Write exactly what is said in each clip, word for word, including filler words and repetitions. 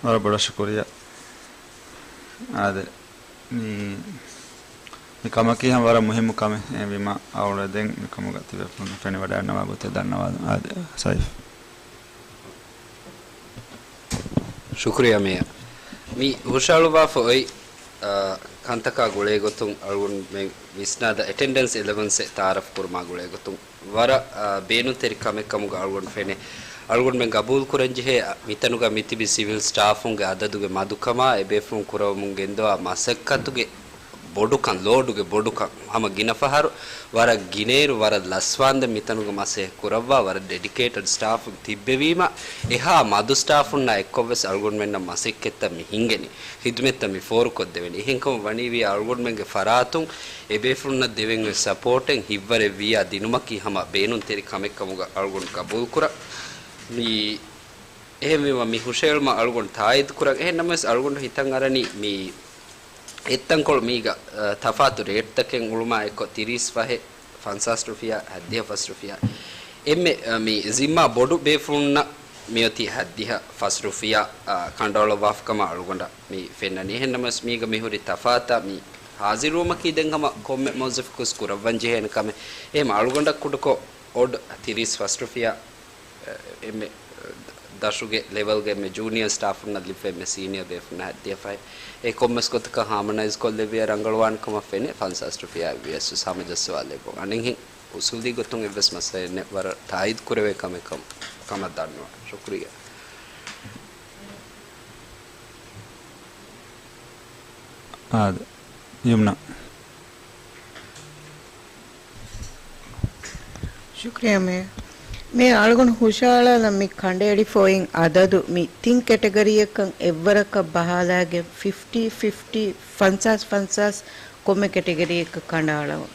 ވަރަށް ބޮޑަށް ޝުކުރިއްޔާ. އާދެ، މި، މި ކަމަކީ ހަމަ ވަރަށް މުހިއްމު ކަމެއް. އެ ވީމާ އަޅުގަނޑު ދެން މި ކަމުގަ ތިބޭފުޅުން ފެނިވަޑައިގަންނަވާ ގޮތެއް ދަންނަވާލަން. އާދެ، ސައިފް. ޝުކުރިއްޔާ މޭޔަރ. މި ހުށައަޅުއްވާފަ އޮތް، އާ، ކަންތަކާ ގުޅޭ ގޮތުން އަޅުގަނޑުމެން ވިސްނާދާ އެޓެންޑެންސް އެލަވަންސެއް ތައާރަފް ކުރުމާ ގުޅޭ ގޮތުން ވަރަށް، އާ، ބޭނުންތެރި ކަމެއް ކަމުގަ އަޅުގަނޑު ފެނޭ. އަޅުގަނޑުމެން ގަބޫލު ކުރަންޖެހޭ، އާ، މިތަނުގަ މިތިބި ސިވިލް ސްޓާފުންގެ އަދަދުގެ މަދުކަމާ، އެބޭފުޅުން ކުރައްވަމުން ގެންދަވާ މަސައްކަތުގެ ބޮޑުކަން، ލޯޑުގެ ބޮޑުކަން ހަމަ ގިނަ ފަހަރު ވަރަށް ގިނައިރު، ވަރަށް ލަސްވާންދެން މިތަނުގަ މަސައްކަތް ކުރައްވާ ވަރަށް ޑެޑިކޭޓެޑް ސްޓާފުން ތިއްބެވީމަ، އެހާ މަދު ސްޓާފުންނާ އެއްކޮށްވެސް އަޅުގަނޑުމެންނަށް މަސައްކަތްތައް މި ހިނގެނީ. ޚިދުމަތްތައް މި ފޯރުކޮށްދެވެނީ. އެހެންކަމުން ވަނީ ވިޔަ އަޅުގަނޑުމެންގެ ފަރާތުން އެބޭފުޅުންނަށް ދެވެން އޮތް ސަޕޯޓެއް ހިތްވަރެއް ވިޔާ ދިނުމަކީ ހަމަ ބޭނުންތެރި ކަމެއް ކަމުގަ އަޅުގަނޑު ގަބޫލުކުރަން. މި އެހެންވީމަ މި ހުށައެޅުމަށް އަޅުގަނޑު ތާއީދު ކުރަން. އެހެން ނަމަވެސް އަޅުގަނޑު ހިތަށް އަރަނީ މި އެއްތަންކޮޅު މީގަ، އަ، ތަފާތު ރޭޓްތަކެއް އުޅުމާ އެއްކޮށް ތިރީސް ފަހެއް ފަންސާސް ރުފިޔާ، ހަތްދިހަ ފަސް ރުފިޔާ. އެންމެ، އަ، މި ޒިންމާ ބޮޑު ބޭފުޅުންނަށް މިއޮތީ ހަތްދިހަ ފަސް ރުފިޔާ، އަ، ކަނޑައަޅުއްވާފަކަމަށް އަޅުގަނޑަށް މި ފެންނަނީ. އެހެން ނަމަވެސް މީގަ މިހުރި ތަފާތާ މި ހާޒިރުވުމަކީ ދެން ހަމަ ކޮންމެ މުވައްޒަފަކުވެސް ކުރައްވަން ޖެހޭނެ ކަމެއް. އެހެން އަޅުގަނޑަށް ކުޑަކޮށް އޮޑް ތިރީސް ފަސް ރުފިޔާ، އެ، އެންމެ ދަށުގެ ލެވެލްގެ އެންމެ ޖޫނިއަރ ސްޓާފުންނަށް ލިބިފައި އެންމެ ސީނިއަރ ބޭފުންނަށް ހަތްދިހަ ފަހެއް. އެ ކޮންމެސް ގޮތަކަށް ހާމަނައިޒް ކޮށްލެއްވިޔާ ރަނގަޅުވާނެ ކަމަށް ފެނޭ. ފަންސާސް ރުފިޔާ ވިޔަސް ހަމަޖައްސަވާލެއްވުން. އަނެއްހެން އުސޫލީ ގޮތުން އެއްވެސް މައްސަލައެއް ނެތް. ވަރަށް ތާއީދު ކުރެވޭ ކަމެއް ކަމަށް، ކަމަށް ދަންނަވަން. ޝުކުރިއްޔާ. އާދެ، ޔުމްނާ. ޝުކުރިއްޔާ މޭޔަރ. މޭޔަރ، އަޅުގަނޑު ހުށައަޅާލަން މި ކަނޑައެޅިފަ އޮތް އަދަދު މި ތިން ކެޓަގަރީއަކަށް އެއްވަރަކަށް ބަހާލާގެން ފިފްޓީ ފިފްޓީ، ފަންސާސް ފަންސާސް ކޮންމެ ކެޓަގަރީއަކަށް ކަނޑައަޅަވަން.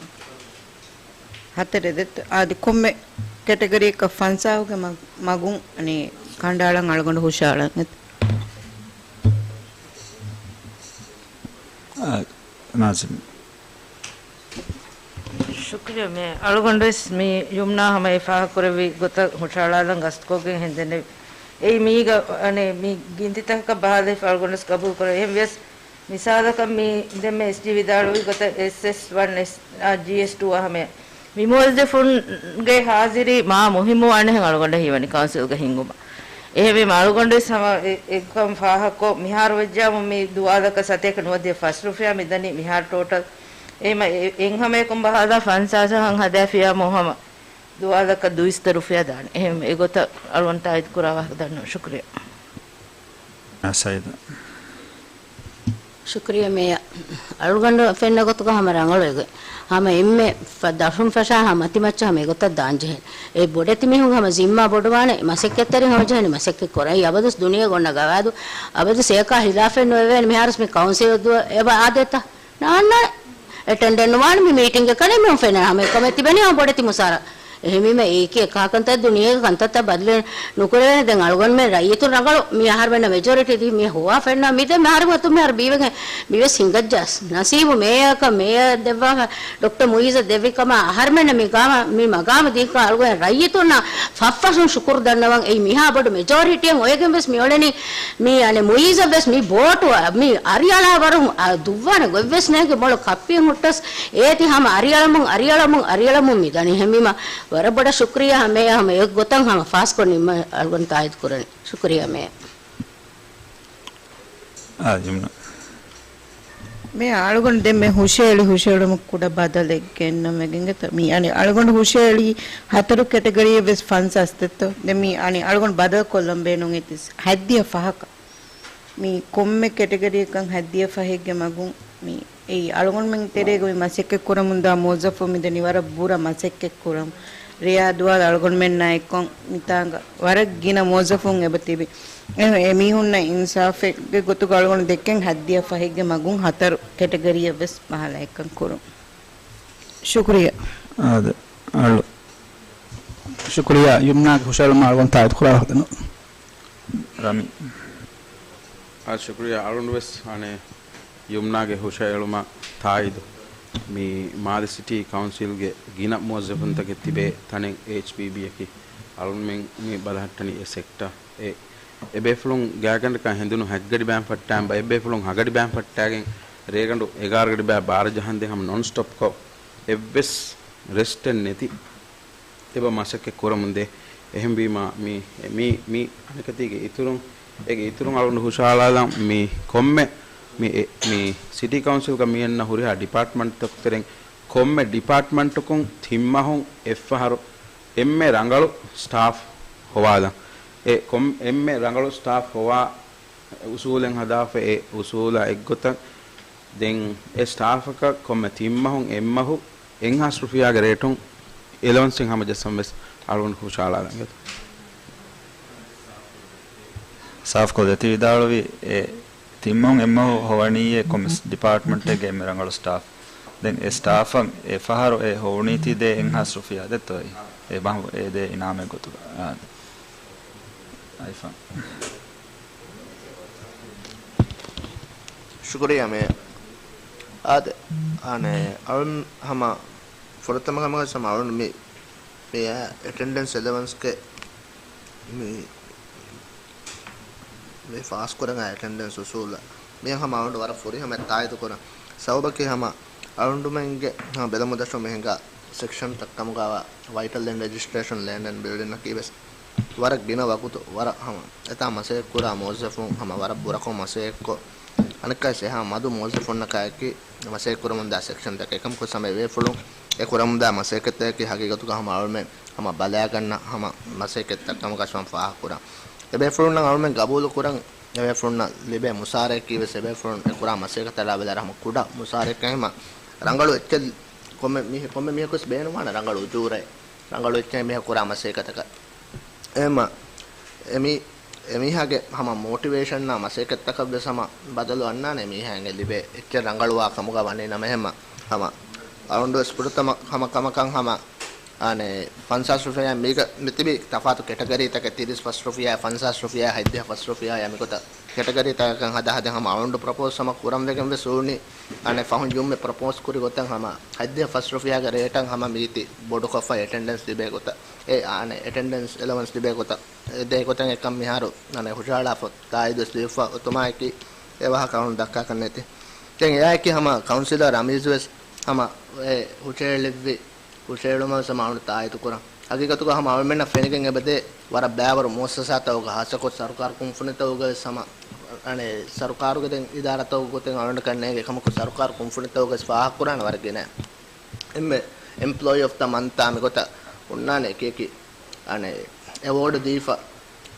ހަތަރެއް ދެއްތަ؟ އާދެ، ކޮންމެ ކެޓަގަރީއަކަށް ފަންސާހުގެ މަ-، މަގުން އަނެއް ކަނޑައަޅަން އަޅުގަނޑު ހުށައަޅަން. އާ، ނާޒިމް. ޝުކުރިއްޔާ މޭޔަރ. އަޅުގަނޑުވެސް މި ޔުމްނާ ހަމަ އެ ފާހަގަކުރެއްވި ގޮތަށް ހުށައަޅާލަން ގަސްތުކޮށްގެން ހެނދެންނެވި. އެއީ މީގަ އަނެއް މި ގިންތިތަކަކަށް ބަހާލައިފަ އަޅުގަނޑުވެސް ގަބޫލުކުރަން. އެހެން ވިޔަސް މިސާލަކަށް މި ދެންމެ އެސްޖީ ވިދާޅުވި ގޮތަށް އެސްއެސް ވަން އެސް، އާ، ޖީއެސް ޓޫ އަށް ހަމަޔަށް މި މުވައްޒަފުންގެ ހާޒިރީ މާ މުހިއްމުވާނެހެން އަޅުގަނޑަށް ހީވަނީ ކައުންސިލްގަ ހިންގުމަށް. އެހެންވީމަ އަޅުގަނޑުވެސް ހަމަ އެ-، އެކަން ފާހަގަކޮށް، މިހާރު ވެއްޖާމު މި ދުވާލަކަށް ސަތޭކަ ނުވަދިހަ ފަސް ރުފިޔާ މިދަނީ މިހާރު ޓޯޓަލް. އެހެމަ އެ-، އެއްހަމައަކުން ބަހާލާ ފަންސާސް ހަން ހަދާފިޔާމު ހަމަ ދުވާލަކަށް ދުއިސައްތަ ރުފިޔާ ދާނެ. އެހެން އެގޮތަށް އަޅުގަނޑު ތާއީދު ކުރާ ވާހަކަ ދަންނަވަން. ޝުކުރިއްޔާ. އާ، ސައީދު. ޝުކުރިއްޔާ މޭޔަރ. އަޅުގަނޑު ފެންނަ ގޮތުގަ ހަމަ ރަނގަޅު އެގޮތް. ހަމަ އެންމެ ފަ-، ދަށުން ފަށާ ހަމަ މަތިމައްޗަށް ހަމަ އެގޮތަށް ދާންޖެހޭނެ. އެ ބޮޑެތި މީހުން ހަމަ ޒިންމާ ބޮޑުވާނެ، މަސައްކަތްތެރިން ހަމަޖެހޭނެ މަސައްކަތް ކުރަން. އަބަދުސް ދުނިޔޭގަ އޮންނަ ގަވާއިދު، އަބަދުސް އެކާ ހިލާފެއް ނުވެވޭނެ. މިހާރުސް މި ކައުންސިލް ދުވަ އެބަ އާދޭތަ؟ ނާންނާނެ. އެޓެންޑެން ނުވާނެ މި މީޓިންގެ ކަނެ މި ފެނެ ހަމަ އެކަމެއް ތިބެނީ ހަމަ ބޮޑެތި މުސާރަ. އެހެންވީމަ އެކި އެކާ ކަންތައް ދުނިޔޭގެ ކަންތައްތައް ބަދަލެއް ނުކުރެވޭނެ. ދެން އަޅުގަނޑުމެން ރައްޔިތުން ރަނގަޅު މި އަހަރުމެންނަށް މެޖޯރިޓީ ދީ މި ހޮވާ ފެންނަ މި ދެ މިހާރު މަތު މިހާރު ބީވެގެން މިވެސް ހިނގައްޖާސް. ނަސީބު މޭޔަކަށް މޭޔަ ދެއްވާ ޑޮކްޓަރ މުއިއްޒަށް ދެއްވި ކަމަށް އަހަރުމެންނަށް މި ގާމަ-، މި މަގާމު ދީކަން އަޅުގަނޑު ރައްޔިތުންނަށް ފަށްފަށުން ޝުކުރު ދަންނަވަން. އެއީ މިހާ ބޮޑު މެޖޯރިޓީއެއް އޮވެގެން ވެސް މި އުޅެނީ މި އަނެއް މުއިއްޒަށް ވެސް މި ބޯޓު މި އަރިއަޅާ ވަރުން ދުއްވާނެ ގޮތްވެސް ނޭނގެ މޮޅު ކައްޕިއެއް ހުއްޓަސް އޭތި ހަމަ އަރިއަޅަމުން އަރިއަޅަމުން އަރިއަޅަމުން މި ދަނީ. އެހެންވީމަ ވަރަށް ބޮޑަށް ޝުކުރިއްޔާ ހަމަ އެ ހަމަ އެ ގޮތަށް ހަމަ ފާސްކޮށް ނިންމަ އަޅުގަނޑު ތާއީދު ކުރަނީ. ޝުކުރިއްޔާ މޭޔަރ. އާ، ޔުމްނާ. މޭޔަރ އަޅުގަނޑު ދެންމެ ހުށައެޅި ހުށައެޅުމަށް ކުޑަ ބަދަލެއް ގެންނަމެގެން ގެތަ؟ މި އަނެއް އަޅުގަނޑު ހުށައެޅީ ހަތަރު ކެޓަގަރީއެއް ވެސް ފަންސާސް ދެއްތޯ؟ ދެން މި އަނެއް އަޅުގަނޑު ބަދަލު ކޮށްލަން ބޭނުން އެތިސް ހަތްދިހަ ފަހަކަށް. މި ކޮންމެ ކެޓަގަރީއަކަށް ހަތްދިހަ ފަހެއްގެ މަގުން މި އެއީ އަޅުގަނޑުމެން ތެރޭގަ މި މަސައްކަތް ކުރަމުންދާ މުވައްޒަފުން މިދަނީ ވަރަށް ބުރަ މަސައްކަތް ކުރަމުން. ރެޔާ ދުވާލް އަޅުގަނޑުމެންނާ އެއްކޮށް މިތާނގަ ވަރަށް ގިނަ މުވައްޒަފުން އެބަ ތިބި. އެ، އެމީހުންނަށް އިންސާފެއްގެ ގޮތުގަ އަޅުގަނޑު ދެއްކެން ހަތްދިހަ ފަހެއްގެ މަގުން ހަތަރު ކެޓަގަރީއަށް ވެސް ބަހާލާ އެއްކަން ކުރުން. ޝުކުރިއްޔާ. އާދެ، އަޅު. ޝުކުރިއްޔާ، ޔުމްނާގެ ހުށައެޅުމަށް އަޅުގަނޑު ތާއީދު ކުރާ ވަހަކަ ދެންނެވި. ރަމީ. އާ، ޝުކުރިއްޔާ. އަޅުގަނޑު ވެސް އަނެއް ޔުމްނާގެ ހުށައެޅުމަށް ތާއީދު. މި މާލެ ސިޓީ ކައުންސިލްގެ ގިނަ މުވައްޒަފުންތަކެއް ތިބޭ ތަނެއް އެޗްޕީބީއަކީ. އަޅުގަނޑުމެން މި ބަލަހައްޓަނީ އެ ސެކްޓަ އެ އެބޭފުޅުން ގާތްގަނޑަކަށް ހެނދުނު ހަތް ގަޑި ބައިން ފައްޓާ އެބޭފުޅުން ހަ ގަޑި ބައިން ފައްޓާގެން ރޭގަނޑު އެގާރަ ގަޑި ބައި ބާރަ ޖަހަންދެން ހަމަ ނޮން ސްޓޮޕްކޮށް އެއްވެސް ރެސްޓެއް ނެތި އެބަ މަސައްކަތް ކުރަމުންދޭ. އެހެންވީމާ، މި، މި، މި އަނެކަތީގެ އިތުރުން، އޭގެ އިތުރުން އަޅުގަނޑު ހުށަހަޅާލަން މި ކޮންމެ، މި، އެ، މި ސިޓީ ކައުންސިލްގަ މި އަންނަ ހުރިހާ ޑިޕާޓްމަންޓްތަކުގެ ތެރެއިން ކޮންމެ ޑިޕާޓްމަންޓަކުން ތިން މަހުން އެއްފަހަރު އެންމެ ރަނގަޅު ސްޓާފް ހޮވާލަން. އެ ކޮން، އެންމެ ރަނގަޅު ސްޓާފް ހޮވާ އުސޫލެއް ހަދާފަ، އެ އުސޫލާ އެއްގޮތަށް ދެން އެ ސްޓާފަކަށް ކޮންމެ ތިން މަހުން އެއްމަހު އެއްހާސް ރުފިޔާގެ ރޭޓުން އެލަވަންސެއް ހަމަޖައްސަން ވެސް އަޅުގަނޑު ހުށަހަޅާލަން. ސާފްކޮށް ދެތި ވިދާޅުވި އެ ތިން މަހުން އެއްމަހު ހޮވަނީއޭ ކޮންމެސް ޑިޕާޓްމަންޓެއްގެ އެންމެ ރަނގަޅު ސްޓާފް. ދެން އެ ސްޓާފަށް އެ ފަހަރު އެ ހޮވުނީތީ ދޭ އެއްހާސް ރުފިޔާ ދެއްތޯއި؟ އެ މަހު އެ ދޭ އިނާމެއް ގޮތުގަ. އާ. އައިފޯން. ޝުކުރިއްޔާ މޭ. އާދެ، އާނެ، އަޅުން ހަމަ ފުރަތަމަ ކަމަކަށް ހަމަ އަޅުން މި، މި އެޓެންޑެންސް އެލަވަންސްގެ މި، މި ފާސްކުރަން އެޓެންޑެންސް އުސޫލަށް މި ހަމަ އަޅުން ވަރަށް ފުރިހަމަ ތާއީދު ކުރަން. ސަބަބަކީ ހަމަ އަޅުންޑުމެންގެ ހަމަ ބެލުމުދަށުން މި ހިނގާ ސެކްޝަންތައް ކަމުގައިވާ ވައިޓަލް އެންޑް ރެޖިސްޓްރޭޝަން ލޭންޑް އެންޑް ބިލްޑިންއަކީ ވެސް ވަރަށް ގިނަ ވަގުތު ވަރަށް ހަމަ އެތާ މަސައްކަތް ކުރާ މުވައްޒަފުން ހަމަ ވަރަށް ބުރަކޮށް މަސައްކަތްކޮށް، އަނެއްކާވެސް އެހާ މަދު މުވައްޒަފުންނަކާއެކީ މަސައްކަތް ކުރަމުންދާ ސެކްޝަންތަކެއް. އެކަމަކު ހަމަ އެބޭފުޅުން އެ ކުރަމުންދާ މަސައްކަތަކީ ހަގީގަތުގަ ހަމަ އަޅުމެން ހަމަ ބަލާގަންނަ ހަމަ މަސައްކަތްތައް ކަމަކަށް ހަމަ ފާހަގަކުރަން. އެބޭފުޅުންނަށް އަޅުމެން ގަބޫލުކުރަން، އެބޭފުޅުންނަށް ލިބޭ މުސާރައަކީ ވެސް އެބޭފުޅުން އެ ކުރާ މަސައްކަތަށް ރާވެލާ ހަމަ ކުޑަ މުސާރައެއް ހަމަ ރަނގަޅު އެއްޗެއް ކޮންމެ މީހެ-، ކޮންމެ މީހަކުވެސް ބޭނުންވާނެ ރަނގަޅު އުޖޫރައެއް، ރަނގަޅު އެއްޗެއް މީހަކު ކުރާ މަސައްކަތަކަށް. އެހެންމަ އެމީ-، އެމީހާގެ ހަމަ މޯޓިވޭޝަންއާ މަސައްކަތްތަކަށްވެސް ހަމަ ބަދަލު އަންނާނެ އެމީހާއިން އެ ލިބޭ އެއްޗެއް ރަނގަޅުވާ ކަމުގަ ވަނީ ނަމަ އެހެންމަ ހަމަ އަޅުންޑުވެސް ފުރަތަމަ ހަމަ ކަމަކަށް ހަމަ އާނެ، ފަންސާސް ރުފިޔާ މީގަ މިތިބި ތަފާތު ކެޓަގަރީތަކެއް، ތިރީސް ފަސް ރުފިޔާ، ފަންސާސް ރުފިޔާ، ހަތްދިހަ ފަސް ރުފިޔާ އެމިގޮތަށް ކެޓަގަރީތަކަކަށް ހަދާ ހަދަން ހަމަ އަޅުންޑު ޕްރޮޕޯސް ހަމަ ކުރަން ވެގެން ވެސް އުޅުނީ. އާނެ، ފަހުން ޖުމްމެ ޕްރޮޕޯސް ކުރި ގޮތަށް ހަމަ ހަތްދިހަ ފަސް ރުފިޔާގެ ރޭޓަށް ހަމަ މީތި ބޮޑުކޮށްފަ އެޓެންޑެންސް ލިބޭ ގޮތަށް، އެ އާނެ، އެޓެންޑެންސް އެލަވަންސް ލިބޭ ގޮތަށް، އެ ދޭ ގޮތަށް އެކަން މިހާރު އާނެ، ހުށަހަޅާފަ ތާއީދުވެސް ލިބިފަ އޮތުމާއެކީ އެ ވާހަކަ އަޅުން ދައްކާކަށް ނެތި. ދެން އެއާއެކީ ހަމަ ކައުންސިލަރ ރަމީޒުވެސް ހަމަ އެ ހުށަހެޅިއްވި ހުށަހެޅުމަށް ހަމަ އަޅުން ތާއީދު ކުރަން. ހަގީގަތުގަ ހަމަ އަޅުމެންނަށް ފެނިގެން އެބަދޭ ވަރަށް ބައިވަރު މުއައްސަސާތަކުގަ ހާއްސަކޮށް ސަރުކާރު ކުންފުނިތަކުގަ ވެސް ހަމަ އަނެ ސަރުކާރުގެ ދެން އިދާރާތަކުގެ ގޮތެއް އަޅުގަނޑަކަށް ނޭނގެ ކަމަކު ސަރުކާރު ކުންފުނިތަކުގަ ވެސް ފާހަގަކުރާނެ ވަރަށް ގިނަ އެންމެ އެމްޕްލޯއީ އޮފް ދަ މަންތާ މިގޮތަށް ހުންނާނެ އެކި އެކި އަނެ އެވޯޑް ދީފަ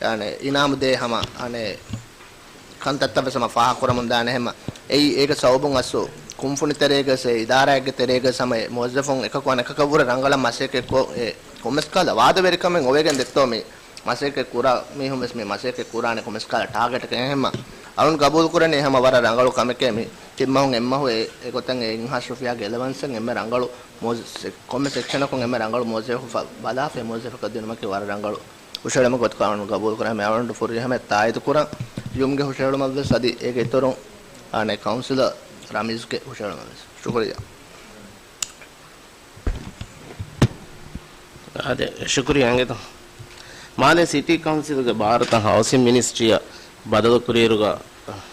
އަނެ އިނާމު ދޭ ހަމަ އަނެ ކަންތައްތައް ވެސް ހަމަ ފާހަގަކުރަމުން ދާނެ ހަމަ. އެއީ އޭގެ ސަބަބުން އަސްލު ކުންފުނި ތެރޭގަ ވެސް އެ އިދާރާއެއްގެ ތެރޭގަ ވެސް ހަމަ އެ މުވައްޒަފުން އެކަކު އަނެކަކަށް ވުރެ ރަނގަޅަށް މަސައްކަތްކޮށް އެ ކޮންމެސް ކަހަލަ ވާދަވެރިކަމެއް އޮވެގެން ދެއްތޯ މި މަސައްކަތް ކުރާ މީހުން ވެސް މި މަސައްކަތް ކުރާނެ ކޮންމެސް ކަހަލަ ޓާގެޓެއް ހަމަ. އަޅުން ގަބޫލު ކުރަނީ ހަމަ ވަރަށް ރަނގަޅު ކަމެކޭ މި ތިންމަހުން އެއްމަހު އެ، އެގޮތަށް އެ އެއްހާސް ރުފިޔާގެ އެލަވަންސެއް އެންމެ ރަނގަޅު މުވައްޒަ-، ކޮންމެ ސެކްޝަނަކުން އެންމެ ރަނގަޅު މުވައްޒަފަކަށް ބަލާފައި މުވައްޒަފަކަށް ދިނުމަކީ ވަރަށް ރަނގަޅު ހުށަހެޅުމެއް ގޮތަކަށް އަޅުން ގަބޫލު ކުރަން. މި އަޅުން ފުރިހަމަ ތާއީދު ކުރަން. ޔުމްގެ ހުށަހެޅުމަށް ވެސް އަދި އޭގެ އިތުރުން އާނެ ކައުންސިލަރ ރަމީޒްގެ ހުށަހެޅުމަށް ވެސް. ޝުކުރިއްޔާ. އާދެ، ޝުކުރިއްޔާ އިނގޭތޯ. މާލެ ސިޓީ ކައުންސިލްގެ ބާރުތައް ހައުސިން މިނިސްޓްރީއަށް ބަދަލު ކުރިއިރުގަ،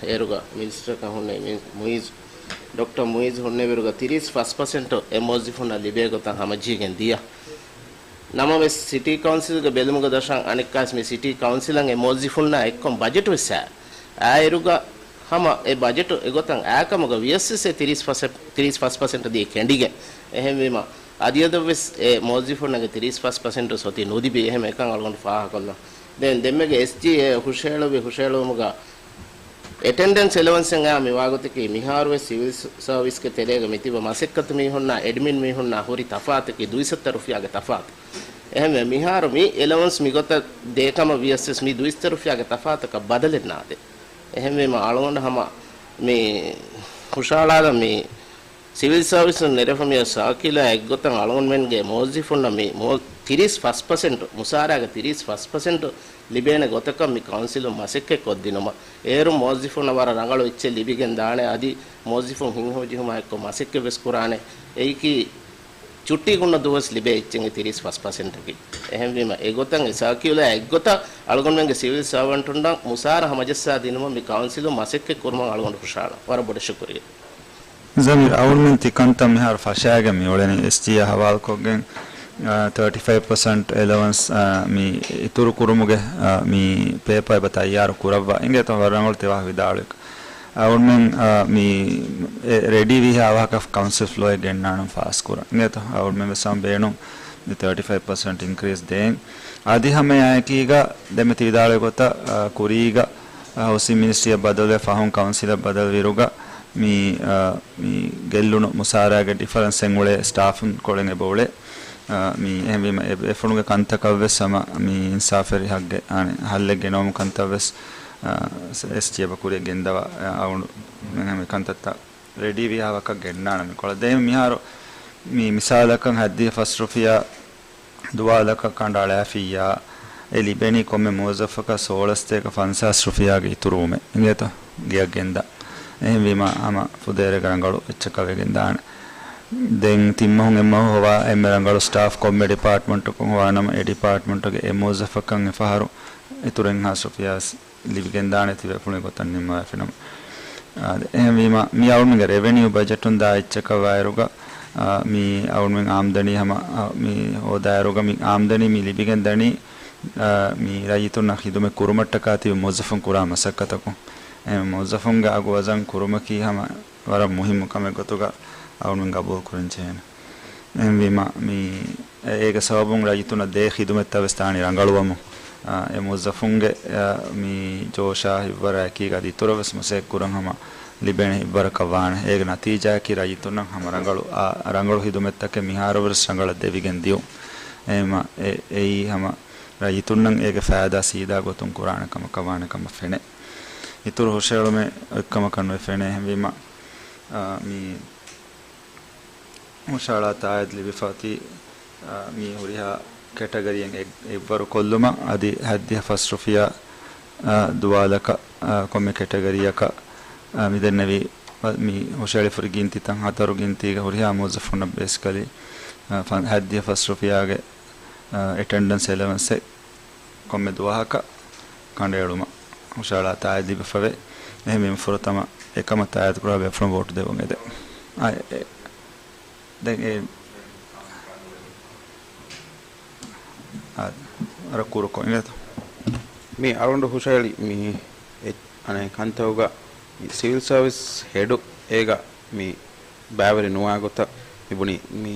އޭރުގަ މިނިސްޓަރަކަށް ހުންނެވި މި-، މުއިޒް، ޑޮކްޓަރ މުއިޒް ހުންނެވިއިރުގަ ތިރީސް ފަސް ޕަސެންޓު އެ މުވައްޒަފުންނަށް ލިބޭ ގޮތަށް ހަމަޖެހިގެން ދިޔަ. ނަމަވެސް، ސިޓީ ކައުންސިލްގެ ބެލުމުގެ ދަށަށް އަނެއްކާސް މި ސިޓީ ކައުންސިލަށް އެއްކޮށް ބަޖެޓު ވެސް އާ. އާއިރުގަ ހަމަ އެ ބަޖެޓު އެގޮތަށް އާކަމުގަ ވިޔަސްވެސް އެ ތިރީސް ފަސް، ތިރީސް ފަސް ޕަސެންޓު ދީ ކެނޑިގެން. އެހެންވީމަ، އަދިއަދަށްވެސް އެ މުވައްޒަފުންނަގެ ތިރީސް ފަސް ޕަސެންޓު ސޮތީ ނުލިބި. އެހެން އެކަން އަޅުގަނޑު ފާހަގަކޮށްލަން. ދެން ދެންމެގެ އެސްޖީއޭ ހުށަހެޅުއްވި ހުށަހެޅުވުމުގަ އެޓެންޑެންސް އެލަވަންސެއް އާ މިވާގޮތަކީ މިހާރުވެސް ސިވިލް ސަ-، ސަރވިސްގެ ތެރޭގަ މިތިބަ މަސައްކަތު މީހުންނާ އެޑްމިން މީހުންނާ ހުރި ތަފާތަކީ ދުއިސައްތަ ރުފިޔާގެ ތަފާތު. އެހެންވެ، މިހާރު މި އެލަވަންސް މިގޮތަށް ދޭކަމަށް ވިޔަސްވެސް މި ދުއިސައްތަ ރުފިޔާގެ ތަފާތަކަށް ބަދަލެއް ނާދޭ. އެހެންވީމަ އަޅުގަނޑު ހަމަ މި ހުށަހަޅާލަން މި ސިވިލް ސަރވިސުން ނެރެފަ މިއޮތް ސާކިލާ އެއްގޮތަށް އަޅުގަނޑުމެންގެ މުވައްޒަފުންނަށް މި މު-، ތިރީސް ފަސް ޕަސެންޓު، މުސާރާގެ ތިރީސް ފަސް ޕަސެންޓު ލިބޭނެ ގޮތަކަށް މި ކައުންސިލުން މަސައްކަތް ކޮށްދިނުމަށް. އޭރު މުވައްޒަފުންނަށް ވަރަށް ރަނގަޅު އެއްޗެއް ލިބިގެން ދާނެ، އަދި މުވައްޒަފުން ހިތްހަމަޖެހުމާ އެއްކޮށް މަސައްކަތް ވެސް ކުރާނެ. އެއީކީ ޗުއްޓީގަ ހުންނަ ދުވަސް ލިބޭ އެއްޗެއް ތިރީސް ފަސް ޕަސެންޓަކީ. އެހެންވީމަ، އެގޮތަށް އެ ސާކިއުލާ އެއްގޮތަށް އަޅުގަނޑުމެންގެ ސިވިލް ސާވަންޓުންނަށް މުސާރަ ހަމަޖައްސާ ދިނުމަށް މި ކައުންސިލުން މަސައްކަތް ކުރުމަށް އަޅުގަނޑު ހުށަހަޅަން. ވަރަށް ބޮޑަށް ޝުކުރިއްޔާ. ޒަމީރު، އަޅުމެން ތި ކަންތައް މިހާރު ފަށާގެން މި އުޅެނީ އެސްޖީއާ ހަވާލުކޮށްގެން، އާ، ތާޓީ ފައިވް ޕަސެންޓް އެލަވަންސް، އާ، މި އިތުރު ކުރުމުގެ، އާ، މި ޕޭޕާ އެބަ ތައްޔާރު ކުރައްވާ. އިނގޭތޯ ވަރަށް ރަނގަޅު ތި ވާހަކަ ވިދާޅުވި. އަޅުމެން، އާ، މި އެ ރެޑީ ވީހާ ވާހަކަ ކައުންސިލް ފްލޯއެއް ގެންނާނަން ފާސް ކުރަން. އިނގޭތޯ އަޅުމެން ވެސް ހަމަ ބޭނުން މި ތާޓީ ފައިވް ޕަސެންޓް އިންކްރީސް ދޭން. އަދި ހަމައެއާއެކީގަ ދެންމެ ތި ވިދާޅުވި ގޮތަށް، އާ، ކުރީގަ، އާ، ހައުސިން މިނިސްޓްރީއަށް ބަދަލުވެ ފަހުން ކައުންސިލަށް ބަދަލުވިއިރުގަ މި، އާ، މި ގެއްލުނު މުސާރާގެ ޑިފަރެންސެއް އުޅޭ ސްޓާފުން ކޮޅެއް އެބަ އުޅޭ. އާ، މި އެހެންވީމަ އެ ބޭފުޅުންގެ ކަންތަކަށްވެސް ހަމަ މި އިންސާފެއް ހައްގެއް، އާނެ، ހައްލެއް ގެނައުމު ކަންތައްވެސް، އާ، އެސްޖީއާ ކުރިއަށް ގެންދަވާ، އާ، އަޅުގަނޑު މި ހަމަ ކަންތައްތައް ރެޑީ ވިހާވަކަށް ގެންނާނަ މި ކޮޅަށް. ދެން މިހާރު މި މިސާލަކަށް ހަތްދިހަ ފަސް ރުފިޔާ ދުވާލަކަށް ކަނޑައަޅާފިއްޔާ، އެ ލިބެނީ ކޮންމެ މުވައްޒަފަކަށް ސޯޅަސަތޭކަ ފަންސާސް ރުފިޔާގެ އިތުރުވުމެއް. އިނގޭތަ؟ ގެއަށް ގެންދާ. އެހެންވީމަ ހަމަ ފުދޭވަރެއްގަ ރަނގަޅު އެއްޗަކަށް ވެގެން ދާނެ. ދެން ތިން މަހުން އެއްމަހު ހޮވާ އެންމެ ރަނގަޅު ސްޓާފް ކޮންމެ ޑިޕާޓްމަންޓަކުން ހޮވާނަމަ، އެ ޑިޕާޓްމަންޓުގެ އެ މުވައްޒަފަކަށް އެފަހަރު އިތުރު އެއްހާސް ރުފިޔާ ލިބިގެންދާނެ ތިބޭފުޅުން ގޮތަށް ނިންމަވާފިނަމަ. އާ، އެހެންވީމަ، މި އަޅުމެންގެ ރެވެނިއު ބަޖެޓުން ދާ އެއްޗަކަށް ވާއިރުގަ، އާ، މި އަޅުމެން އާމްދަނީ ހަމަ، އާ، މި ހޯދާއިރުގަ މި އާމްދަނީ މި ލިބިގެން ދަނީ، އާ، މި ރައްޔިތުންނަށް ހިދުމަތް ކުރުމަށްޓަކާ ތިބި މުވައްޒަފުން ކުރާ މަސައްކަތަކުން. އެ މުވައްޒަފުންގެ އަގު ވަޒަން ކުރުމަކީ ހަމަ ވަރަށް މުހިއްމު ކަމެއް ގޮތުގަ އަޅުމެން ގަބޫލު ކުރަން ޖެހޭނެ. އެހެންވީމަ، މި އޭގެ ސަބަބުން ރައްޔިތުންނަށް ދޭ ޚިދުމަތްތައް ވެސް ދާނީ ރަނގަޅުވަމުން. އާ، އެ މުވައްޒަފުންގެ، އާ، މި ޖޯޝާ ހިއްވަރާ އެކީގަ އަދި އިތުރަށް ވެސް މަސައްކަތް ކުރަން ހަމަ ލިބޭނެ ހިއްވަރަކަށް ވާނެ. އޭގެ ނަތީޖާއަކީ ރައްޔިތުންނަށް ހަމަ ރަނގަޅު، އާ، ރަނގަޅު ޚިދުމަތްތަކެއް މިހާރު ވެސް ރަނގަޅަށް ދެވިގެން ދިޔުން. އެހެންވީމަ، އެ، އެއީ ހަމަ ރައްޔިތުންނަށް އޭގެ ފައިދާ ސީދާ ގޮތުން ކުރާނެ ކަމަކަށް ވާނެ ކަމަށް ފެނޭ. އިތުރު ހުށައެޅުމެއް އޮތްކަމަކަށް ނުވެފެނޭ. އެހެންވީމަ، އާ، މި ހުށަހަޅާ ތާއީދު ލިބިފައި އޮތީ، އާ، މި ހުރިހާ ކެޓަގަރީއެއް އެއް-، އެއްވަރު ކޮށްލުމަށް އަދި ހަތްދިހަ ފަސް ރުފިޔާ، އާ، ދުވާލަކަށް، އާ، ކޮންމެ ކެޓަގަރީއަކަށް، އާ، މި ދެންނެވި، މި ހުށަހެޅިފަ ހުރި ގިންތިތައް ހަތަރު ގިންތީގަ ހުރިހާ މުވައްޒަފުންނަށް ބޭސިކަލީ، އާ، ފަން-، ހަތްދިހަ ފަސް ރުފިޔާގެ، އާ، އެޓެންޑެންސް އެލަވަންސެއް ކޮންމެ ދުވަހަކަށް ކަނޑައެޅުމަށް ހުށަހަޅާ ތާއީދު ލިބިފަވޭ. އެހެންވީމަ ފުރަތަމަ އެކަމަށް ތާއީދު ކުރާ ބޭފުޅުން ވޯޓު ދެއްވަން އެދެން. އާ، އެ، އެ، ދެން އެ، އާ، ވަރަށް ކުރުކޮށް އިނގޭތަ؟ މި އަޅުގަނޑު ހުށަހެޅި މި އެ-، އަނެއް ކަންތައްގަ މި ސިވިލް ސާވިސް ހެޑު އޭގަ މި ބައިވެރި ނުވާ ގޮތަށް މި ބުނި މި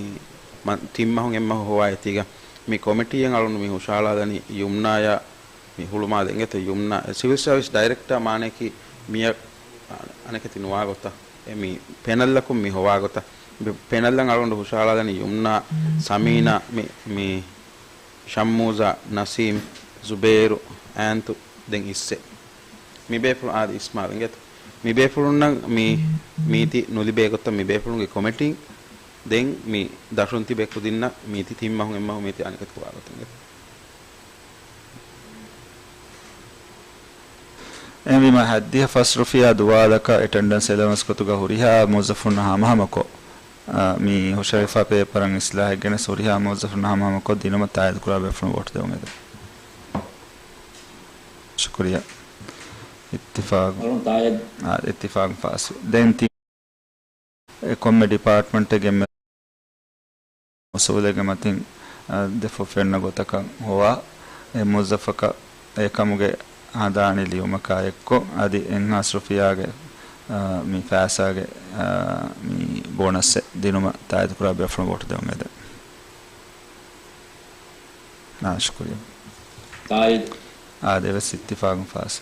މަ-، ތިން މަހުން އެއްމަހު ހޮވާ އެތީގަ މި ކޮމިޓީއަށް އަޅުން މި ހުށަހަޅާލަނީ ޔުމްނާޔާ މި ހުޅުމާލެ އިނގޭތަ ޔުމްނާ، ސިވިލް ސާވިސް ޑައިރެކްޓާ މާނައަކީ މިއަށް އަނެކެތި ނުވާ ގޮތަށް އެ މި ޕެނަލްއަކުން މި ހޮވާ ގޮތަށް. މި ޕެނަލްއަށް އަޅުގަނޑު ހުށަހަޅާލަނީ ޔުމްނާ، ސަމީނާ، މި، މި ޝައްމޫޒާ، ނަސީމް، ޒުބޭރު، އާންތު، ދެން އިއްސެ. މި ބޭފުޅުން އާދެ އިސްމާލް އިނގޭތަ؟ މި ބޭފުޅުންނަށް މި މީތި ނުލިބޭ ގޮތަށް މި ބޭފުޅުންގެ ކޮމެޓީން ދެން މި ދަށުން ތިބޭ ކުދިންނަށް މީތި ތިން މަހުން އެއްމަހު މީތި އަނެކަތި ކުރާ ގޮތުން އިނގޭތަ؟ އެހެންވީމަ ހަތްދިހަ ފަސް ރުފިޔާ ދުވާލަކަށް އެޓެންޑެންސް އެލަވަންސް ގޮތުގަ ހުރިހާ މުވައްޒަފުންނަށް ހަމަހަމަކޮށް، އާ، މި ހުށަހެޅިފާ ޕޭޕަރަށް އިސްލާހެއް ގެނެސް ހުރިހާ މުވައްޒަފުންނަށް ހަމަހަމަކޮށް ދިނުމަށް ތާއީދު ކުރާ ބޭފުޅުން ވޯޓު ދެވުން އެދެން. ޝުކުރިއްޔާ. އިއްތިފާގު. އަޅުން ތާއީދު. އާ، އިއްތިފާގު ފާސް. ދެން ތި އެ ކޮންމެ ޑިޕާޓްމަންޓެއްގެ އެންމެ އުސޫލެއްގެ މަތިން، އަ، ދެފުށް ފެންނަ ގޮތަކަށް ހޮވާ، އެ މުވައްޒަފަކަށް އެކަމުގެ ހަނދާނީ ލިޔުމަކާ އެއްކޮށް، އަދި އެއްހާސް ރުފިޔާގެ، އަ، މި ފައިސާގެ، އަ، މި ބޯނަސްއެއް ދިނުމަށް ތާއީދު ކުރާ ބޭފުޅުން ވޯޓު ދެވުން އެދެން. އާ، ޝުކުރިއްޔާ. ތާއީދު. އާދެ، އެވެސް އިއްތިފާގުން ފާސް.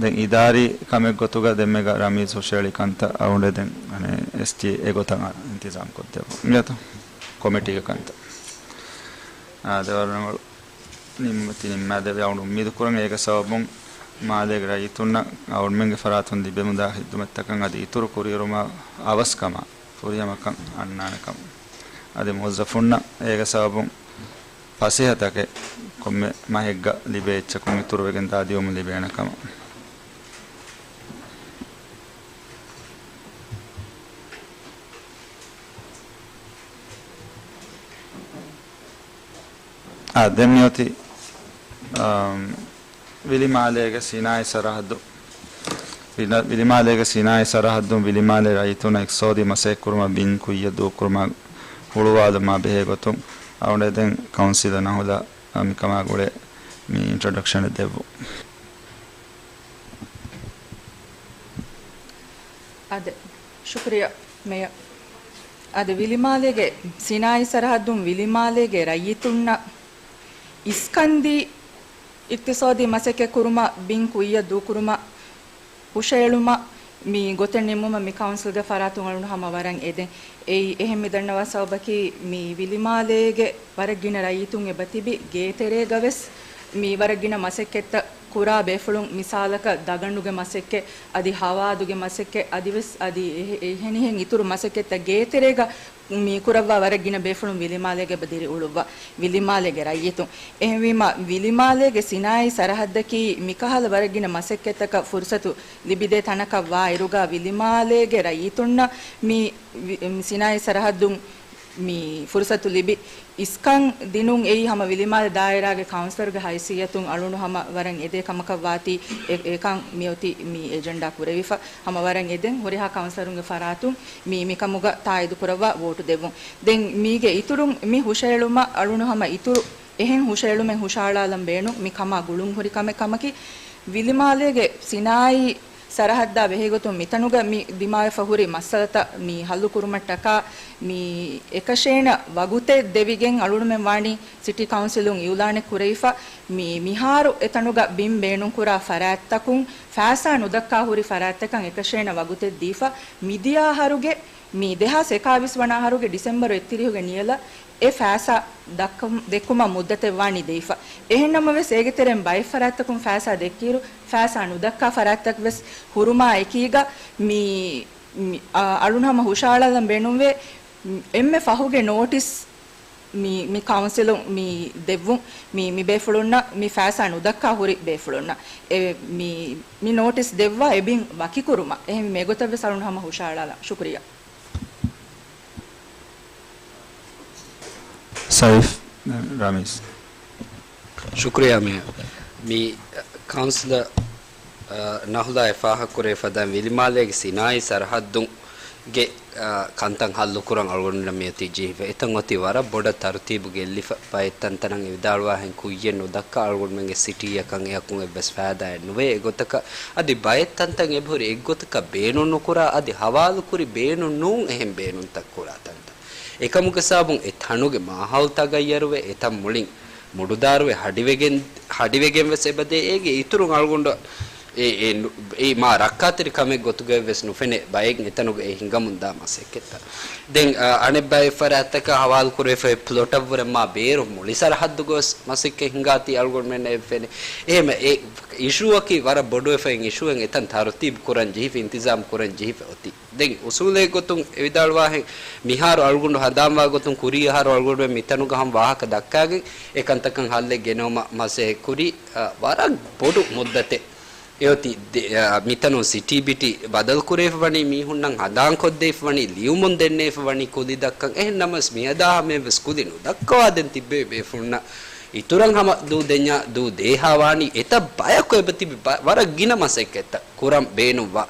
ދެން އިދާރީ ކަމެއް ގޮތުގަ ދެންމެގަ ރަމީޒް ހުށަހެޅި ކަންތައް އަޅުގަނޑު ދެން، އަނެއް، އެސްޖީ އެގޮތަށް އިންތިޒާމް ކޮށްދެއްވަ. އިނގޭތަ؟ ކޮމިޓީގެ ކަންތައް. އާދެ، ވަރަށް ރަނގަޅު ނިންމަތި ނިންމާދެވޭ އަޅުގަނޑު އުއްމީދު ކުރަން. އޭގެ ސަބަބުން މާލޭގެ ރައްޔިތުންނަށް އަޅުގަނޑުމެންގެ ފަރާތުން ލިބެމުންދާ ހިދުމަތްތަކަށް އަދި އިތުރު ކުރިއެރުމާ އަވަސްކަމާ ފުރިހަމަކަން އަންނާނެ ކަމަށް. އަދި މުވައްޒަފުންނަށް އޭގެ ސަބަބުން ފަސޭހަތަކެއް ކޮންމެ މަހެއްގަ ލިބޭ އެއްޗަކުން އިތުރުވެގެން ދާދިޔުމުން ލިބޭނެ ކަމަށް. އާ، ދެން މިއޮތީ، އާ، ވިލިމާލޭގެ ސިނާއީ ސަރަހައްދު. ވިލަ-، ވިލިމާލޭގެ ސިނާއީ ސަރަހައްދުން ވިލިމާލޭ ރައްޔިތުންނަށް އިޤްތިޞާދީ މަސައްކަތްކުރުމަށް ބިން ކުއްޔަށް ދޫކުރުމާ ހުޅުވާލުމާ ބެހޭ ގޮތުން އަޅުގަނޑު އެދެން ކައުންސިލަރ ނަހުލާ މިކަމާ ގުޅޭ މި އިންޓްރޮޑަކްޝަނެއް ދެއްވުން. އާދެ، ޝުކުރިއްޔާ މޭޔަރ. އާދެ، ވިލިމާލޭގެ ސިނާއީ ސަރަހައްދުން ވިލިމާލޭގެ ރައްޔިތުންނަށް އިސްކަންދީ އިޤްތިޞާދީ މަސައްކަތް ކުރުމަށް ބިން ކުއްޔަށް ދޫކުރުމަށް ހުށައެޅުމަށް މި ގޮތެއް ނިންމުމަށް މި ކައުންސިލްގެ ފަރާތުން އަޅުން ހަމަ ވަރަށް އެދެން. އެއީ އެހެން މި ދަންނަވާ ސަބަބަކީ މި ވިލިމާލޭގެ ވަރަށް ގިނަ ރައްޔިތުން އެބަތިބި ގޭތެރޭގަވެސް މި ވަރަށް ގިނަ މަސައްކަތްތައް ކުރާ ބޭފުޅުން، މިސާލަކަށް ދަގަނޑުގެ މަސައްކަތް، އަދި ހަވާދުގެ މަސައްކަތް، އަދިވެސް އަދި އެހެ-، އެހެނިހެން އިތުރު މަސައްކަތްތައް ގޭތެރޭގަ މި ކުރައްވާ ވަރަށް ގިނަ ބޭފުޅުން ވިލިމާލޭގަ އެބަ ދިރިއުޅުއްވާ. ވިލިމާލޭގެ ރައްޔިތުން. އެހެންވީމަ، ވިލިމާލޭގެ ސިނާއީ ސަރަހައްދަކީ މިކަހަލަ ވަރަށް ގިނަ މަސައްކަތްތަކަށް ފުރުސަތު ލިބިދޭ ތަނަކަށް ވާ އިރުގަ ވިލިމާލޭގެ ރައްޔިތުންނަށް މި ވި-، ސިނާއީ ސަރަހައްދުން މި ފުރުސަތު ލިބި އިސްކަން ދިނުން އެއީ ހަމަ ވިލިމާލެ ދާއިރާގެ ކައުންސިލަރުގެ ހައިސިއްޔަތުން އަޅުނު ހަމަ ވަރަށް އެދޭ ކަމަކަށް ވާތީ، އެ-، އެކަން މިއޮތީ މި އެޖެންޑާ ކުރެވިފަ. ހަމަ ވަރަށް އެދެން ހުރިހާ ކައުންސިލަރުންގެ ފަރާތުން މި، މިކަމުގަ ތާއީދު ކުރައްވާ ވޯޓު ދެއްވުން. ދެން މީގެ އިތުރުން މި ހުށައެޅުމަށް އަޅުނު ހަމަ އިތުރު އެހެން ހުށައެޅުމެއް ހުށައަޅާލަން ބޭނުން. މި ކަމާ ގުޅުން ހުރި ކަމެއް ކަމަކީ، ވިލިމާލޭގެ ސިނާއީ ސަރަހައްދާ ބެހޭގޮތުން މިތަނުގަ މި ދިމާވެފަ ހުރި މައްސަލަތައް މި ހައްލު ކުރުމަށްޓަކާ މި އެކަށޭނަ ވަގުތެއް ދެވިގެން އަޅުގަނޑުމެން ވާނީ ސިޓީ ކައުންސިލުން އިއުލާނެއް ކުރެވިފަ. މި މިހާރު އެތަނުގަ ބިން ބޭނުންކުރާ ފަރާތްތަކުން ފައިސާ ނުދައްކާ ހުރި ފަރާތްތަކަށް އެކަށޭނަ ވަގުތެއް ދީފަ. މިދިޔަ އަހަރުގެ މި ދެހާސް އެކާވީސް ވަނަ އަހަރުގެ ޑިސެމްބަރު އެއްތިރީހުގެ ނިޔަލަށް އެ ފައިސާ ދައްކަމު-، ދެއްކުމަށް މުއްދަތެއް ވާނީ ދެވިފަ. އެހެންނަމަވެސް، އޭގެ ތެރެއިން ބައެއް ފަރާތްތަކުން ފައިސާ ދެއްކިއިރު، ފައިސާ ނުދައްކާ ފަރާތްތައް ވެސް ހުރުމާ އެކީގަ މި، މި، އަ، އަޅުން ހަމަ ހުށައަޅާލަން ބޭނުންވޭ، އެންމެ ފަހުގެ ނޯޓިސް މި، މި ކައުންސިލުން މި ދެއްވުން، މި، މި ބޭފުޅުންނަށް، މި ފައިސާ ނުދައްކާ ހުރި ބޭފުޅުންނަށް އެ، މި، މި ނޯޓިސް ދެއްވާ އެ ބިން ވަކިކުރުމަށް. އެހެންވީމަ އެގޮތަށް ވެސް އަޅުން ހަމަ ހުށައަޅާލަން. ޝުކުރިއްޔާ. ސައިފް ރަމީސް. ޝުކުރިއްޔާ މޭޔަރ. މި ކައުންސިލަރ، އަ، ނަހުލާ އެ ފާހަގަކުރެވި ފަދައިން ވިލިމާލޭގެ ސިނާއީ ސަރަހައްދުންގެ، އަ، ކަންތައް ހައްލުކުރަން އަޅުގަނޑުމެންނަށް މިއޮތީ ޖެހިފަ. އެތަން އޮތީ ވަރަށް ބޮޑަށް ތަރުތީބު ގެއްލިފަ. ބައެއް ތަންތަނަށް އެ ވިދާޅުވާހެން ކުއްޔެއް ނުދައްކާ އަޅުގަނޑުމެންގެ ސިޓީއަކަށް އެއަކުން އެއްވެސް ފައިދާއެއް ނުވޭ. އެގޮތަކަށް އަދި ބައެއް ތަންތަން އެބަހުރި އެއްގޮތަކަށް ބޭނުން ނުކުރާ، އަދި ހަވާލުކުރި ބޭނުން ނޫން އެހެން ބޭނުންތައް ކުރާ ތަންތަން. އެކަމުގެ ސަބަބުން އެ ތަނުގެ މާހައުލް ތަޣައްޔަރުވެ، އެ ތަން މުޅިން މުޑުދާރުވެ ހަޑިވެގެން، ހަޑިވެގެން ވެސް އެބަދޭ. އޭގެ އިތުރުން އަޅުގަނޑު އެ، އެ ނު-، އެ މާ ރައްކާތެރި ކަމެއް ގޮތުގައި ވެސް ނުފެނޭ ބައެއް އެތަނުގައި ހިނގަމުން ދާ މަސައްކަތްތައް. ދެން، އަ، އަނެއް ބައެއް ފަރާތްތަކަށް ހަވާލު ކުރެވިފައި ޕްލޮޓަށްވުރެ މާ ބޭރު މުޅި ސަރަހައްދުގަވެސް މަސައްކަތް ހިނގާތީ އަޅުގަނޑުމެންނަށް އެ ފެނޭ. އެހެން އެ އިޝޫއަކީ ވަރަށް ބޮޑުވެފައި އިޝޫއެއް އެތަން ތަރުތީބު ކުރަން ޖެހިފަ، އިންތިޒާމް ކުރަން ޖެހިފަ އޮތީ. ދެން އުސޫލެއް ގޮތުން އެ ވިދާޅުވާހެން މިހާރު އަޅުގަނޑު ހަނދާންވާ ގޮތުން ކުރީ އަހަރު އަޅުގަނޑުމެން މިތަނުގަ ހަމަ ވާހަކަ ދައްކާގެން އެ ކަންތަކަށް ހައްލެއް ގެނައުމަށް މަސައްކަތް ކުރީ، އަ، ވަރަށް ބޮޑު މުއްދަތެއް. އެއޮތީ ދެ-، އަ، މިތަނުން ސިޓީ ބިޓީ ބަދަލު ކުރެވިފަ ވަނީ، މީހުންނަށް ހަނދާން ކޮށްދެވިފަ ވަނީ، ލިޔުމުން ދެންނެވިފަ ވަނީ ކުލި ދައްކަން. އެހެން ނަމަވެސް މިއަދާ ހަމަޔަށް ވެސް ކުލި ނުދައްކަވާ ދެން ތިއްބެވި ބޭފުޅުންނަށް އިތުރަށް ހަމަ ދޫ ދެންޏާ ދޫ ދޭހާ ވާނީ. އެތައް ބަޔަކު އެބަތިބި ބަ-، ވަރަށް ގިނަ މަސައްކަތްތައް ކުރަން ބޭނުންވާ.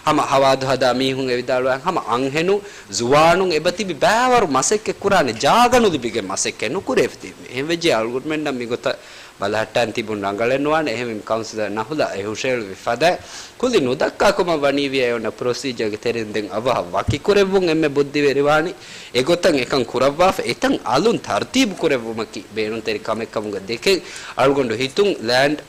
ހަމަ ހަވާދު ހަދާ މީހުން އެ ވިދާޅުވާ ހަމަ އަންހެނުން، ޒުވާނުން އެބަތިބި ބައިވަރު މަސައްކަތް ކުރާނެ ޖާގަ ނުލިބިގެން މަސައްކަތް ނުކުރެވިތީ. އެހެންވެއްޖެ އަޅުގަނޑުމެންނަށް މިގޮތަށް ބަލަހައްޓާން ތިބުން ރަނގަޅެއް ނުވާނެ. އެހެންވީމަ ކައުންސިލަރ ނަހުލާ އެ ހުށައެޅުއްވި ފަދައިން ކުލި ނުދައްކާކަމަށް ވަނީވިޔަ އެ އޮންނަ ޕްރޮސީޖަރގެ ތެރެއިން ދެން އަވަހަށް ވަކިކުރެއްވުން އެންމެ ބުއްދިވެރިވާނީ. އެގޮތަށް އެކަން ކުރައްވާފަ އެތަން އަލުން ތަރުތީބު ކުރެއްވުމަކީ ބޭނުންތެރި ކަމެއް ކަމުގަ ދެކެން އަޅުގަނޑު ހިތުން ލޭންޑް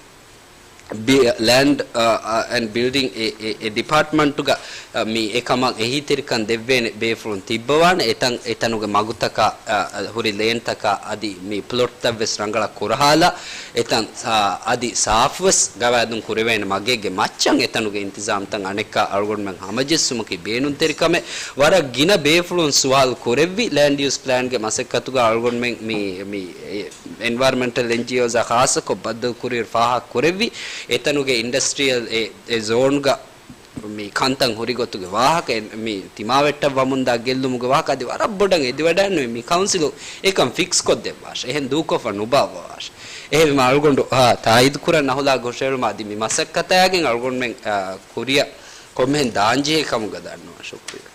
ބި-، ލޭންޑް، އަ، އަ، އެންޑް ބިލްޑިންގ އެ، އެ، އެ ޑިޕާޓްމަންޓުގަ، އަ، މި އެކަމަށް އެހީތެރިކަން ދެއްވޭނެ ބޭފުޅުން ތިއްބަވާނެ. އެތަން، އެތަނުގެ މަގުތަކާ، އަ، އަ، ހުރި ލޭންތަކާ އަދި މި ޕްލޮޓްތައް ވެސް ރަނގަޅަށް ކުރަހާލާ، އެތަން ސާ-، އަދި ސާފުވެސް ގަވާއިދުން ކުރެވޭނެ މަގެއްގެ މައްޗަށް އެތަނުގެ އިންތިޒާމްތައް އަނެއްކާ އަޅުގަނޑުމެން ހަމަޖެއްސުމަކީ ބޭނުންތެރި ކަމެއް. ވަރަށް ގިނަ ބޭފުޅުން ސުވާލު ކުރެއްވި ލޭންޑް ޔޫސް ޕްލޭންގެ މަސައްކަތުގަ އަޅުގަނޑުމެން މި، މި، އެ، އެންވަޔަރަމެންޓަލް އެންޖީއޯސްއާ ޚާއްޞަކޮށް ބައްދަލު ކުރިއިރު ފާހަގަ ކުރެއްވި، އެތަނުގެ އިންޑަސްޓްރިއަލް އެ، އެ ޒޯންގަ މި ކަންތައް ހުރި ގޮތުގެ ވާހަކަ، އެ، މި ތިމާވެއްޓަށް ވަމުންދާ ގެއްލުމުގެ ވާހަކަ އަދި ވަރަށް ބޮޑަށް އެދިވަޑައިންނުވެ މި ކައުންސިލު އެކަން ފިކްސް ކޮށްދެއްވާށެ. އެހެން ދޫކޮށްފަ ނުބާއްވަވާށެ. އެހެންވީމަ އަޅުގަނޑު، އާ، ތާއީދު ކުރަން ނަހުލާގެ ހުށަހެޅުމަށް އަދި މި މަސައްކަތާގެން އަޅުގަނޑުމެން، އާ، ކުރިއަށް ކޮންމެހެން ދާންޖެހޭ ކަމުގަ ދަންނަވަން. ޝުކުރިއްޔާ.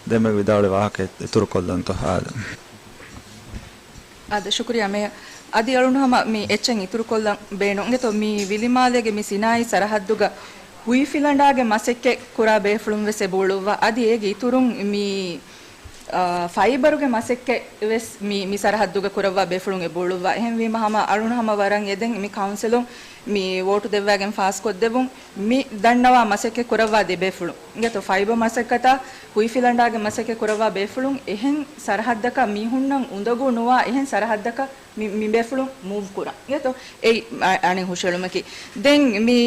ދެންމެ ވިދާޅުވި ވާހަކަ އިތުރު ކޮށްލަންތޯ؟ އާދެ. އާދެ، ޝުކުރިއްޔާ މޭޔަރ. އަދި އަޅުން ހަމަ މި އެއްޗެއް އިތުރު ކޮށްލަން ބޭނުން. އިނގޭތޯ، މި ވިލިމާލޭގެ މި ސިނާއީ ސަރަހައްދުގަ ހުއިފިލަނޑާގެ މަސައްކަތް ކުރާ ބޭފުޅުން ވެސް އެބަ އުޅުއްވާ. އަދި އޭގެ އިތުރުން މި، އާ، ފައިބަރުގެ މަސައްކަތް ވެސް މި، މި ސަރަހައްދުގަ ކުރައްވާ ބޭފުޅުން އެބަ އުޅުއްވާ. އެހެންވީމަ ހަމަ އަޅުން ހަމަ ވަރަށް އެދެން މި ކައުންސިލުން މި ވޯޓު ދެއްވާގެން ފާސްކޮށްދެއްވުން. މި ދަންނަވާ މަސައްކަތް ކުރައްވާ ދެ ބޭފުޅުން. އިނގޭތޯ، ފައިބަ މަސައްކަތާ ހުއިފިލަނޑާގެ މަސައްކަތް ކުރައްވާ ބޭފުޅުން އެހެން ސަރަހައްދަކަށް މީހުންނަށް އުނދަގޫ ނުވާ އެހެން ސަރަހައްދަކަށް މި، މި ބޭފުޅުން މޫވް ކުރަން. އިނގޭތޯ، އެއީ އަ-، އަނެއް ހުށައެޅުމަކީ. ދެން މި،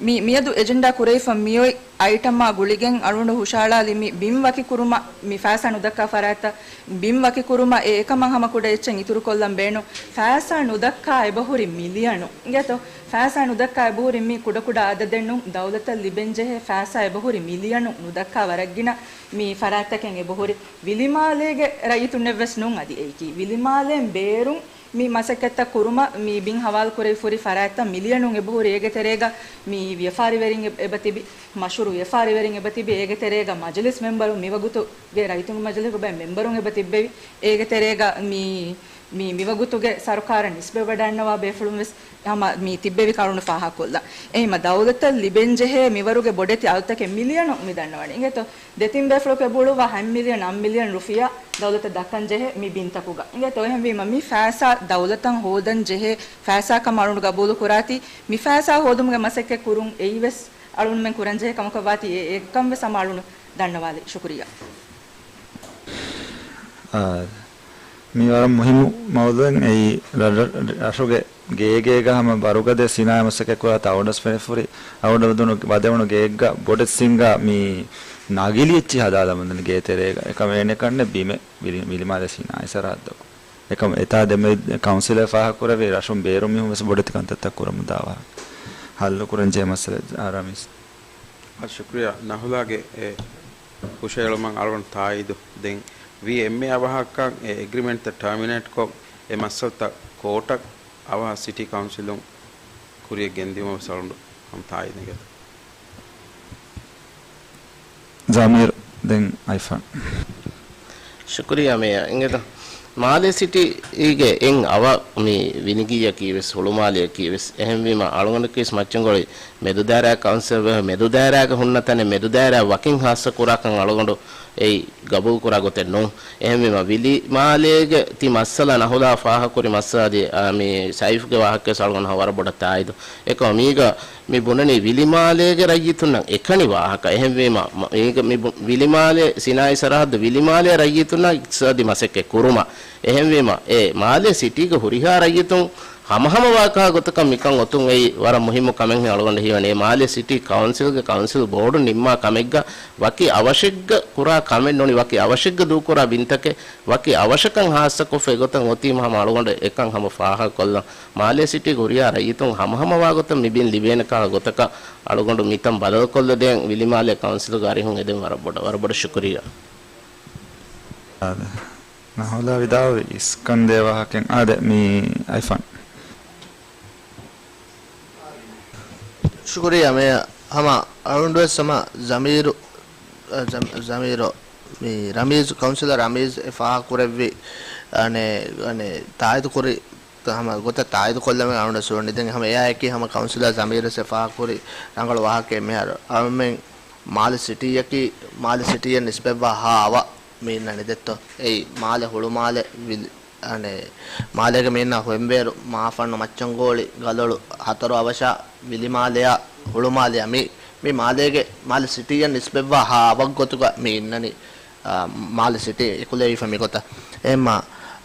މި، މިއަދު އެޖެންޑާ ކުރެވިފަ މިއޮތް އައިޓަމާ ގުޅިގެން އަޅުގަނޑު ހުށަހަޅާލި މި ބިން ވަކިކުރުމަށް މި ފައިސާ ނުދައްކާ ފަރާތްތައް ބިން ވަކިކުރުމަށް އެ އެކަމަށް ހަމަ ކުޑަ އެއްޗެއް އިތުރުކޮށްލަން ބޭނުން. ފައިސާ ނުދައްކާ އެބަހުރި މިލިޔަނު. އިނގޭތޯ؟ ފައިސާ ނުދައްކާ އެބަހުރި މީ ކުޑަކުޑަ އަދަދެއް ނޫން. ދައުލަތަށް ލިބެންޖެހޭ ފައިސާ އެބަހުރި މިލިޔަނު ނުދައްކާ ވަރަށްގިނަ މި ފަރާތްތަކެއް އެބަހުރި. ވިލިމާލޭގެ ރައްޔިތުންނެއްވެސް ނޫން އަދި އެއީކީ. ވިލިމާލޭން ބޭރުން މި މަސައްކަތްތައް ކުރުމަށް މި ބިން ހަވާލު ކުރެވިފަ ހުރި ފަރާތްތައް މިލިޔަނުން އެބަހުރި. އޭގެ ތެރޭގަ މި ވިޔަފާރިވެރިން އެ-، އެބަތިބި، މަޝްހޫރު ވިޔަފާރިވެރިން އެބަތިބި. އޭގެ ތެރޭގަ މަޖިލިސް މެމްބަރުން މިވަގުތުގެ ރައްޔިތުންގެ މަޖިލިހުގެ ބައެއް މެމްބަރުން އެބަތިއްބެވި. އޭގެ ތެރޭގަ މި، މި، މިވަގުތުގެ ސަރުކާރަށް ނިސްބަތްވެވަޑައިންނަވާ ބޭފުޅުން ވެސް ހަމަ މި ތިއްބެވި ކަރުނު ފާހަގަކޮށްލަން. އެހެންވީމަ ދައުލަތަށް ލިބެންޖެހޭ މިވަރުގެ ބޮޑެތި އަލުތަކެއް މިލިޔަނު މި ދަންނަވަނީ. އިނގޭތޯ؟ ދެތިން ބޭފުޅަކު އެބައުޅުއްވާ ހަތް މިލިޔަން، އަށް މިލިޔަން ރުފިޔާ ދައުލަތަށް ދައްކަން ޖެހޭ މި ބިންތަކުގަ. އިނގޭތޯ؟ އެހެންވީމަ މި ފައިސާ ދައުލަތަށް ހޯދަން ޖެހޭ ފައިސާ ކަމަށް އަޅުގަނޑު ގަބޫލު ކުރާތީ، މި ފައިސާ ހޯދުމުގެ މަސައްކަތް ކުރުން އެއީވެސް އަޅުގަނޑުމެން ކުރަން ޖެހޭ ކަމަކަށް ވާތީ އެ-، އެކަން ވެސް ހަމަ އަޅުގަނޑު ދަންނަވާލީ. ޝުކުރިއްޔާ. އާ، މި ވަރަށް މުހިއްމު މައުޟޫޢެއް. އެއީ ރަ-، ރަ-، ރަށުގެ ގޭގޭގަ ހަމަ ބަރުގަދަ ސިނާއަތް މަސައްކަތް ކުރާ ތައުނަސް ފެނިފުރި އަޅުގަނޑު ވަދެވުނު ގޭއެއްގަ ބޮޑެތި ސިންގާ މި ނަގިލި އެއްޗި ހަދާލަމުންދަނީ ގޭ ތެރޭގަ. އެކަމަށް އޭނެ ކަންނެ ބިމެއް ވިލި-، ވިލިމާލެ ސިނާއަތް ސަރަހައްދަކު. އެކަމަށް އެތާ ދެމެ ކައުންސިލަށް ފާހަގަކުރެވި ރަށުން ބޭރު މީހުން ވެސް ބޮޑެތި ކަންތައްތައް ކުރަމުންދާ ވާހަކަ ހައްލު ކުރަން ޖެހޭ މައްސަލަ ރަމީސް. ޝުކުރިއްޔާ. ނަހުލާގެ އެ ހުށައެޅުމަށް އަޅުގަނޑު ތާއީދު ދެން ވީ. އެންމެ އަވަހަކަށް އެ އެގްރިމެންޓްތައް ޓާމިނޭޓްކޮށް އެ މައްސަލަތައް ކޯޓަށް އަވަހަށް ސިޓީ ކައުންސިލުން ކުރިޔަށް ގެންދިއުމަށް ވެސް އަޅުގަނޑު ހަމަ ތާއީދު ނެގޭތޯ. ޒަމީރު، ދެން އައިފާން. ޝުކުރިއްޔާ މޭޔަރ. އިނގޭތަ؟ މާލެ ސިޓީގެ އެއް އަވަށް މި ވިނިގިއްޔަކީ ވެސް ހުޅުމާލެއަކީ ވެސް. އެހެންވީމަ އަޅުގަނޑަކީ ވެސް މައްޗަންގޮޅި މެދުދާއިރާ ކައުންސިލް ވެ، މެދުދާއިރާގަ ހުންނަ ތަނެއް މެދުދާއިރާ ވަކިން ހާއްސަ ކުރާކަން އަޅުގަނޑު އެއީ ގަބޫލު ކުރާ ގޮތެއް ނޫން. އެހެންވީމަ ވިލިމާލޭގެ ތި މައްސަލަ ނަހުލާ ފާހަގަކުރި މައްސަލަ އަދި، އާ، މި ސައިފްގެ ވާހަކަ ވެސް އަޅުގަނޑު ވަރަށް ބޮޑަށް ތާއީދު. އެކަމަ މީގަ މި ބުނަނީ ވިލިމާލޭގެ ރައްޔިތުންނަށް އެކަނި ވާހަކަ. އެހެންވީމަ، މަ-، މީގަ މި ބު-، ވިލިމާލޭ ސިނާއީ ސަރަހައްދު ވިލިމާލޭ ރައްޔިތުންނަށް އިޤްތިޞާދީ މަސައްކަތް ކުރުމަށް. އެހެންވީމަ، އެ މާލޭ ސިޓީގެ ހުރިހާ ރައްޔިތުން ހަމަހަމަ ވާކަހަ ގޮތަކަށް މިކަން އޮތުން އެއީ ވަރަށް މުހިއްމު ކަމެއް ހެން އަޅުގަނޑަށް ހީވަނީ. އެ މާލޭ ސިޓީ ކައުންސިލްގެ ކައުންސިލް ބޯޑު ނިންމާ ކަމެއްގަ ވަކި އަވަށެއްގަ ކުރާ ކަމެއް ނޫނީ، ވަކި އަވަށެއްގަ ދޫކުރާ ބިންތަކެއް ވަކި އަވަށަކަށް ހާއްސަކޮށްފަ އެގޮތަށް އޮތީމަ ހަމަ އަޅުގަނޑު އެކަން ހަމަ ފާހަގަކޮށްލަން. މާލޭ ސިޓީގެ ހުރިހާ ރައްޔިތުން ހަމަހަމަ ވާގޮތަށް މި ބިން ލިބޭނެ ކަހަލަ ގޮތަކަށް އަޅުގަނޑު މިތަން ބަދަލުކޮށްލަދޭން ވިލިމާލޭ ކައުންސިލުގެ އަރިހުން އެދެން ވަރަށް ބޮޑަށް، ވަރަށް ބޮޑަށް ޝުކުރިއްޔާ. ނަހުލާ ވިދާޅުވި އިސްކަން ދޭ ވާހަކައިން އާދެ މި އައިފާން. ޝުކުރިއްޔާ މޭޔަރ. ހަމަ އަޅުގަނޑުވެސް ހަމަ ޒަމީރު، އަ، ޒަމް-، ޒަމީރު މި ރަމީޒް، ކައުންސިލަރ ރަމީޒް އެ ފާހަގަކުރެއްވި، އަނެ، އަނެ، ތާއީދުކުރި ހަމަ ގޮތަށް ތާއީދުކޮށްލަމެން އަޅުގަނޑަށް ސުވަނީ. ދެން ހަމަ އެއާއެކީ ހަމަ ކައުންސިލަރ ޒަމީރު އެ ފާހަގަކުރި ރަނގަޅު ވާހަކައެއް. މިހާރު އަޅުމެން މާލެ ސިޓީއަކީ، މާލެ ސިޓީއަށް ނިސްބަތްވާ ހާ އަވަށް މި އިންނަނީ ދެއްތޯ؟ އެއީ މާލެ، ހުޅުމާލެ، ވިލި-، އަނެ، މާލޭގެ މި އިންނަ ހޮނބޭރު، މާފަންނު، މައްޗަންގޯޅި، ގަލޮޅު، ހަތަރު އަވަށާ، ވިލިމާލެއާ، ހުޅުމާލެއާ މި، މި މާލޭގެ، މާލެ ސިޓީއަށް ނިސްބަތްވާ ހާ އަވަށް ގޮތުގަ މި އިންނަނީ. އާ، މާލެ ސިޓީ އެކުލެވިފަ މިގޮތަށް. އެހެންމާ،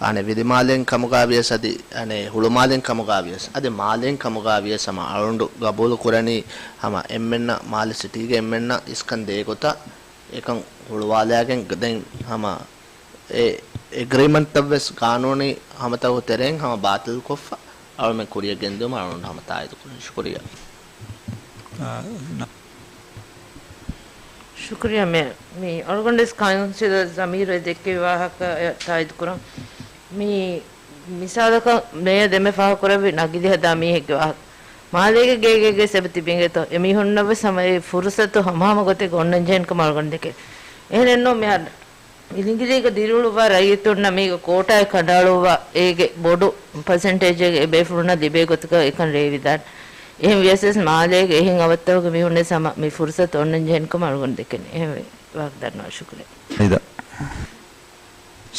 އަނެއް ވިލިމާލެން ކަމުގަ ވިޔަސް އަދި، އަނެއް ހުޅުމާލެން ކަމުގަ ވިޔަސް އަދި މާލެން ކަމުގަ ވިޔަސް ހަމަ އަޅުގަނޑު ގަބޫލު ކުރަނީ ހަމަ އެންމެންނަށް މާލެ ސިޓީގެ އެންމެންނަށް އިސްކަން ދޭ ގޮތަށް އެކަން ހުޅުވާލާގެން ދެން ހަމަ އެ އެގްރިމަންޓްތައް ވެސް ގާނޫނީ ހަމަތަކުގެ ތެރެއިން ހަމަ ބާތިލްކޮށްފަ، އަޅުމެން ކުރިއަށް ގެންދިއުމަށް އަޅުގަނޑު ހަމަ ތާއީދު ކުރަން. ޝުކުރިއްޔާ. އާ، ނަ. ޝުކުރިއްޔާ މޭޔަރ. މި އަޅުގަނޑުވެސް ކައުންސިލަރ ޒަމީރު އެ ދެއްކެވި ވާހަކަ ތާއީދު ކުރަން. މި މިސާލަކަށް މޭޔަރ ދެންމެ ފާހަގަކުރެއްވި ނަގިލި ހަދާ މީހެއްގެ ވާހަކަ. މާލޭގެ ގޭގޭގެ ސެބަ ތިބިނގެތޯ އެމީހުންނަށްވެސް ހަމަ އެ ފުރުސަތު ހަމަހަމަ ގޮތެއް އޮންނަންޖެހެން ކަމަށް އަޅުގަނޑު ދެކެ. އެހެނެއްނު މިހާރު އިލިނގިލީގަ ދިރިއުޅުއްވާ ރައްޔިތުންނަށް މީގަ ކޯޓާއެއް ކަނޑައަޅުއްވާ އޭގެ ބޮޑު ޕަސެންޓޭޖެއް އެ ބޭފުޅުންނަށް ލިބޭ ގޮތަކަށް އެކަން ރޭވިދާނެ. އެހެން ވިޔަސް ވެސް މާލޭގެ އެހެން އަވަށްތަކުގެ މީހުންވެސް ހަމަ މި ފުރުސަތު އޮންނަން ޖެހެން ކަމަށް އަޅުގަނޑު ދެކެން. އެހެންވެ ވާހަކަ ދަންނަވާ. ޝުކުރިއްޔާ.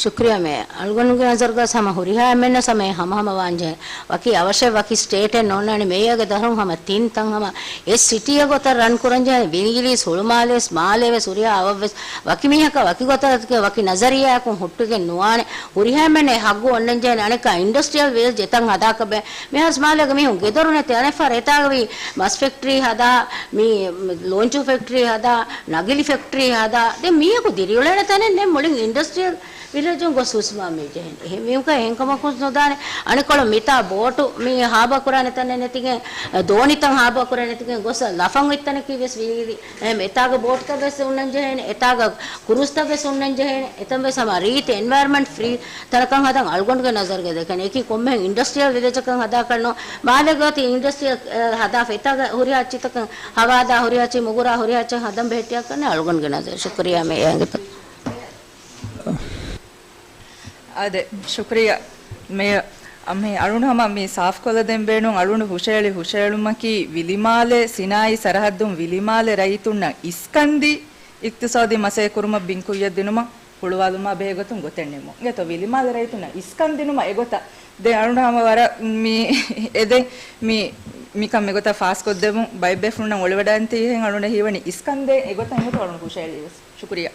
ޝުކްރިޔާ މޭ. އަޅުގަނޑުގެ ނަޒަރުގަ ހަމަ ހުރިހާ އެންމެންނަށް ހަމަ އެ ހަމަހަމަ ވާންޖެހޭ. ވަކި އަވަށެއް ވަކި ސްޓޭޓެއް ނޯންނާނެ މޭޔަރގެ ދަށުން ހަމަ ތިން ތަން ހަމަ އެ ސިޓީއެއް ގޮތަށް ރަން ކުރަންޖެހޭ. ވިނިގިލީސް ހުޅުމާލޭސް މާލޭވެސް ހުރިހާ އަވަށްވެސް ވަކި މީހަކަށް ވަކި ގޮތަކަށް ވަކި ނަޒަރިއްޔާއަކުން ހުއްޓިގެން ނުވާނެ. ހުރިހާ އެންމެން އެ ހައްގު އޮންނަންޖެހޭނެ. އަނެއްކާ އިންޑަސްޓްރިއަލް ވިލެޖް އެތަން ހަދާކަށް ބޭ. މިހާރު މާލޭގަ މީހުން ގެދޮރު ނެތި އަނެއްފަހަރު އެތާގަ ވީ މަސް ފެކްޓްރީ ހަދާ، މި ލޯންޗު ފެކްޓްރީ ހަދާ، ނަގިލި ފެކްޓްރީ ހަދާ. ދެން މީހަކު ދިރިއުޅޭނެ ތަނެއް ނެތް މުޅިން އިންޑަސްޓްރިއަލް ވިލެޖުން ގޮސް ހުސްމާ މި ޖެހެން. އެހެންވީމަކަށް އެހެން ކަމަކު ނުދާނެ. އަނެއްކޮޅު މިތާ ބޯޓު މި ހާބާ ކުރާނެ ތަނެއް ނެތިގެން، ދޯނިތައް ހާބާ ކުރާނެ ނެތިގެން ގޮސް ލަފަން އޮތް ތަނަކީ ވެސް ވީ. އެ، އެތާގަ ބޯޓްތައް ވެސް އޮންނަން ޖެހޭނެ، އެތާގަ ކުރޫޒްތައް ވެސް އޮންނަން ޖެހޭނެ. އެތަން ވެސް ހަމަ ރީތި އެންވަޔަރަމަންޓް ފްރީ ތަނަކަށް ހަދަން އަޅުގަނޑުގެ ނަޒަރުގަ ދެކެން. އެކީ ކޮންމެހެން އިންޑަސްޓްރިއަލް ވިލެޖަކަށް ހަދާކަށް ނޫން. މާލޭގަ އޮތީ އިންޑަސްޓްރިއަލް، އެ، ހަދާފަ އެތާގަ ހުރިހާ އެއްޗިތަކަށް ހަވާދާ، ހުރިހާ އެއްޗި މުގުރާ، ހުރިހާ އެއްޗެއް ހަދަން ބެހެއްޓިއްޔާކަށް ނޫން. އަޅުގަނޑުގެ ނަޒަރު. ޝުކުރިއްޔާ މޭޔަރ. އާދެ، ޝުކުރިއްޔާ މޭޔަރ. އަމް މި އަޅުގަނޑު ހަމަ މި ސާފުކޮށްލަދޭން ބޭނުން. އަޅުގަނޑު ހުށަހެޅި ހުށަހެޅުމަކީ ވިލިމާލެ ސިނާއީ ސަރަހައްދުން ވިލިމާލެ ރައްޔިތުންނަށް އިސްކަންދީ އިޤްތިޞާދީ މަސައްކަތް ކުރުމަށް ބިން ކުއްޔަށް ދިނުމަށް ހުޅުވާލުމާ ބެހޭ ގޮތުން ގޮތެއް ނިމުން. އިނގޭތޯ ވިލިމާލެ ރައްޔިތުންނަށް އިސްކަން ދިނުމަށް އެގޮތަށް. ދެން އަޅުގަނޑު ހަމަ ވަރަށް މި އެދެން މި، މިކަން އެގޮތަށް ފާސްކޮށްދެމުން ބައެއް ބޭފުޅުންނަށް އޮޅިވަޑައިގަންނަ ތި އެހެން އަޅުގަނޑަށް ހީވަނީ އިސްކަން ދޭން އެގޮތަށް. އިނގޭތޯ އަޅުގަނޑު ހުށަހެޅީ ވެސް. ޝުކުރިއްޔާ.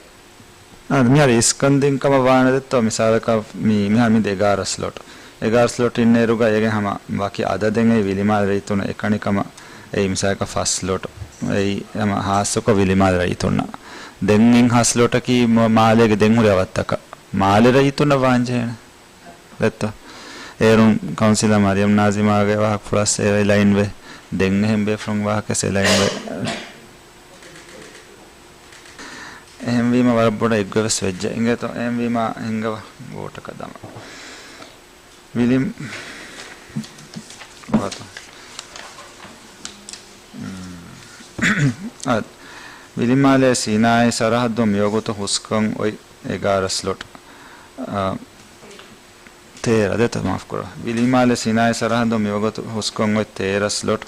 އާ، މިހާރު އިސްކަން ދިން ކަމަށް ވާނެ ދެއްތޯ، މިސާލަކަށް މި، މިހާ މި އެގާރަ ސްލޮޓް. އެގާރަ ސްލޮޓް އިންނައިރުގަ އޭގެ ހަމަ ވަކި އަދަދެއް އެ ވިލިމާލެ ރައްޔިތުންނަށް އެކަނި ކަމަށް އެއީ މިސާލަކަށް ފަސް ސްލޮޓް. އެއީ ހަމަ ހާއްސަކޮށް ވިލިމާލެ ރައްޔިތުންނަށް. ދެން އިން ހަ ސްލޮޓަކީ މ-، މާލޭގެ ދެން ހުރި އަވަށްތަކަށް. މާލެ ރައްޔިތުންނަށް ވާންޖެހޭނެ. ދެއްތޯ؟ އޭރުން ކައުންސިލަރ މަރިޔަމް ނާޒިމާގެ ވާހަކަ ފުރަސް އެ ލައިންވޭ. ދެން އެހެން ބޭފުޅުން ވާހަކަ އެ ލައިންވޭ. އެހެންވީމަ ވަރަށް ބޮޑަށް އެއްގޮތް ވެސް ވެއްޖެ. އިނގޭތޯ؟ އެހެންވީމަ ހިންގަވާ ވޯޓަކަށް ދަމާ. ވިލިމް-، އާ، ވިލިމާލެ ސިނާއީ ސަރަހައްދުން މިވަގުތު ހުސްކަން އޮތް އެގާރަ ސްލޮޓް. އާ، ތޭރަ ދޭތޯ، މާފުކުރާ. ވިލިމާލެ ސިނާއީ ސަރަހައްދުން މިވަގުތު ހުސްކަން އޮތް ތޭރަ ސްލޮޓް.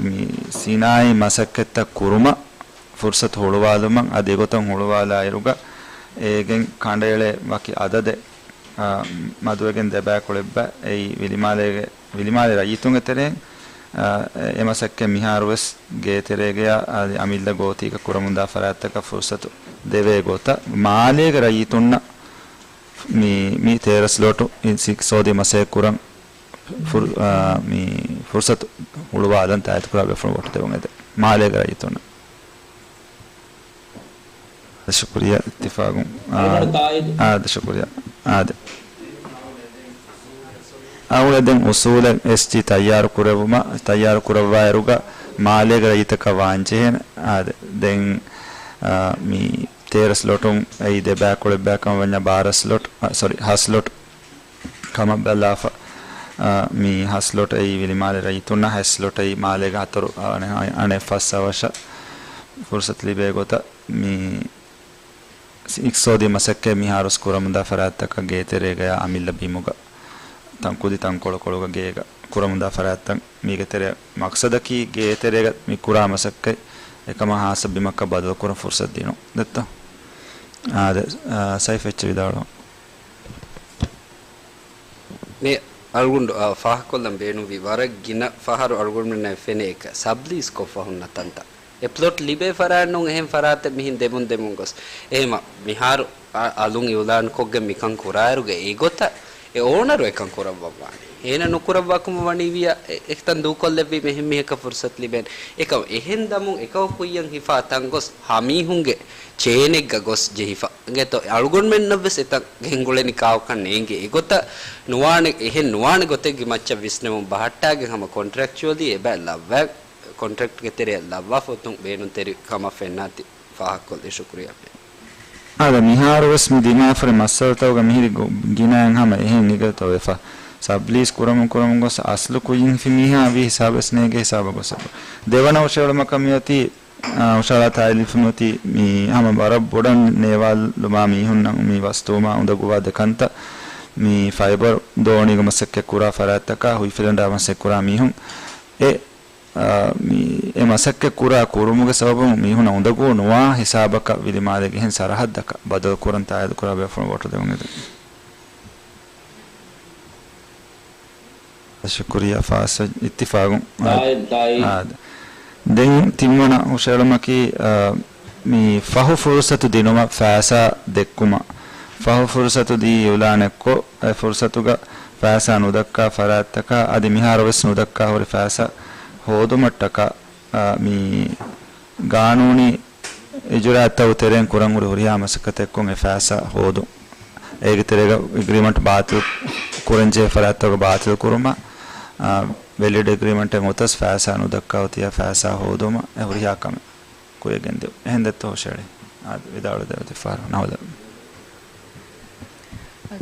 މި ސިނާއީ މަސައްކަތްތައް ކުރުމަށް ފުރުސަތު ހުޅުވާލުމަށް އަދި އެގޮތަށް ހުޅުވާލާއިރުގަ އޭގެން ކަނޑައެޅޭ ވަކި އަދަދެއް، އާ، މަދުވެގެން ދެބައިކުޅައެއްބަ. އެއީ ވިލިމާލޭގެ، ވިލިމާލެ ރައްޔިތުންގެ ތެރެއިން، އާ، އެ މަސައްކަތް މިހާރުވެސް ގޭތެރޭގަޔާ އަދި އަމިއްލަ ގޯތީގަ ކުރަމުންދާ ފަރާތްތަކަށް ފުރުސަތު ދެވޭ ގޮތަށް މާލޭގެ ރައްޔިތުންނަށް މި، މި ތޭރަ ސްލޮޓު އިން ސިކްސޯދި މަސައްކަތް ކުރަން ފުރ-، އާ، މި ފުރުސަތު ހުޅުވާލަން ތާއީދުކުރާ ބޭފުޅުން ވޯޓު ދެވުން އެދެން. މާލޭގެ ރައްޔިތުންނަށް. ޝުކުރިއްޔާ އިއްތިފާގުން. އާ، އަޅުގަނޑު ތާއީދު. އާދެ، ޝުކުރިއްޔާ. އާދެ. އަޅުގަނޑު ދެން އުސޫލެއް އެސްޖީ ތައްޔާރު ކުރެވުމަށް، ތައްޔާރު ކުރައްވާއިރުގަ މާލޭގެ ރައްޔިތަކަށް ވާންޖެހޭނެ. އާދެ. ދެން، އާ، މި ތޭރަ ސްލޮޓުން އެއީ ދެބައިކުޅައެއްބައި ކަމަށް ވަންޏާ ބާރަ ސްލޮޓް، އާ، ސޮރީ، ހަ ސްލޮޓް ކަމަށް ބަލާފަ، އާ، މި ހަ ސްލޮޓް އެއީ ވިލިމާލެ ރައްޔިތުންނަށް، ހަ ސްލޮޓް އެއީ މާލޭގެ ހަތަރު، އާ، އަނެއް، އަނެއް ފަސް އަވަށަށް ފުރުސަތު ލިބޭ ގޮތަށް މި އިޤްތިޞާދީ މަސައްކަތް މިހާރުވެސް ކުރަމުންދާ ފަރާތްތަކަށް ގޭތެރޭގަޔާ އަމިއްލަ ބިމުގަ ތަން ކުދި ތަންކޮޅުކޮޅުގަ ގޭގަ ކުރަމުންދާ ފަރާތްތައް މީގެ ތެރެ މަޤްޞަދަކީ ގޭތެރޭގަ މި ކުރާ މަސައްކަތް އެކަމާ ހާއްސަ ބިމަކަށް ބަދަލުކުރަން ފުރުޞަތު ދިނުން. ދެއްތޯ؟ އާދެ، އާ، ސައިފް އެއްޗެއް ވިދާޅުވަން. މި އަޅުގަނޑު، އާ، ފާހަގަކޮށްލަން ބޭނުންވީ ވަރަށް ގިނަ ފަހަރު އަޅުގަނޑުމެންނަށް ފެނޭ އެކަ ސަބްލީސް ކޮށްފަ ހުންނަ ތަންތަން. އެ ޕްލޮޓް ލިބޭ ފަރާތް ނޫން އެހެން ފަރާތެއް މިހިން ދެމުން ދެމުން ގޮސް. އެހެމަ މިހާރު އަ-، އަލުން އިއުލާންކޮށްގެން މިކަން ކުރާއިރުގަ އެގޮތަށް އެ އޯނަރު އެކަން ކުރައްވަން ވާނެ. އޭނަ ނުކުރައްވާކަމަށް ވަނީ ވިޔަ އެ-، އެކަން ދޫކޮށްލެއްވީމަ އެހެން މީހަކަށް ފުރުސަތު ލިބޭނެ. އެކަމަކު އެހެން ދަމުން އެކަކު ކުއްޔަށް ހިފާ ތަން ގޮސް ހަމީހުންގެ ޗޭނެއްގަ ގޮސް ޖެހިފަ. އިނގޭތޯ، އަޅުގަނޑުމެންނަށް ވެސް އެތަން ގެންގުޅެނީ ކާކުކަން ނޭނގޭ. އެގޮތަށް ނުވާނެ، އެހެން ނުވާނެ ގޮތެއްގެ މައްޗަށް ވިސްނެމުން ބަހައްޓާގެން ހަމަ ކޮންޓްރެކްޗުއަލީ އެބައި ލައްވާ، ކޮންޓްރެކްޓްގެ ތެރެއަށް ލައްވާފަ އޮތުން ބޭނުންތެރި ކަމަށް ފެންނާތީ ފާހަގަކޮށްލީ. ޝުކުރިއްޔާ. އާދެ، މިހާރު ވެސް މި ދިމާފަރި މައްސަލަތަކުގަ މިހިރި ގު-، ގިނައިން ހަމަ އެހެން އެގޮތަށް ވެފަ. ސަބްލީސް ކުރަމުން ކުރަމުން ގޮސް އަސްލު ކުއްޔިން ހިފި މީހާ ވީ ހިސާބެއް ނޭނގޭ ހިސާބަށް ގޮސް. ދެވަނަ ހުށައެޅުމަކަށް މިއޮތީ، އާ، ހުށައަޅާ ތާއީދު ލިބިފަ މިއޮތީ މި ހަމަ ވަރަށް ބޮޑަށް ނޭވާލުމާ މީހުންނަށް މި ވަސްތުވުމާ އުނދަގޫވާ ދެ ކަންތައް، މި ފައިބަރ ދޯނީގަ މަސައްކަތް ކުރާ ފަރާތްތަކާ ހުއިފިލަނޑާ މަސައްކަތް ކުރާ މީހުން އެ އާ، މި، އެ މަސައްކަތް ކުރާ ކުރުމުގެ ސަބަބުން މީހުންނަށް އުނދަގޫ ނުވާ ހިސާބަކަށް ވިލިމާލޭގެ އެހެން ސަރަހައްދަކަށް ބަދަލު ކުރަން ތާއީދު ކުރާ ބޭފުޅުން ވޯޓު ދެވުން އެދެން. ޝުކުރިއްޔާ ފާސް އިއްތިފާގުން. ތާއީދު، ތާއީދު. އާ، ދެން ތިންވަނަ ހުށައެޅުމަކީ، އާ، މި ފަހު ފުރުސަތު ދިނުމަށް ފައިސާ ދެއްކުމަށް. ފަހު ފުރުސަތު ދީ އިއުލާނެއްކޮށް، އެ ފުރުސަތުގަ ފައިސާ ނުދައްކާ ފަރާތްތަކާ އަދި މިހާރު ވެސް ނުދައްކާ ހުރި ފައިސާ ހޯދުމަށްޓަކާ، އާ، މި ގާނޫނީ އިޖުރާއަތްތައް ތެރެއިން ކުރަން ހުރި ހުރިހާ މަސައްކަތެއްކޮށް އެ ފައިސާ ހޯދުން. އޭގެ ތެރޭގަ އެގްރިމަންޓް ބާތިލް ކުރަންޖެހޭ ފަރާތްތަކުގެ ބާތިލް ކުރުމަށް، އާ، ވެލިޑް އެގްރިމަންޓެއް އޮތަސް ފައިސާ ނުދައްކާ އޮތިއްޔާ ފައިސާ ހޯދުމަށް އެ ހުރިހާ ކަމެއް ކުރިއަށް ގެންދިއުން. އެހެން ދެއްތޯ ހުށައެޅީ؟ އާދެ، ވިދާޅުވެދޭ އޮތީ ފަހަރު ނަހުލަ.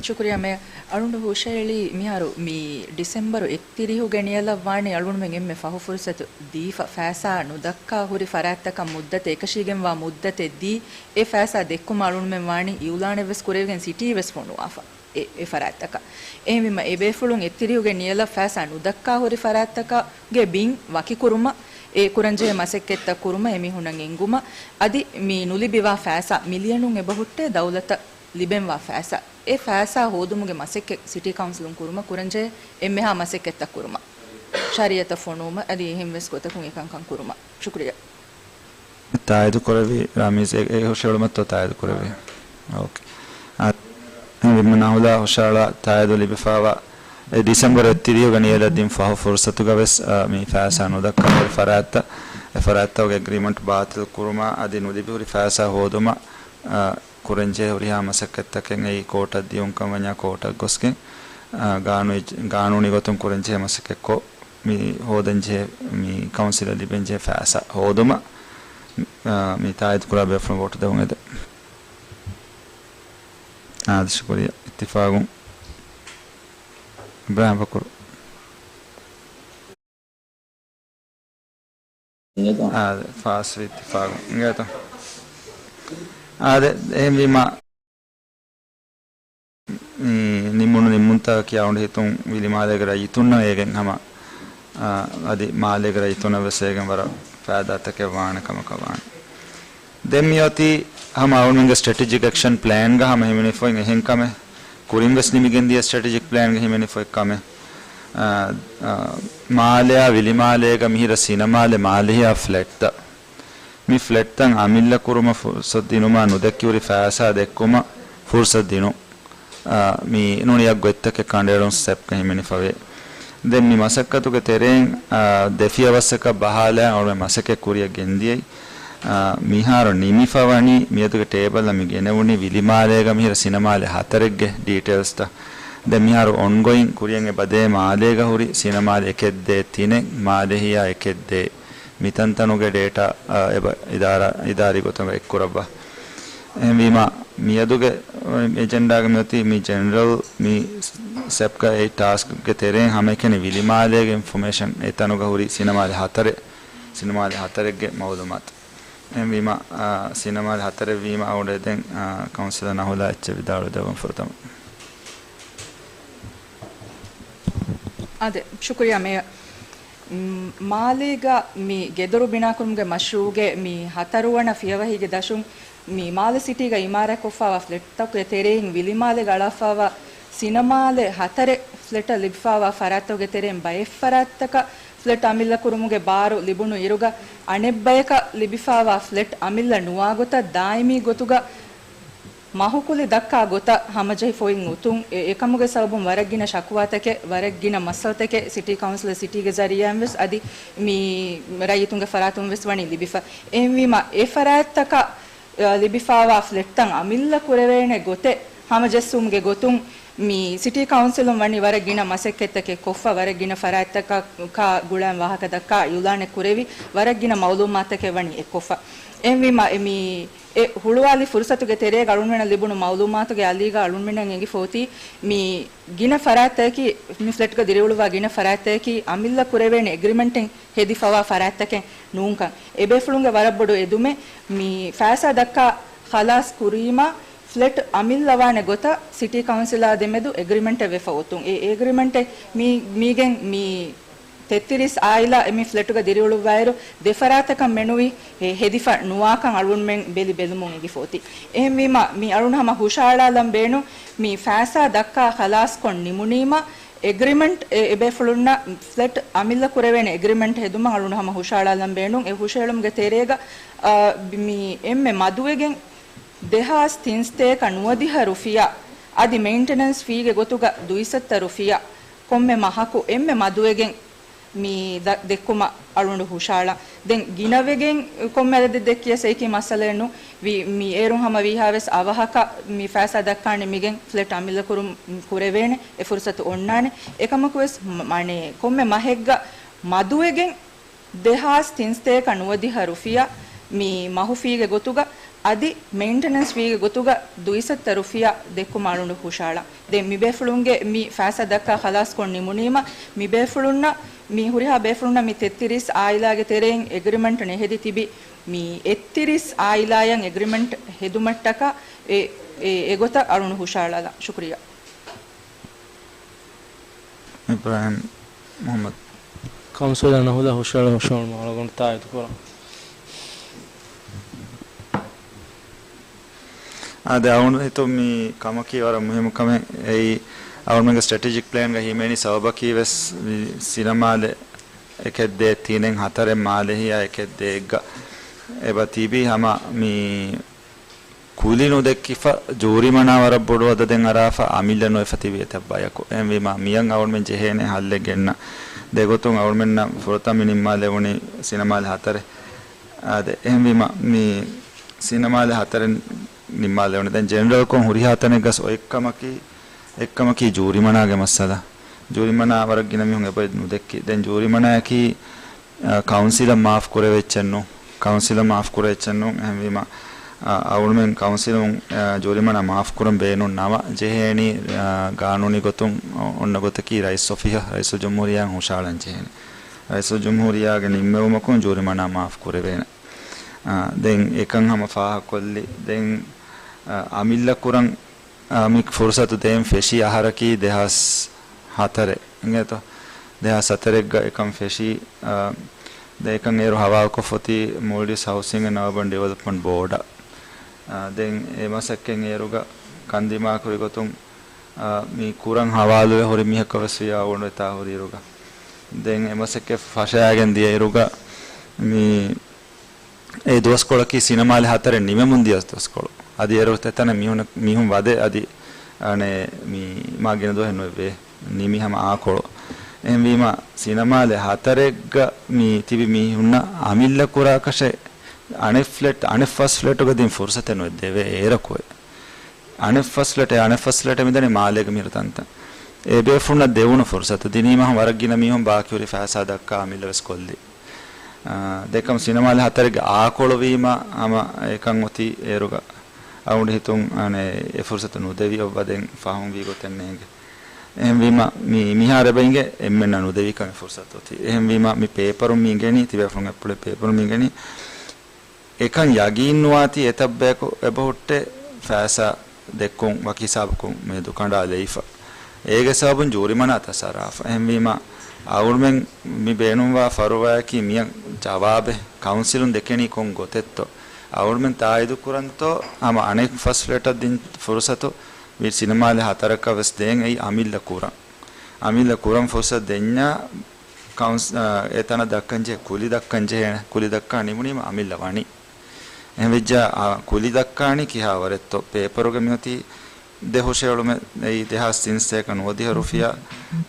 ޝުކުރިއްޔާ މޭޔަރ. އަޅުގަނޑު ހުށައެޅީ މިހާރު މި ޑިސެމްބަރު އެއްތިރީހުގެ ނިޔަލަށް ވާނީ އަޅުގަނޑުމެން އެންމެ ފަހު ފުރުސަތު ދީފަ ފައިސާ ނުދައްކާ ހުރި ފަރާތްތަކަށް މުއްދަތެއް އެކަށީގެންވާ މުއްދަތެއް ދީ، އެ ފައިސާ ދެއްކުމަށް އަޅުގަނޑުމެން ވާނީ އިއުލާނެއް ވެސް ކުރެވިގެން ސިޓީ ވެސް ފޮނުވާފަ. އެ، އެ ފަރާތްތަކަށް. އެހެންވީމަ، އެ ބޭފުޅުން އެއްތިރީހުގެ ނިޔަލަށް ފައިސާ ނުދައްކާ ހުރި ފަރާތްތަކުގެ ބިން ވަކިކުރުމަށް، އެ ކުރަންޖެހޭ މަސައްކަތްތައް ކުރުމަށް އެމީހުންނަށް އެންގުމަށް، އަދި މި ނުލިބިވާ ފައިސާ މިލިޔަނުން އެބަހުއްޓޭ ދައުލަތަށް ލިބެންވާ ފައިސާ، އެ ފައިސާ ހޯދުމުގެ މަސައްކަތް ސިޓީ ކައުންސިލުން ކުރުމަށް ކުރަންޖެހޭ އެންމެހާ މަސައްކަތްތައް ކުރުމަށް، ޝަރީއަތަށް ފޮނުވުމަށް އަދި އެހެން ވެސް ގޮތަކުން އެކަންކަން ކުރުމަށް. ޝުކުރިއްޔާ. ތާއީދު ކުރެއްވި ރާމީޒް އެ، އެ ހުށައެޅުމަށްތޯ ތާއީދު ކުރެއްވީ؟ އޯކޭ. އާ، އެހެންވީމަ ނަހުލާ ހުށައަޅާ ތާއީދު ލިބިފައިވާ އެ ޑިސެމްބަރު އެއްތިރީހުގެ ނިޔަލަށް ދިން ފަހު ފުރުސަތުގަ ވެސް، އާ، މި ފައިސާ ނުދައްކާ ހުރި ފަރާތްތައް، އެ ފަރާތްތަކުގެ އެގްރިމަންޓް ބާތިލް ކުރުމާ އަދި ނުލިބި ހުރި ފައިސާ ހޯދުމަށް، އާ، ކުރަންޖެހޭ ހުރިހާ މަސައްކަތްތަކެއް އެއީ ކޯޓަށް ދިޔުންކަން ވަންޏާ ކޯޓަށް ގޮސްގެން، އާ، ގާނޫ-، ގާނޫނީ ގޮތުން ކުރަންޖެހޭ މަސައްކަތްކޮށް، މި ހޯދަންޖެހޭ މި ކައުންސިލަށް ލިބެންޖެހޭ ފައިސާ ހޯދުމަށް، އާ، މި ތާއީދު ކުރާ ބޭފުޅުން ވޯޓު ދެވުން އެދެން. އާދެ، ޝުކުރިއްޔާ. އިއްތިފާގުން. އިބްރާހިމް ބަކުރު. އާދެ، ފާސްވި އިއްތިފާގުން. އިނގޭތޯ؟ އާދެ، އެހެންވީމަ، މި ނިމުނު ނިންމުންތަކަކީ އަޅުގަނޑު ހިތުން ވިލިމާލޭގެ ރައްޔިތުންނަށް އޭގެން ހަމަ، އާ، އަދި މާލޭގެ ރައްޔިތުންނަށް ވެސް އޭގެން ވަރަށް ފައިދާތަކެއް ވާނެ ކަމަކަށް ވާނެ. ދެން މިއޮތީ ހަމަ އަޅުގަނޑުމެންގެ ސްޓްރެޓެޖިކް އެކްޝަން ޕްލޭންގަ ހަމަ ހިމެނިފައި އެހެން ކަމެއް. ކުރިން ވެސް ނިމިގެން ދިޔަ ސްޓްރެޓެޖިކް ޕްލޭންގަ ހިމެނިފައި ކަމެއް. އާ، އާ، މާލެއާ ވިލިމާލޭގަ މިހިރަ ސިނަމާލެ މާލެހިޔާ ފްލެޓްތައް. މި ފްލެޓްތައް އަމިއްލަ ކުރުމަށް ފުރުސަތު ދިނުމާ ނުދެއްކި ހުރި ފައިސާ ދެއްކުމަށް ފުރުސަތު ދިނުން. އާ، މި ނޫނީ އެއްގޮތްތަކެއް ކަނޑައެޅުން ސްޓެޕްގަ ހިމެނިފަވޭ. ދެން މި މަސައްކަތުގެ ތެރެއިން، އާ، ދެ ފިޔަވައްސަކަށް ބަހާލާ އަޅުގަނޑު މަސައްކަތް ކުރިއަށް ގެންދިޔައީ. އާ، މިހާރު ނިމިފަވަނީ މިއަދުގެ ޓޭބަލްއަށް މި ގެނެވުނީ ވިލިމާލޭގަ މިހިރަ ސިނަމާލެ ހަތަރެއްގެ ޑީޓެއިލްސްތައް. ދެން މިހާރު އޮންގޮއިން ކުރިއަށް އެބަދޭ މާލޭގަ ހުރި ސިނަމާލެ އެކެއްދޭ ތިނެއް، މާލެހިޔާ އެކެއްދޭ. މިތަންތަނުގެ ޑޭޓާ، އާ، އެބަ އިދާރާ، އިދާރީ ގޮތުން އެއްކުރައްވާ. އެހެންވީމަ، މިއަދުގެ އެޖެންޑާގަ މިއޮތީ މި ޖެނެރަލް މި ސްޓެޕްގަ އެ ޓާސްކްގެ ތެރެއިން ހަމައެކަނި ވިލިމާލޭގެ އިންފޮމޭޝަން އެތަނުގަ ހުރި ސިނަމާލެ ހަތަރެއް، ސިނަމާލެ ހަތަރެއްގެ މައުލޫމާތު. އެހެންވީމަ، އާ، ސިނަމާލެ ހަތަރެއް ވީމަ އަޅުގަނޑު އެދެން، އާ، ކައުންސިލަރ ނަހުލާ އެއްޗެއް ވިދާޅުވެދެއްވަން ފުރަތަމަ. އާދެ، ޝުކުރިއްޔާ މޭޔަރ. މް، މާލޭގަ މި ގެދޮރު ބިނާކުރުމުގެ މަޝްރޫއުގެ މި ހަތަރުވަނަ ފިޔަވަހީގެ ދަށުން މި މާލެ ސިޓީގަ އިމާރާތްކޮށްފާވާ ފްލެޓްތަކުގެ ތެރެއިން ވިލިމާލޭގަ އަޅާފާވާ ސިނަމާލެ ހަތަރެއް ފްލެޓަށް ލިބިފާވާ ފަރާތްތަކުގެ ތެރެއިން ބައެއް ފަރާތްތަކަށް ފްލެޓް އަމިއްލަކުރުމުގެ ބާރު ލިބުނު އިރުގަ އަނެއްބަޔަކަށް ލިބިފާވާ ފްލެޓް އަމިއްލަ ނުވާގޮތަށް ދާއިމީ ގޮތުގަ މަހުކުލި ދައްކާ ގޮތަށް ހަމަޖެހި ފޮތް އޮތުން، އެ، އެކަމުގެ ސަބަބުން ވަރަށް ގިނަ ޝަކުވާތަކެއް، ވަރަށް ގިނަ މައްސަލަތަކެއް ސިޓީ ކައުންސިލަށް ސިޓީގެ ޒަރީއާއިން ވެސް އަދި މި ރައްޔިތުންގެ ފަރާތުން ވެސް ވަނީ ލިބިފަ. އެހެންވީމަ، އެ ފަރާތްތަކަށް، އަ، ލިބިފާވާ ފްލެޓްތައް އަމިއްލަ ކުރެވޭނެ ގޮތެއް ހަމަޖެއްސުމުގެ ގޮތުން މި ސިޓީ ކައުންސިލުން ވަނީ ވަރަށް ގިނަ މަސައްކަތްތަކެއް ކޮށްފަ، ވަރަށް ގިނަ ފަރާތްތަކާ ގުޅާން ވާހަކަ ދައްކާ އިއުލާނެއް ކުރެވި، ވަރަށް ގިނަ މައުލޫމާތުތަކެއް ވަނީ އެއްކޮށްފަ. އެހެންވީމަ، އެ މި އެ ހުޅުވާލި ފުރުސަތުގެ ތެރޭގަ އަޅުންމެނަށް ލިބުނު މައުލޫމާތުގެ އަލީގަ އަޅުންމެންނަށް އެނގިފަ އޮތީ، މި ގިނަ ފަރާތްތަކަކީ، މި ފްލެޓްގަ ދިރިއުޅުއްވާ ގިނަ ފަރާތްތަކަކީ އަމިއްލަ ކުރެވޭނެ އެގްރިމެންޓެއް ހެދިފަވާ ފަރާތްތަކެއް ނޫންކަން. އެބޭފުޅުންގެ ވަރަށް ބޮޑު އެދުމެއް މި ފައިސާ ދައްކާ ޚަލާސް ކުރީމަ، ފްލެޓް އަމިއްލަވާނެ ގޮތަށް ސިޓީ ކައުންސިލާ ދެމެދު އެގްރިމެންޓެއް ވެފަ އޮތުން. އެ އެގްރިމެންޓެއް މީ، މީގެން މި ތެއްތިރީސް އާއިލާ އެ މި ފްލެޓުގަ ދިރިއުޅުއްވާއިރު، ދެފަރާތަކަށް މެނުވީ ހެ-، ހެދިފަ ނުވާކަން އަޅުންމެން ބެލި ބެލުމުން އެނގިފަ އޮތީ. އެހެންވީމަ، މި އަޅުން ހަމަ ހުށައަޅާލަން ބޭނުން، މި ފައިސާ ދައްކާ ޚަލާސްކޮށް ނިމުނީމަ، އެގްރިމެންޓް އެ-، އެބޭފުޅުންނަށް ފްލެޓް އަމިއްލަ ކުރެވޭނެ އެގްރިމެންޓް ހެދުމަށް އަޅުން ހަމަ ހުށައަޅާލަން ބޭނުން. އެ ހުށަހެޅުމުގެ ތެރޭގަ، އާ، މި އެންމެ މަދުވެގެން ދެހާސް ތިންސަތޭކަ ނުވަދިހަ ރުފިޔާ އަދި މެއިންޓެނަންސް ފީގެ ގޮތުގަ ދުއިސައްތަ ރުފިޔާ ކޮންމެ މަހަކު އެންމެ މަދުވެގެން މި ދަ-، ދެއްކުމަށް އަޅުގަނޑު ހުށައަޅާ. ދެން ގިނަވެގެން ކޮންމެ އަދަދެއް ދެއްކިޔަސް އެއީކީ މައްސަލައެއް ނޫން. ވި-، މި އޭރުން ހަމަ ވީހާވެސް އަވަހަކަށް މި ފައިސާ ދައްކާ ނިމިގެން ފްލެޓް އަމިއްލަ ކުރުން ކުރެވޭނެ އެ ފުރުސަތު އޮންނާނެ. އެކަމަކުވެސް މަ-، މަނޭ ކޮންމެ މަހެއްގަ މަދުވެގެން ދެހާސް ތިންސަތޭކަ ނުވަދިހަ ރުފިޔާ މި މަހު ފީގެ ގޮތުގަ އަދި މެއިންޓެނަންސް ފީގެ ގޮތުގަ ދުއިސައްތަ ރުފިޔާ ދެއްކުމަށް އަޅުގަނޑު ހުށައަޅާ. ދެން މިބޭފުޅުންގެ މި ފައިސާ ދައްކާ ޚަލާސްކޮށް ނިމުނީމަ، މިބޭފުޅުންނަށް، މި ހުރިހާ ބޭފުޅުންނަށް މި ތެއްތިރީސް އާއިލާގެ ތެރެއިން އެގްރިމެންޓް ނެހެދި ތިބި، މި އެއްތިރީސް އާއިލާއަށް އެގްރިމެންޓް ހެދުމަށްޓަކާ އެ، އެ، އެގޮތަށް އަޅުގަނޑު ހުށައަޅާލަން. ޝުކުރިއްޔާ. އިބްރާހިމް މުޙައްމަދު. ކައުންސިލަރ ނަހުލާ ހުށަހެޅުން ހުށަހެޅުމަށް އަޅުގަނޑު ތާއީދު ކުރަން. އާދެ، އަޅުގަނޑު ހިތުން މި ކަމަކީ ވަރަށް މުހިއްމު ކަމެއް. އެއީ، އަޅުގަނޑުމެންގެ ސްޓްރެޓެޖިކް ޕްލޭންގަ ހިމެނި ސަބަބަކީ ވެސް މި ސިނަމާލެ އެކެއް ދޭއް ތިނެއް ހަތަރެއް މާލެހިޔާ އެކެއް ދޭއްގަ އެބަ ތިބީ ހަމަ މި ކުލި ނުދެއްކިފަ، ޖޫރިމަނާ ވަރަށް ބޮޑު އަދަދެއް އަރާފަ، އަމިއްލަ ނުވެފަ ތިބި އެތައް ބަޔަކު. އެހެންވީމަ، މިއަށް އަޅުގަނޑުމެން ޖެހޭނެ ހައްލެއް ގެންނަ. ދެގޮތުން އަޅުގަނޑުމެންނަށް ފުރަތަމަ ނިންމާލެވުނީ ސިނަމާލެ ހަތަރެއް. އާދެ، އެހެންވީމަ، މި ސިނަމާލެ ހަތަރެއް ނިންމާލެވުނީ. ދެން ޖެނެރަލްކޮށް ހުރިހާ ތަނެއްގަސް އޮތްކަމަކީ، އެއްކަމަކީ ޖޫރިމަނާގެ މައްސަލަ. ޖޫރިމަނާ ވަރަށް ގިނަ މީހުން އެބައޮތް ނުދެއްކި. ދެން ޖޫރިމަނާއަކީ، އަ، ކައުންސިލަށް މާފް ކުރެވޭ އެއްޗެއް ނޫން. ކައުންސިލަށް މާފް ކުރޭ އެއްޗެއް ނޫން. އެހެންވީމަ، އަ، އަޅުގަނޑުމެން ކައުންސިލުން، އަ، ޖޫރިމަނާ މާފް ކުރަން ބޭނުން ނަމަ ޖެހޭނީ، އަ، ގާނޫނީ ގޮތުން އޮ-، އޮންނަ ގޮތަކީ ރައީސް އޮފީހަށް، ރައީސުލްޖުމްހޫރިއްޔާއަށް ހުށައަޅަން ޖެހޭނެ. ރައީސުލްޖުމްހޫރިއްޔާގެ ނިންމެވުމަކުން ޖޫރިމަނާ މާފް ކުރެވޭނެ. އާ، ދެން އެކަން ހަމަ ފާހަގަކޮށްލި. ދެން، އާ، އަމިއްލަ ކުރަން، އާ، މި ފުރުސަތު ދޭން ފެށި އަހަރަކީ ދެހާސް ހަތަރެއް އިނގޭތޯ؟ ދެހާސް ހަތަރެއްގަ އެކަން ފެށީ، އާ، ދެން އެކަން އޭރު ހަވާލުކޮށްފަ އޮތީ މޯލްޑިވްސް ހައުސިން އެންޑް އަރބަން ޑިވެލޮޕްމަންޓް ބޯޑަށް. އާ، ދެން އެ މަސައްކަތް އޭރުގަ ކަންދިމާކުރި ގޮތުން، އާ، މި ކުރަން ހަވާލުވެ ހުރި މީހަކަށް ވެސް ވިޔާ އަޅުގަނޑު އެތާ ހުރިއިރުގަ. ދެން އެ މަސައްކަތް ފަށައިގެން ދިޔައިރުގަ މި އެ ދުވަސްކޮޅަކީ ސިނަމާލެ ހަތަރެއް ނިމެމުން ދިޔަ ދުވަސްކޮޅު. އަދި އޭރު އެތަނަށް މީހުން، މީހުން ވަދެ އަދި އަނެއް މި މާ ގިނަ ދުވަހެއް ނުވެއްވޭ. ނިމި ހަމަ އާކޮޅު. އެހެންވީމަ ސިނަމާލެ ހަތަރެއްގަ މި ތިބި މީހުންނަށް އަމިއްލަ ކުރާކަށެއް އަނެއް ފްލެޓް، އަނެއް ފަސް ފްލެޓުގަ ދިން ފުރުސަތެއް ނުވެއްދެވޭ އޭރަކުއެއް. އަނެއް ފަސް ފްލެޓެއް، އަނެއް ފަސް ފްލެޓެއް މިދަނީ މާލޭގެ މިހިރު ތަންތަން. އެ ބޭފުޅުންނަށް ދެވުނު ފުރުސަތު ދިނީމަ ވަރަށް ގިނަ މީހުން ބާކީ ހުރި ފައިސާ ދައްކާ އަމިއްލަ ވެސް ކޮށްލި. އާ، ދެކަމް ސިނަމާލެ ހަތަރެއްގެ އާކޮޅު ވީމަ ހަމަ އެކަން އޮތީ އޭރުގަ. އަޅުގަނޑު ހިތުން އަނެއް އެ ފުރުސަތު ނުދެވި އޮއްވަ ދެން ފަހުން ވީ ގޮތެއް ނޭނގެ. އެހެންވީމަ މި، މިހާރު އެބަ އިނގޭ އެންމެންނަށް ނުދެވިކަން އެ ފުރުސަތު އޮތީ. އެހެންވީމަ މި ޕޭޕަރުން މި އިނގެނީ، ތިބޭފުޅުން އެއްޕުޅެ ޕޭޕަރުން މި އިނގެނީ. އެކަން ޔަގީން ނުވާތީ އެތައް ބަޔަކު އެބަހުއްޓޭ ފައިސާ ދެއްކުން ވަކި ހިސާބަކުން މެދު ކަނޑާލައިފަ. އޭގެ ސަބަބުން ޖޫރިމަނާ ތަސް އަރާފަ. އެހެންވީމަ އަޅުމެން މި ބޭނުންވާ ފަރުވާއަކީ މިއަށް ޖަވާބެއް ކައުންސިލުން ދެކެނީ ކޮން ގޮތެއްތޯ؟ އަޅުމެން ތާއީދު ކުރަންތޯ ހަމަ އަނެއް ފަސް ފްލެޓަށް ދިން ފުރުސަތު މި ސިނަމާލެ ހަތަރަކަށް ވެސް ދޭން އެއީ އަމިއްލަ ކުރަން. އަމިއްލަ ކުރަން ފުރުސަތު ދެންޏާ ކައުންސް-، އާ، އެ ތަނަށް ދައްކަން ޖެހޭ، ކުލި ދައްކަން ޖެހޭނެ، ކުލި ދައްކާ ނިމުނީމަ އަމިއްލަ ވަނީ. އެހެންވެއްޖާ، އާ، ކުލި ދައްކާނީ ކިހާވަރެއްތޯ؟ ޕޭޕަރުގެ މިއޮތީ ދެ ހުށައެޅުމެއް، އެއީ ދެހާސް ތިން ސަތޭކަ ނުވަދިހަ ރުފިޔާ،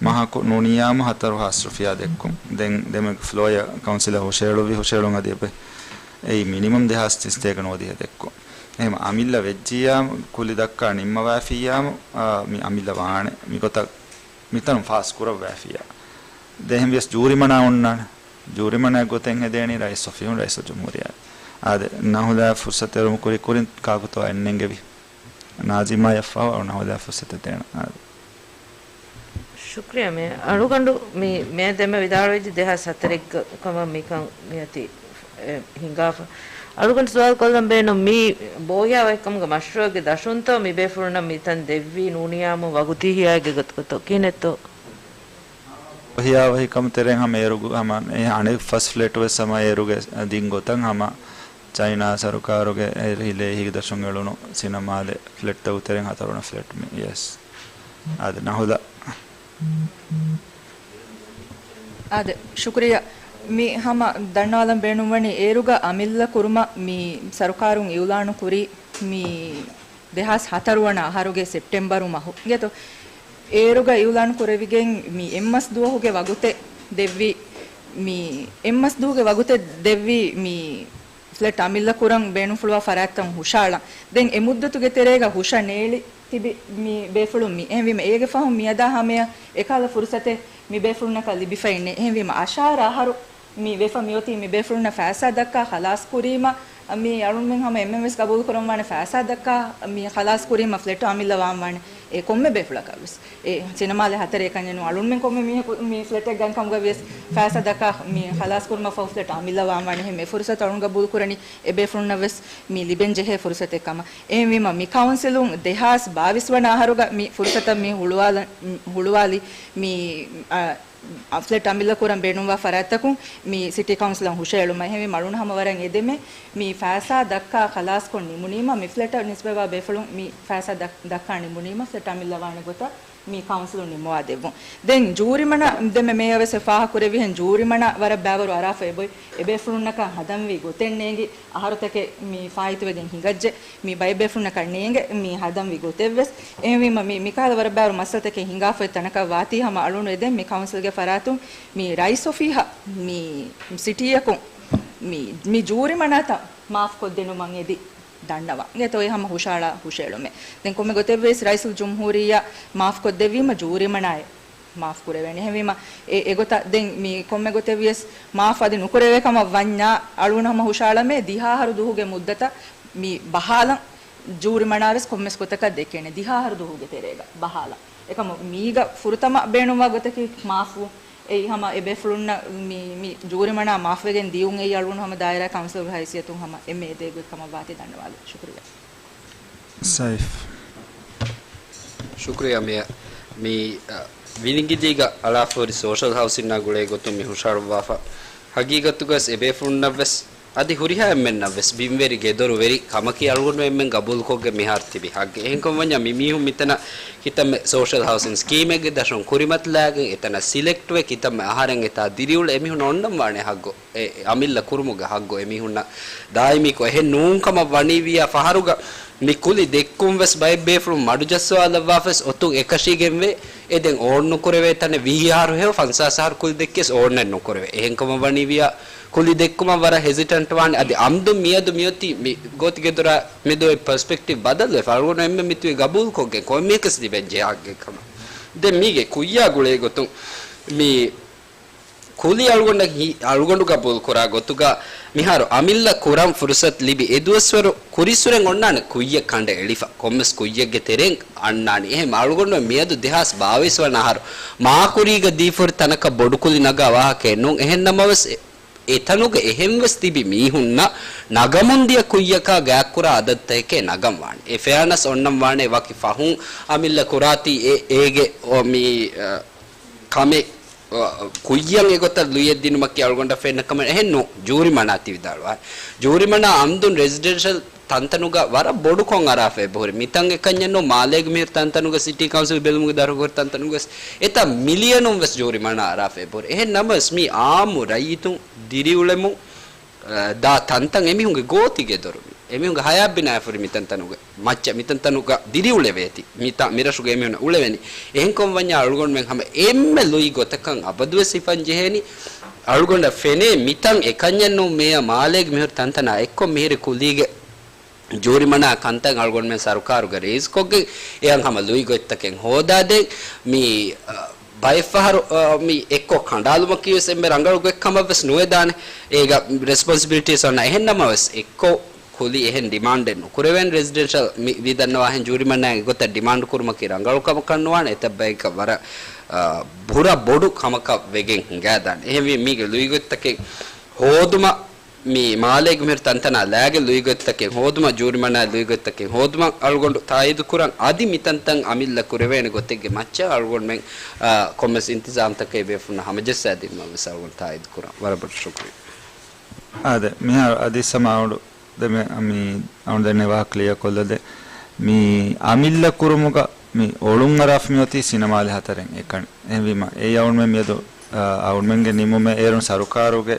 މަހަކު ނޫނިޔާމު ހަތަރު ހާސް ރުފިޔާ ދެއްކުން. ދެން ދެމެގް ފްލޯޔަ ކައުންސިލަށް ހުށައެޅުއްވި ހުށައެޅުން އަދި އެބަ، އެއީ މިނިމަމް ދެހާސް ތިން ސަތޭކަ ނުވަދިހަ ދެއްކުން. އެހެން އަމިއްލަ ވެއްޖިއްޔާމު، ކުލި ދައްކާ ނިންމަވާފިއްޔާމު، އާ، މި އަމިއްލަ ވާނެ. މިގޮތަށް މިތަނުން ފާސް ކުރައްވާފިއްޔާ. ދެ އެހެންވިޔަސް ޖޫރިމަނާ އޮންނާނެ. ޖޫރިމަނާ ގޮތެއް ހެދޭނީ ރައީސް އޮފީހުން ރައީސުލްޖުމްހޫރިއްޔާ. އާދެ، ނަހުލާ ފުރުސަތެއް ކުރި ކުރިން ކާކުތޯ އެންނެންގެވި. ނާޒިމާޔަށްފަހު ނަހުލާ ފުރުސަތެއް ދޭނަ. އާދެ. ޝުކްރިޔާ މޭ. އަޅުގަނޑު މި، މޭ ދެމެ ވިދާޅުވެއްޖެ ދެހާސް ހަތަރެއްގަ ކަމަށް މިކަން މިއޮތީ، އެ، ހިނގާފަ. އަޅުގަނޑު ސުވާލު ކޮށްލަން ބޭނުން މި ބޯހިޔާވަހިކަމުގެ މަޝްރޫއުގެ ދަށުންތޯ މި ބޭފުޅުންނަށް މިތަން ދެއްވީ ނޫނިޔާމު ވަގުތީ ހިޔާއިގެ ގޮތުގަތޯ ކިހިނެއްތޯ؟ ބޯހިޔާވަހިކަމު ތެރެއިން ހަމަ އޭރުގު ހަމަ އެ އަނެއް ފަސް ފްލެޓް ވެސް ހަމަ އޭރުގެ ދިން ގޮތަށް ހަމަ ޗައިނާ ސަރުކާރުގެ އެ ހިލޭ ހިގިދަށުން އެޅުނު ސިނަމާލެ ފްލެޓްތަކު ތެރެއިން ހަތަރުވަނަ ފްލެޓް މި. ޔެސް. އާދެ، ނަހުލާ. އާދެ، ޝުކުރިއްޔާ. މި ހަމަ ދަންނަވާލަން ބޭނުންވަނީ އޭރުގަ އަމިއްލަ ކުރުމަށް މި ސަރުކާރުން އިއުލާނު ކުރީ މި ދެހާސް ހަތަރު ވަނަ އަހަރުގެ ސެޕްޓެމްބަރު މަހު. އިނގޭތޯ؟ އޭރުގަ އިއުލާނު ކުރެވިގެން މި އެއްމަސް ދުވަހުގެ ވަގުތެއް ދެއްވި، މި އެއްމަސް ދުވަހުގެ ވަގުތެއް ދެއްވި މި ފްލެޓް އަމިއްލަ ކުރަން ބޭނުންފުޅުވާ ފަރާތްތައް ހުށައަޅަން. ދެން އެ މުއްދަތުގެ ތެރޭގަ ހުށަ ނޭޅި ތިބި މި ބޭފުޅުން މި. އެހެންވީމަ އޭގެ ފަހުން މިއަދާ ހަމަޔަށް އެކަހަލަ ފުރުސަތެއް މި ބޭފުޅުންނަކަށް ލިބިފައި ނެތް. އެހެންވީމަ އަށާރަ އަހަރު މި ވެފަ މިއޮތީ މި ބޭފުޅުންނަށް ފައިސާ ދައްކާ ޚަލާސް ކުރީމަ، މި އަޅުންމެން ހަމަ އެންމެން ވެސް ގަބޫލު ކުރަންވާނެ ފައިސާ ދައްކާ މި ޚަލާސް ކުރީމަ ފްލެޓް އަމިއްލަ ވާންވާނެ. އެ ކޮންމެ ބޭފުޅަކަށް ވެސް. އެ ސިނަމާލެ ހަތަރެއް ކަންޏެއް ނޫން. އަޅުންމެން ކޮންމެ މީހަކު މި ފްލެޓެއް ގަން ކަމުގަ ވިޔަސް ފައިސާ ދައްކާ މި ޚަލާސް ކުރުމަށް ފަހު ފްލެޓް އަމިއްލަ ވާންވާނެ. އެހެން އެ ފުރުސަތު އަޅުން ގަބޫލު ކުރަނީ އެ ބޭފުޅުންނަށް ވެސް މި ލިބެން ޖެހޭ ފުރުސަތެއް ކަމަށް. އެހެންވީމަ މި ކައުންސިލުން ދެހާސް ބާވީސް ވަނަ އަހަރުގަ މި ފުރުސަތަށް މި ހުޅުވާލަ-، ހުޅުވާލި މި، އަ، އަ، ފްލެޓް އަމިއްލަ ކުރަން ބޭނުންވާ ފަރާތްތަކުން މި ސިޓީ ކައުންސިލަށް ހުށައެޅުމަށް. އެހެންވީމަ އަޅުން ހަމަ ވަރަށް އެދެމެ މި ފައިސާ ދައްކާ ޚަލާސްކޮށް ނިމުނީމަ މި ފްލެޓަށް ނިސްބަތްވާ ބޭފުޅުން މި ފައިސާ ދައް-، ދައްކާ ނިމުނީމަ ފްލެޓް އަމިއްލަ ވާނެ ގޮތަށް މި ކައުންސިލުން ނިންމަވާ ދެއްވުން. ދެން ޖޫރިމަނާ ދެމެ މޭޔަ ވެސް ފާހަ ކުރެވިހެން ޖޫރިމަނާ ވަރަށް ބައިވަރު އަރާފަ އެބޮތް. އެބޭފުޅުންނަކަށް ހަދަންވީ ގޮތެއް ނޭނގި އަހަރުތަކެއް މި ފާއިތުވެގެން ހިނގައްޖެ. މި ބައެއް ބޭފުޅުންނަކަށް ނޭނގެ މި ހަދަންވީ ގޮތެއްވެސް. އެހެންވީމަ މި، މިކަހަލަ ވަރަށް ބައިވަރު މައްސަލަތަކެއް ހިނގާފައި ތަނަކަށް ވާތީ ހަމަ އަޅުނު އެދެން މި ކައުންސިލްގެ ފަރާތުން މި ރައީސް އޮފީހަށް މި ސިޓީއަކުން މި، މި ޖޫރިމަނާތައް މާފްކޮށްދިނުމަށް އެދި ދަންނަވަން. އެތޯ އެ ހަމަ ހުށައަޅާ ހުށައެޅުމެއް. ދެން ކޮންމެ ގޮތެއްވެސް ރައީސުލްޖުމްހޫރިއްޔާ މާފްކޮށްދެއްވީމަ ޖޫރިމަނާއެއް މާފް ކުރެވޭނެ. އެހެންވީމަ، އެ، އެގޮތަށް ދެން މި ކޮންމެ ގޮތެއްވިޔަސް މާފް އަދި ނުކުރެވޭ ކަމަށް ވަންޏާ، އަޅުގަނޑު ހަމަ ހުށައަޅަމޭ، ދިހަ އަހަރު ދުވަހުގެ މުއްދަތަށް މި ބަހާލަން. ޖޫރިމަނާވެސް ކޮންމެސް ގޮތަކަށް ދެކޭނެ ދިހަ އަހަރު ދުވަހުގެ ތެރޭގަ ބަހާލަން. އެކަމަ މީގަ ފުރަތަމަ ބޭނުންވާ ގޮތަކީ މާފްވުން. އެއީ ހަމަ އެ ބޭފުޅުންނަށް މި، މި ޖޫރިމަނާ މާފްވެގެން ދިޔުން. އެއީ އަޅުގަނޑު ހަމަ ދާއިރާ ކައުންސިލްގެ ހައިސިއްޔަތުން ހަމަ އެންމެ އެދޭ ގޮތް ކަމަށް ވާތީ. ދަންނަވާލި. ޝުކުރިއްޔާ. ސައިފް. ޝުކުރިއްޔާ މޭޔަރ. މި، އަ، ވިނިގިލީގަ އަޅާފަހުރި ސޯޝަލް ހައުސިންއާ ގުޅޭ ގޮތުން މި ހުށަހަޅުއްވާފަ. ހަގީގަތުގަސް އެބޭފުޅުންނަށްވެސް އަދި ހުރިހާ އެންމެންނަށްވެސް ބިންވެރި ގެދޮރު ވެރި ކަމަކީ އަޅުގަނޑު އެންމެން ގަބޫލުކޮށްގެން މިހާރު ތިބި ހައްގެއް. އެހެންކަމަށްވަންޏާ މި މީހުން މިތަނަށް ކިތަންމެ ސޯޝަލް ހައުސިން ސްކީމެއްގެ ދަށުން ކުރިމަތިލާގެން އެތަނަށް ސިލެކްޓްވެ ކިތަންމެ އަހަރެން އެތާ ދިރިއުޅޭ އެމީހުން އޮންނަން ވާނެ ހައްގު. އެ އަމިއްލަ ކުރުމުގެ ހައްގު އެމީހުންނަށް ދާއިމީކޮށް. އެހެން ނޫން ކަމަށް ވަނީވިއްޔާ ފަހަރުގަ މި ކުލި ދެއްކުން ވެސް ބައެއް ބޭފުޅުން މަޑުޖައްސަވާލައްވާފަވެސް އޮތުން އެކަށީގެންވޭ. އެ ދެން އޯން ނުކުރެވޭ ތަނެއް ވިހި އަހަރު ހެޔޮ ފަންސާސް އަހަރު ކުލި ދެއްކިޔަސް އޯންއެއް ނުކުރެވޭ. އެހެންކަމަށް ވަނީވިއްޔާ ކުލި ދެއްކުމަށް ވަރަށް ހެޒިޓަންޓް ވާނެ. އަދި އަމްދުން މިއަދު މިއޮތީ މި ގޯތިގެދޮރާ މެދު އޮތް ޕަރސްޕެކްޓިވް ބަދަލުވެފަ. އަޅުގަނޑު އެންމެ މިތުވީ ގަބޫލުކޮށްގެން ކޮންމެއަކަސް ލިބެން ޖެހާގެ ކަމަށް. ދެން މީގެ ކުއްޔާ ގުޅޭ ގޮތުން މި ކުލި އަޅުގަނޑަށް ހި-، އަޅުގަނޑު ގަބޫލު ކުރާ ގޮތުގަ މިހާރު އަމިއްލަ ކުރަން ފުރުސަތު ލިބި އެ ދުވަސްވަރު ކުރިއްސުރެން އޮންނާނެ ކުއްޔަށް ކަނޑައެޅިފަ. ކޮންމެސް ކުއްޔެއްގެ ތެރެއިން އަންނާނީ. އެހެން އަޅުގަނޑު މިއަދު ދެހާސް ބާވީސް ވަނަ އަހަރު މާކުރީގަ ދީފަހުރި ތަނަކަށް ބޮޑުކުލި ނަގާ ވާހަކައެއް ނޫން. އެހެން ނަމަވެސް އެ-، އެތަނުގަ އެހެންވެސް ތިބި މީހުންނަށް ނަގަމުން ދިޔަ ކުއްޔަކާ ގާތްކުރާ އަދަދުތަކެކޭ ނަގަން ވާނެ. އެ ފެއާނަސް އޮންނަން ވާނެ ވަކި ފަހުން އަމިއްލަ ކުރާތީ އެ-، އޭގެ އޮ-، މި، އަ، ކަމެއް، އަ، ކުއްޔަށް އެގޮތަށް ލުޔެއް ދިނުމަކީ އަޅުގަނޑަށް ފެންނަ ކަމެއް އެހެން ނޫން. ޖޫރިމަނާ ތި ވިދާޅުވާ. ޖޫރިމަނާ އަމްދުން ރެސިޑެންޝަލް ތަންތަނުގަ ވަރަށް ބޮޑުކޮށް އަރާފަ އެބަހުރި. މިތަން އެކަންޏެއް ނޫން. މާލޭގެ މިހިރު ތަންތަނުގަ ސިޓީ ކައުންސިލް ބެލުމުގެ ދަށުގަ ހުރި ތަންތަނުގަސް އެތަން މިލިޔަނުން ވެސް ޖޫރިމަނާ އަރާފަ އެބަހުރި. އެހެން ނަމަވެސް މީ އާއްމު ރައްޔިތުން ދިރިއުޅެމުން، އަ، ދާ ތަންތަން އެމީހުންގެ ގޯތިގެދޮރު މީ. އެމީހުންގެ ހަޔާތް ބިނާވެފަ ހުރި މިތަންތަނުގެ މައްޗަށް، މިތަންތަނުގަ ދިރިއުޅެވޭތީ. މިތާ، މިރަށުގެ އެމީހުން އުޅެވެނީ. އެހެންކަމަށްވަންޏާ އަޅުގަނޑުމެން ހަމަ އެންމެ ލުއި ގޮތަކަށް އަބަދުވެސް ހިފަން ޖެހޭނީ. އަޅުގަނޑަށް ފެނޭ މިތަން އެކަންޏެއް ނޫން، މޭޔަ މާލޭގެ މިހުރި ތަންތަނާ އެއްކޮށް މިހިރި ކުލީގެ ޖޫރިމަނާ ކަންތައް އަޅުގަނޑުމެން ސަރުކާރުގެ ރޭސްކޮށްގެން އެއަށް ހަމަ ލުއި ގޮތްތަކެއް ހޯދާދޭން. މި، އަ، ބައެއްފަހަރު، އަ، މި އެއްކޮށް ކަނޑާލުމަކީވެސް އެންމެ ރަނގަޅު ގޮތް ކަމަށްވެސް ނުވެދާނެ. އޭގަ ރެސްޕޮންސިބިލިޓީސް އޮންނަ. އެހެންނަމަވެސް އެއްކޮށް ކުލި އެހެން ޑިމާންޑެއް ނުކުރެވޭނެ. ރެސިޑެންޝަލް މި ވިދަންނަވާހެން ޖޫރިމަނާގެ ގޮތަށް ޑިމާންޑު ކުރުމަކީ ރަނގަޅު ކަމަކަށް ނުވާނެ. އެތައް ބަޔަކަށް ވަރަށް، އަ، ބުރަ ބޮޑު ކަމަކަށް ވެގެން ހިނގާދާނެ. އެހެންވީ މީގެ ލުއިގޮތްތަކެއް ހޯދުމަށް މި މާލޭގެ މިހިރި ތަންތަނާ ލާގެ ލުއިގޮތްތަކެއް ހޯދުމަށް، ޖޫރިމަނާ ލުއިގޮތްތަކެއް ހޯދުމަށް އަޅުގަނޑު ތާއީދު ކުރަން. އަދި މިތަންތަން އަމިއްލަ ކުރެވޭނެ ގޮތެއްގެ މައްޗަށް އަޅުގަނޑުމެން، އާ، ކޮންމެސް އިންތިޒާމްތަކެއް ބޭފުޅުންނަށް ހަމަޖައްސާދިނުމަށް ވެސް އަޅުގަނޑު ތާއީދު ކުރަން. ވަރަށް ބޮޑަށް ޝުކުރިއްޔާ. އާދެ، މިހާރު އަދި ސަމާ އަޅުގަނޑު ދެމެ މި އަޅުގަނޑު ދެންނެވާ ކްލިއާ ކޮށްލަދޭ. މި އަމިއްލަ ކުރުމުގަ މި އޮޅުން އަރާފަ މިއޮތީ ސިނަމާލެ ހަތަރެއް އެކަނި. އެހެންވީމަ، އެއީ އަޅުގަނޑުމެން މިއަދު، އަ، އަޅުގަނޑުމެންގެ ނިމުމެއް އޭރުން ސަރުކާރުގެ،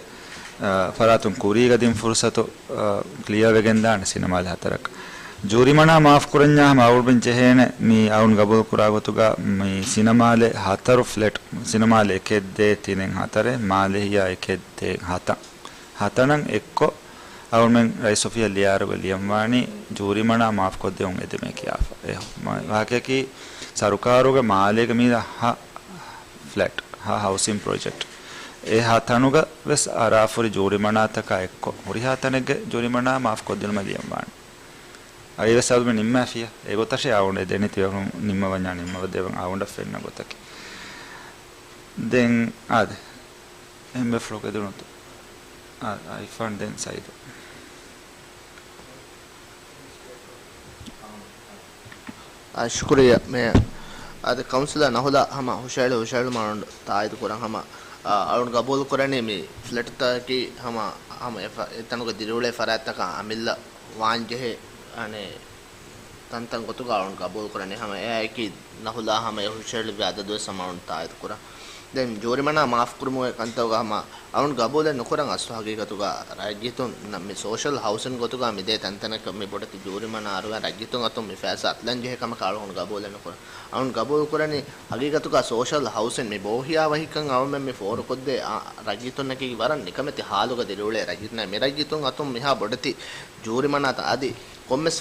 އަ، ފަރާތުން ކުރީގަ ދިން ފުރުސަތު، އަ، ކްލިއާ ވެގެންދާނެ ސިނަމާލެ ހަތަރަކަށް. ޖޫރިމަނާ މާފް ކުރަންޏާ ހަމަ އަޅުގަނޑުމެން ޖެހޭނެ މި އަޅުން ގަބޫލު ކުރާ ގޮތުގަ މި ސިނަމާލެ ހަތަރު ފްލެޓް، ސިނަމާލެ އެކެއް ދޭއް ތިނެއް ހަތަރެއް، މާލެ ހިޔާ އެކެއް ދޭއް ހަތަށް. ހަތަނަން އެއްކޮށް، އަޅުމެން ރައީސް އޮފީހަށް ލިޔާރުގަ ލިޔަންވާނީ ޖޫރިމަނާ މާފްކޮށްދެވުން އެދެމޭ ކިޔާފަ. އެ މަ-، ވާހަކައަކީ ސަރުކާރުގެ މާލޭގެ މީރަ ހަ ފްލެޓް، ހަ ހައުސިން ޕްރޮޖެކްޓް. އެ ހަ ތަނުގަ ވެސް އަރާފުރި ޖޫރިމަނާތަކާ އެއްކޮށް، ހުރިހާ ތަނެއްގެ ޖޫރިމަނާ މާފްކޮށްދިނުމަށް ލިޔަންވާނެ. އައިވެސް އަޅުމެން ނިންމާފިޔަ. އެގޮތަށޭ އަޅުގަނޑު އެ ދެނީ ތިބޭފުޅުން ނިންމަވަންޏާ ނިންމަވަދެވަން އަޅުގަނޑަށް ފެންނަ ގޮތަކީ. ދެން އާދެ. އެންމެ ފްލޯ ގެދުނުތު. އާ، އާ، އިފާން ދެން ސައިދު. އާ، ޝުކުރިއްޔާ މޭޔަރ. އާދެ، ކައުންސިލަރ ނަހުލާ ހަމަ ހުށަހެޅި ހުށަހެޅުމަށް އަޅުން ތާއީދު ކުރަން ހަމަ، އާ، އަޅުން ގަބޫލު ކުރަނީ މި ފްލެޓްތަކަކީ ހަމަ، ހަމަ އެ ފަ-، އެތަނުގެ ދިރިއުޅޭ ފަރާތްތަކާ އަމިއްލަ ވާންޖެހޭ، އަނެއް، ތަންތަން ގޮތުގަ އަޅުން ގަބޫލު ކުރަނީ. ހަމަ އެއާއެކީ ނަހުލާ ހަމަ އެ ހުށަހެޅިއްވި އަދަދުވެސް ހަމަ އަޅުން ތާއީދު ކުރަން. ދެން ޖޫރިމަނާ މާފްކުރުމުގެ ކަންތައުގަ ހަމަ އަޅުން ގަބޫލެއް ނުކުރަން. އަސްލު ހަގީގަތުގަ ރައްޔިތުންނަށް މި ސޯޝަލް ހައުސިން ގޮތުގަ މިދޭ ތަންތަނަކަށް މި ބޮޑެތި ޖޫރިމަނާ އަރުވާ ރައްޔިތުން އަތުން މި ފައިސާ އަތުލަން ޖެހޭ ކަމަކަށް އަޅުން ގަބޫލެއް ނުކުރަން. އަޅުން ގަބޫލު ކުރަނީ ހަގީގަތުގަ ސޯޝަލް ހައުސިން މި ބޯހިޔާވަހިކަން އަޅުމެން މި ފޯރުކޮށްދޭ، އާ، ރައްޔިތުންނަކީ ވަރަށް ނިކަމެތި ހާލުގަ ދިރިއުޅޭ ރައްޔިތުންނާ މި ރައްޔިތުން އަތުން މިހާ ބޮޑެތި ޖޫރިމަނާތައް އަދި ކޮންމެސް،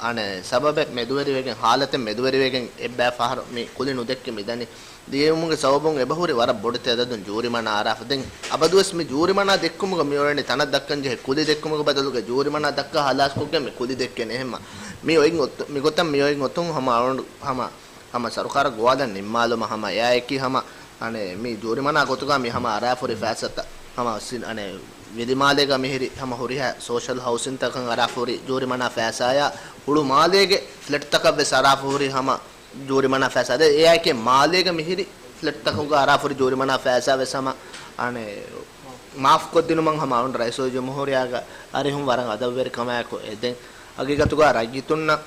އަނެއް، ސަބަބެއް މެދުވެރިވެގެން، ހާލަތެއް މެދުވެރިވެގެން އެއްބައި ފަހަރު މި ކުލި ނުދެއްކި މިދަނީ. ދިޔައިމުގެ ސަބަބުން އެބަހުރި ވަރަށް ބޮޑެތި އަދަދުން ޖޫރިމަނާ އަރާފަ. ދެން އަބަދުވެސް މި ޖޫރިމަނާ ދެއްކުމުގަ މިއުޅެނީ ތަނަށް ދައްކަން ޖެހޭ ކުލި ދެއްކުމުގެ ބަދަލުގަ ޖޫރިމަނާ ދައްކާ ހަލާސްކޮށްގެން މި ކުލި ދެއްކޭނެ. އެހެންމަ މި އޮތް އޮތު-، މިގޮތަށް މި އޮތް އޮތުން ހަމަ އަޅުން ހަމަ ހަމަ ސަރުކާރަށް ގޮވާލަން ނިންމާލުމަށް ހަމަ އެއާއެކީ ހަމަ، އަނެއް، މި ޖޫރިމަނާ ގޮތުގަ މި ހަމަ އަރާފުރި ފައިސާތައް ހަމަ ސި-، އަނެއް، ވިލިމާލޭގަ މިހިރި ހަމަ ހުރިހާ ސޯޝަލް ހައުސިންތަކަށް އަރާފުރި ޖޫރިމަނާ ފައިސާޔާ ހުޅުމާލޭގެ ފްލެޓްތަކަށް ވެސް އަރާފުރި ހަމަ ޖޫރިމަނާ ފައިސާ. އަދި އެއާއެކީ މާލޭގަ މިހިރި ފްލެޓްތަކުގަ އަރާފުރި ޖޫރިމަނާ ފައިސާ ވެސް ހަމަ، އަނެއް، މާފްކޮށްދިނުމަށް ހަމަ އަޅުން ރައީސުލްޖުމްހޫރިއްޔާގެ އަރިހުން ވަރަށް އަދަބުވެރިކަމާއެކު އެދެން. ހަގީގަތުގަ ރައްޔިތުންނަށް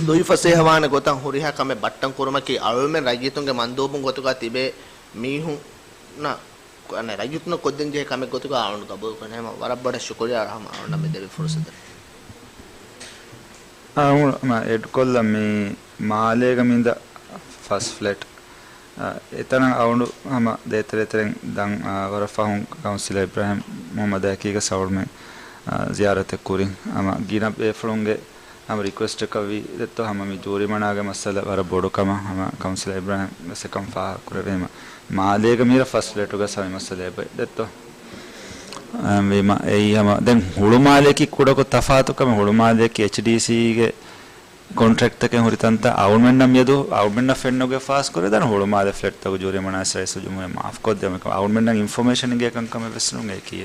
ލުއިފަސޭހަވާނެ ގޮތަށް ހުރިހާ ކަމެއް ބައްޓަން ކުރުމަކީ އަޅުމެން ރައްޔިތުންގެ މަންދޫބުން ގޮތުގަ ތިބޭ މީހުންނަށް، އަނެއް، ރައްޔިތުންނަށް ކޮށްދޭން ޖެހޭ ކަމެއް ގޮތުގަ އަޅުން ގަބޫލު ކުރަން. ހަމަ ވަރަށް ބޮޑަށް ޝުކުރިއްޔާ ހަމަ އަޅުންނަށް މި ދެވި ފުރުސަތަށް. އަޅުން ހަމަ އެޑް ކޮށްލަން މި މާލޭގަ މިދަނީ ފަސް ފްލެޓް. އަ، އެތަނަށް އަޅުން ހަމަ ދޭތެރޭތެރެން ދަން، އަ، ވަރަށް ފަހުން ކައުންސިލަރ އިބްރާހިމް މުހައްމަދަކީގަ އަޅުމެން، އަ، ޒިޔާރަތެއް ކުރިން. ހަމަ ގިނަ ބޭފުޅުންގެ ހަމަ ރިކުއެސްޓަކަށްވީ ދެއްތޯ ހަމަ މި ޖޫރިމަނާގެ މައްސަލަ ވަރަށް ބޮޑު ކަމަށް ހަމަ ކައުންސިލަރ އިބްރާހިމް ވެސް އެކަން ފާހަގަ ކުރެވޭ. ހަމަ މާލޭގަ މިހިރަ ފަސް ފްލެޓުގަ ހަމަ މައްސަލަ އެބަ ދެއްތޯ. އަ، ވީމަ އެއީ ހަމަ ދެން ހުޅުމާލެއަކީ ކުޑަކޮށް ތަފާތު ކަމެއް. ހުޅުމާލެއަކީ އެޗްޑީސީގެ ކޮންޓްރެކްޓްތަކެއް ހުރި ތަންތަން އަޅުމެންނަށް މިއަދު އަޅުމެންނަށް ފެންނަ ގޮތް ފާސް ކުރެވިދާނެ ހުޅުމާލެ ފްލެޓްތަކުގެ ޖޫރިމަނާ ވެސް ރައީސުލްޖުމްހޫރިއްޔާ މާފްކޮށްދޭ. އަޅުމެންނަށް އިންފޮމޭޝަން އެނގޭ ކަންކަމެއް ވެސް ނޫން އެކީ.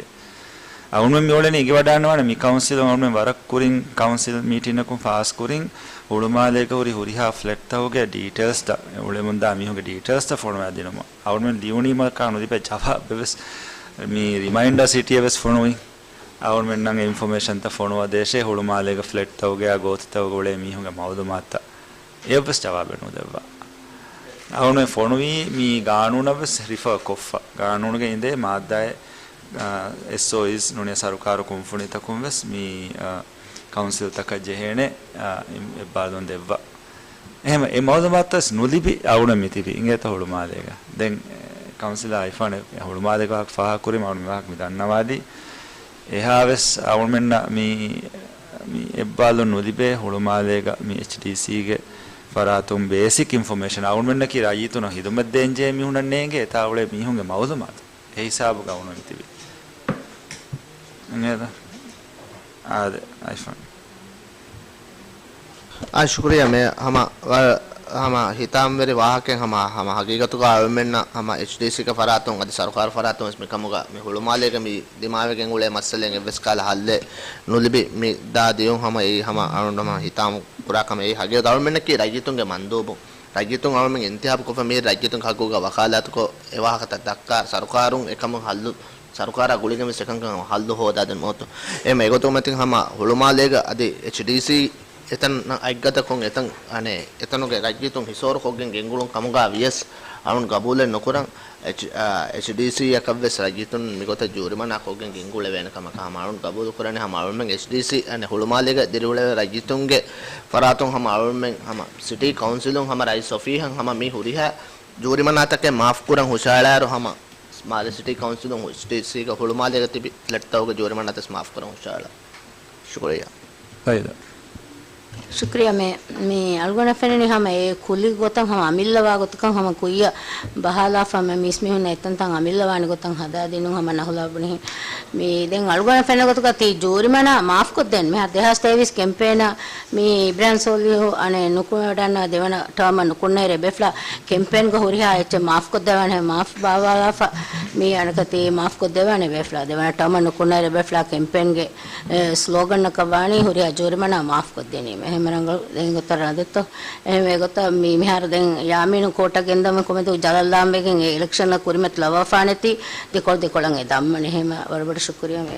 އަޅުމެން މިއުޅެނީ އިގެވަޑާންވާނެ މި ކައުންސިލުން އަޅުމެން ވަރަށް ކުރިން ކައުންސިލް މީޓިންއަކުން ފާސް ކުރިން ހުޅުމާލޭގަ ހުރި ހުރިހާ ފްލެޓްތަކުގެ ޑީޓެއލްސްތައް އުޅެމުންދާ މީހުންގެ ޑީޓެލްސްތައް ފޮނުވާ ދިނުމަށް. އަޅުމެން ލިޔުނީމަކާ ނުލިބޭ ޖަވާބެއް ވެސް މި ރިމައިންޑާ ސިޓީއަށް ވެސް ފޮނުވި. އަޅުމެންނަށް އެ އިންފޮމޭޝަންތައް ފޮނުވަދޭށޭ، ހުޅުމާލޭގެ ފްލެޓްތަކުގެ އާ ގޯތިތަކުގަ އުޅޭ މީހުންގެ މައުލޫމާތުތައް އެއަށްވެސް ޖަވާބެއް ނުދެއްވާ. އަޅުމެން ފޮނުވީ މި ގާނޫނަށްވެސް ރިފަރ ކޮށްފަ. ގާނޫނުގަ އިނދޭ މާއްދާއެއް، އާ، އެސްއޯއީސް ނޫނީ ސަރުކާރު ކުންފުނިތަކުން ވެސް މި، އާ، ކައުންސިލްތަކަށް ޖެހޭނެ، އާ، އި-، އެއްބާލުން ދެއްވާ. އެހެން އެ މައުލޫމާތުވެސް ނުލިބި އަޅުގަނޑަށް މިތިބީ އިނގޭތޯ ހުޅުމާލޭގަ. ދެން، އެ، ކައުންސިލާ އައިފާނެ ހުޅުމާލޭގެ ވާހަކަ ފާހަގަކުރީމަ އަޅުގަނޑު މި ވާހަކަ މި ދަންނަވާލީ. އެހާވެސް އަޅުގަނޑުމެންނަށް މި، މި އެއްބާލުން ނުލިބޭ ހުޅުމާލޭގަ މި އެޗްޑީސީގެ ފަރާތުން ބޭސިކް އިންފޮމޭޝަން އަޅުގަނޑުމެންނަކީ ރައްޔިތުންނަށް ހިދުމަތް ދޭންޖެހޭ މީހުންނަށް ނޭނގޭ އެތާ އުޅޭ މީހުންގެ މައުލޫމާތު. އެ ހިސާބުގަ އަޅުގަނޑު މިތިބީ. އިނގޭތަ؟ އާދެ، އައިފޯން. އާ، ޝުކުރިއްޔާ މޭ. ހަމަ، ވަ-، ހަމަ ހިތާމަވެރި ވާހަކައެއް ހަމަ، ހަމަ ހަގީގަތުގަ އަޅުމެންނަށް ހަމަ އެޗްޑީސީގެ ފަރާތުން އަދި ސަރުކާރު ފަރާތުން ވެސް މިކަމުގަ މި ހުޅުމާލޭގަ މި ދިމާވެގެން އުޅޭ މައްސަލައިން އެއްވެސް ކަހަލަ ހައްލެއް ނުލިބި މި ދާ ދިޔުން ހަމަ އެއީ ހަމަ އަޅުގަނޑު ހަމަ ހިތާމަ ކުރާ ކަމެއް. އެއީ ހަގީގަތު އަޅުމެންނަކީ ރައްޔިތުންގެ މަންދޫބުން. ރައްޔިތުން އަޅުމެން އިންތިހާބު ކޮށްފަ މި ރައްޔިތުން ހައްގުގަ ވަކާލާތުކޮށް އެ ވާހަކަތައް ދައްކާ ސަރުކާރުން އެކަމުން ހައްލު، ސަރުކާރާ ގުޅިގެން ވެސް އެކަންކަން ހައްލު ހޯދާދެން މައޮތު. އެހެން އެގޮތުން މަތިން ހަމަ ހުޅުމާލޭގަ އަދި އެޗްޑީސީ އެތަން އަތްގަދަކޮށް އެތަން އަނެއް އެތަނުގެ ރައްޔިތުން ހިސޯރުކޮށްގެން ގެންގުޅުން ކަމުގަ ވިޔަސް އަޅުން ގަބޫލެއް ނުކުރަން. އެޗް-، އާ، އެޗްޑީސީއަކަށްވެސް ރައްޔިތުން މިގޮތަށް ޖޫރިމަނާ ކޮށްގެން ގެންގުޅެވޭނެ ކަމަކަށް ހަމަ އަޅުން ގަބޫލުކުރަނީ. ހަމަ އަޅުމެން އެޗްޑީސީ އަނެއް ހުޅުމާލޭގަ ދިރިއުޅެވޭ ރައްޔިތުންގެ ފަރާތުން ހަމަ އަޅުމެން ހަމަ ސިޓީ ކައުންސިލުން ހަމަ ރައީސް އޮފީހަށް ހަމަ މި ހުރިހާ ޖޫރިމަނާތަކެއް މާފްކުރަން ހުށައަޅާއިރު ހަމަ މާލެ ސިޓީ ކައުންސިލުން އެޗްޑީސީގަ ހުޅުމާލޭގަ ތިބި ފްލެޓްތަކުގެ ޖޫރިމަނާތައް މާފްކުރަން ހުށައަޅާ. ޝުކުރިއްޔާ. ފައިދާ. ޝުކުރިއްޔާ މޭ. މި އަޅުގަނޑަށް ފެނުނީ ހަމަ އެ ކުލި ގޮތަށް ހަމަ އަމިއްލަވާ ގޮތަކަށް ހަމަ ކުއްޔަށް ބަހާލާފަ މި މީސްމީހުންނަށް އެތަންތަން އަމިއްލަވާނެ ގޮތަށް ހަދާދިނުން ހަމަ ނަހުލާ ބުނިހެން. މި ދެން އަޅުގަނޑަށް ފެންނަ ގޮތުގަ ތި ޖޫރިމަނާ މާފްކޮށްދޭން މިހާރު ދެހާސް ތޭވީސް ކެމްޕޭނަށް މި އިބްރާހިމް ސޯލިހު އަނެއް ނުކުމެވަޑަންނަ ދެވަނަ ޓާމަށް ނުކުންނައިރު އެބޭފުޅާ ކެމްޕޭންގަ ހުރިހާ އެއްޗެއް މާފްކޮށްދެވާނެ މާފް ބާވާލާފަ މި އަނެކަތި މާފްކޮށްދެވާނެ ބޭފުޅާ ދެވަނަ ޓާމަށް ނުކުންނައިރު އެބޭފުޅާ ކެމްޕޭންގެ އެ، ސްލޯގަންއަކަށް ވާނީ ހުރިހާ ޖޫރިމަނާ މާފްކޮށްދިނީމަ. އެހެން ރަނގަޅު ދެން ގޮތަށް ރަނދެއްތޯ؟ އެހެން އެގޮތަށް މި މިހާރު ދެން ޔާމީނު ކޯޓަށް ގެންދަމުން ކުމެދު ޖަލަށް ލާންވެގެން އެ އިލެކްޝަނަށް ކުރިމަތި ލައްވާފާނެތީ ދެކޮޅު ދެކޮޅަށް އެ ދަންމަނި. އެހެން ވަރަށް ބޮޑަށް ޝުކުރިއްޔާ މޭ.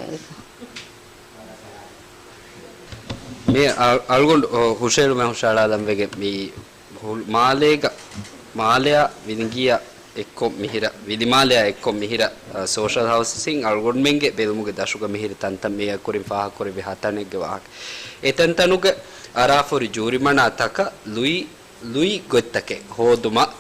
މި އަ-، އަޅުގަނޑު ހުށައެޅުމެއް ހުށައަޅާލަންވެގެން މި ހުޅު-، މާލޭގަ، މާލެއާ ވިލިނގިއާ އެއްކޮށް މިހިރަ، ވިލިމާލެއާ އެއްކޮށް މިހިރަ، އަ، ސޯޝަލް ހައުސިން އަޅުގަނޑުމެންގެ ބެލުމުގެ ދަށުގަ މިހިރި ތަންތަން މިއަށް ކުރިން ފާހަގަކުރެއްވި ހަތަނެއްގެ ވާހަކަ. އެތަންތަނުގެ އަރާފުރި ޖޫރިމަނާ ތަކަށް ލުއި، ލުއި ގޮތްތަކެއް ހޯދުމަށް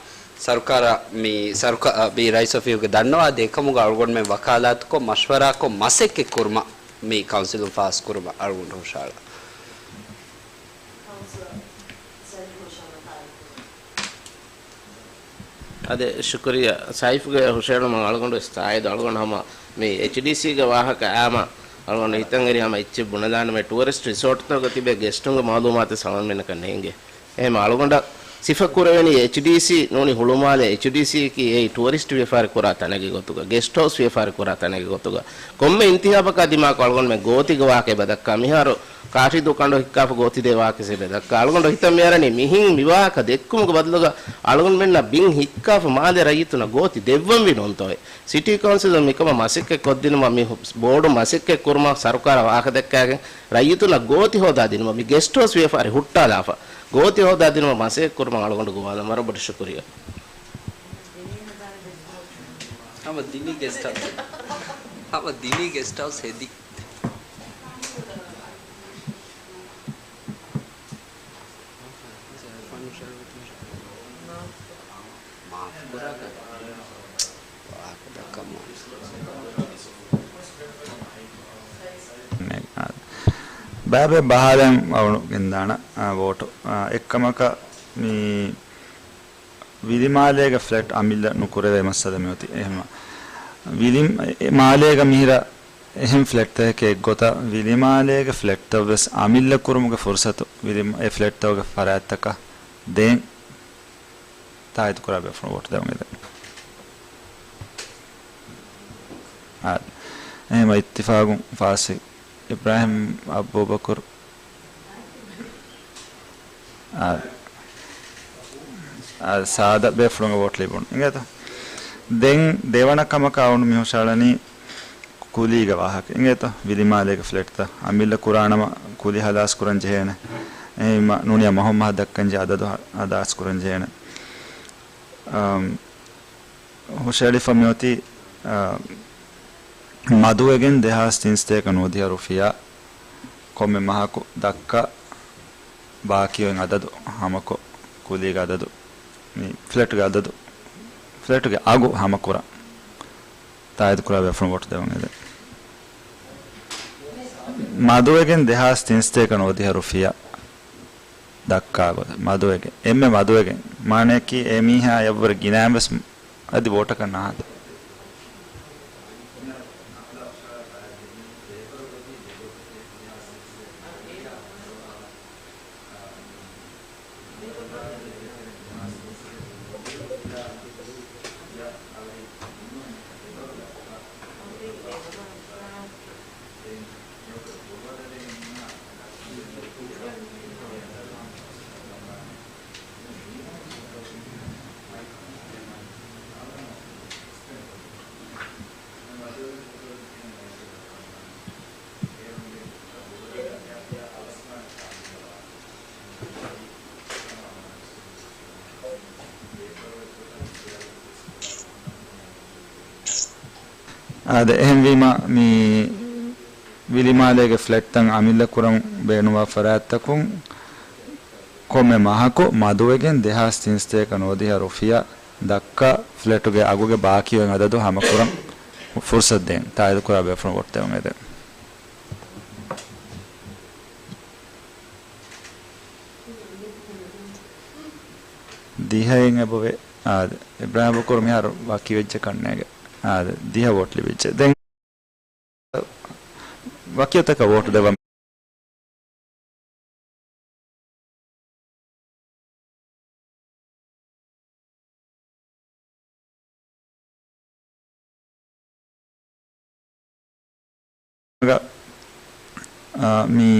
ސަރުކާރަށް މި ސަރުކާ-، އަ، މި ރައީސް އޮފީހުގެ ދަންނަވާ ދޭ ކަމުގަ އަޅުގަނޑުމެން ވަކާލާތުކޮށް، މަޝްވަރާކޮށް، މަސައްކަތް ކުރުމަށް މި ކައުންސިލުން ފާސްކުރުމަށް އަޅުގަނޑު ހުށައަޅާ. އާދެ، ޝުކުރިއްޔާ. ސައިފްގެ ހުށައެޅުމަށް އަޅުގަނޑު ވެސް ތާއީދު. އަޅުގަނޑު ހަމަ މި އެޗްޑީސީގެ ވާހަކަ އާމަ އަޅުގަނޑު ހިތަށް އެރި ހަމަ އެއްޗެއް ބުނެލާނަމޭ. ޓުއަރިސްޓް ރިސޯޓްތަކުގަ ތިބޭ ގެސްޓުންގެ މައުލޫމާތެއް ސަމަންމެންނަކަށް ނޭނގޭ. އެހެން އަޅުގަނޑަށް ސިފަ ކުރެވެނީ އެޗްޑީސީ ނޫނީ ހުޅުމާލެ އެޗްޑީސީއަކީ އެއީ ޓުއަރިސްޓް ވިޔަފާރި ކުރާ ތަނެއްގެ ގޮތުގަ، ގެސްޓް ހައުސް ވިޔަފާރި ކުރާ ތަނެއްގެ ގޮތުގަ. ކޮންމެ އިންތިހާބަކާ ދިމާކޮށް އަޅުގަނޑުމެން ގޯތީގެ ވާހަކަ އެބަ ދައްކާ. މިހާރު ކާށިދޫ ކަނޑު ހިއްކާފަ ގޯތި ދޭ ވާހަކަ އެބަ ދައްކާ. އަޅުގަނޑު ހިތަށް މިއަރަނީ މިހިން މި ވާހަކަ ދެއްކުމުގެ ބަދަލުގަ އަޅުގަނޑުމެންނަށް ބިން ހިއްކާފަ މާލެ ރައްޔިތުންނަށް ގޯތި ދެއްވަންވީ ނޫންތޯއޭ. ސިޓީ ކައުންސިލުން މިކަމަށް މަސައްކަތް ކޮށްދިނުމަށް މި ބޯޑު މަސައްކަތް ކުރުމަށް ސަރުކާރަށް ވާހަކަ ދައްކާގެން ރައްޔިތުންނަށް ގޯތި ހޯދާ ދިނުމަށް މި ގެސްޓް ހައުސް ވިޔަފާރި ހުއްޓާލާފަ ގޯތި ހޯދާ ދިނުމަށް މަސައްކަތް ކުރުމަށް އަޅުގަނޑު ގޮވާލަން. ވަރަށް ބޮޑަށް ޝުކުރިއްޔާ. ހަމަ ދިނީ ގެސްޓް ހައުސް. ހަމަ ދިނީ ގެސްޓް ހައުސް ހެދި. ބައިބައި ބަހާލަން އަޅުގަނޑު ގެންދާނަ، އާ، ވޯޓު. އާ، އެއްކަމަކަށް މި ވިލިމާލޭގެ ފްލެޓް އަމިއްލަ ނުކުރެވޭ މައްސަލަ މިއޮތީ. އެހެންމަ ވިލިމް-، އެ މާލޭގަ މިހިރަ އެހެން ފްލެޓްތަކެއް އެއްގޮތަށް ވިލިމާލޭގެ ފްލެޓްތައް ވެސް އަމިއްލަ ކުރުމުގެ ފުރުސަތު ވިލިމް-، އެ ފްލެޓްތަކުގެ ފަރާތްތަކަށް ދޭން ތާއީދު ކުރާ ބޭފުޅުން ވޯޓު ދެވުން އެދެން. އާ، އެހެންމަ އިއްތިފާގުން ފާސްވި އިބްރާހިމް އަބޫބަކުރު. އާ، އާ، ސާދަ ބޭފުޅުންގެ ވޯޓް ލިބުނު. އިނގޭތަ؟ ދެން ދެވަނަ ކަމަކަށް އަޅުގަނޑު މި ހުށައަޅަނީ ކުލީގެ ވާހަކަ. އިނގޭތަ؟ ވިލިމާލޭގެ ފްލެޓްތައް އަމިއްލަ ކުރާނަމަ ކުލި ހަލާސް ކުރަން ޖެހޭނެ. އެހެންވީމަ ނޫނީ މަހު މަހަށް ދައްކަން ޖެހޭ އަދަދު ހަ-، ހަލާސް ކުރަން ޖެހޭނެ. އަމް، ހުށައެޅިފަ މިއޮތީ، އާ، މަދުވެގެން ދެހާސް ތިން ސަތޭކަ ނުވަދިހަ ރުފިޔާ ކޮންމެ މަހަކު ދައްކާ ބާކީ އޮތް އަދަދު ހަމަކޮށް، ކުލީގެ އަދަދު، މި ފްލެޓްގެ އަދަދު، ފްލެޓްގެ އަގު ހަމަކުރަން ތާއީދުކުރާ ބޭފުޅުން ވޯޓު ދެވަން އެދެން. މަދުވެގެން ދެހާސް ތިން ސަތޭކަ ނުވަދިހަ ރުފިޔާ ދައްކާ ގޮތަށް މަދުވެގެން، އެންމެ މަދުވެގެން، މާނަޔަކީ އެ މީހާ އެއްވަރު ގިނައިން ވެސް އަދި ވޯޓަކަށް ނާންނާނެ. އާދެ، އެހެންވީމަ، މި ވިލިމާލޭގެ ފްލެޓްތައް އަމިއްލަ ކުރަން ބޭނުންވާ ފަރާތްތަކުން ކޮންމެ މަހަކު މަދުވެގެން ދެހާސް ތިން ސަތޭކަ ނުވަދިހަ ރުފިޔާ ދައްކާ ފްލެޓުގެ އަގުގެ ބާކީ އޮތް އަދަދު ހަމަކުރަން ފުރުސަތު ދޭން. ތާއީދުކުރާ ބޭފުޅުން ވޯޓު ދެވަން އެދެން. ދިހައިން އެބަވޭ. އާދެ، އިބްރާހިމް ބުކުރު މިހާރު ވަކިވެއްޖެ ކަންނޭގެ. އާދެ، ދިހަ ވޯޓް ލިބިއްޖެ. ދެން ވަކިއޮތަކަށް ވޯޓު ދެވަން. އާ، މި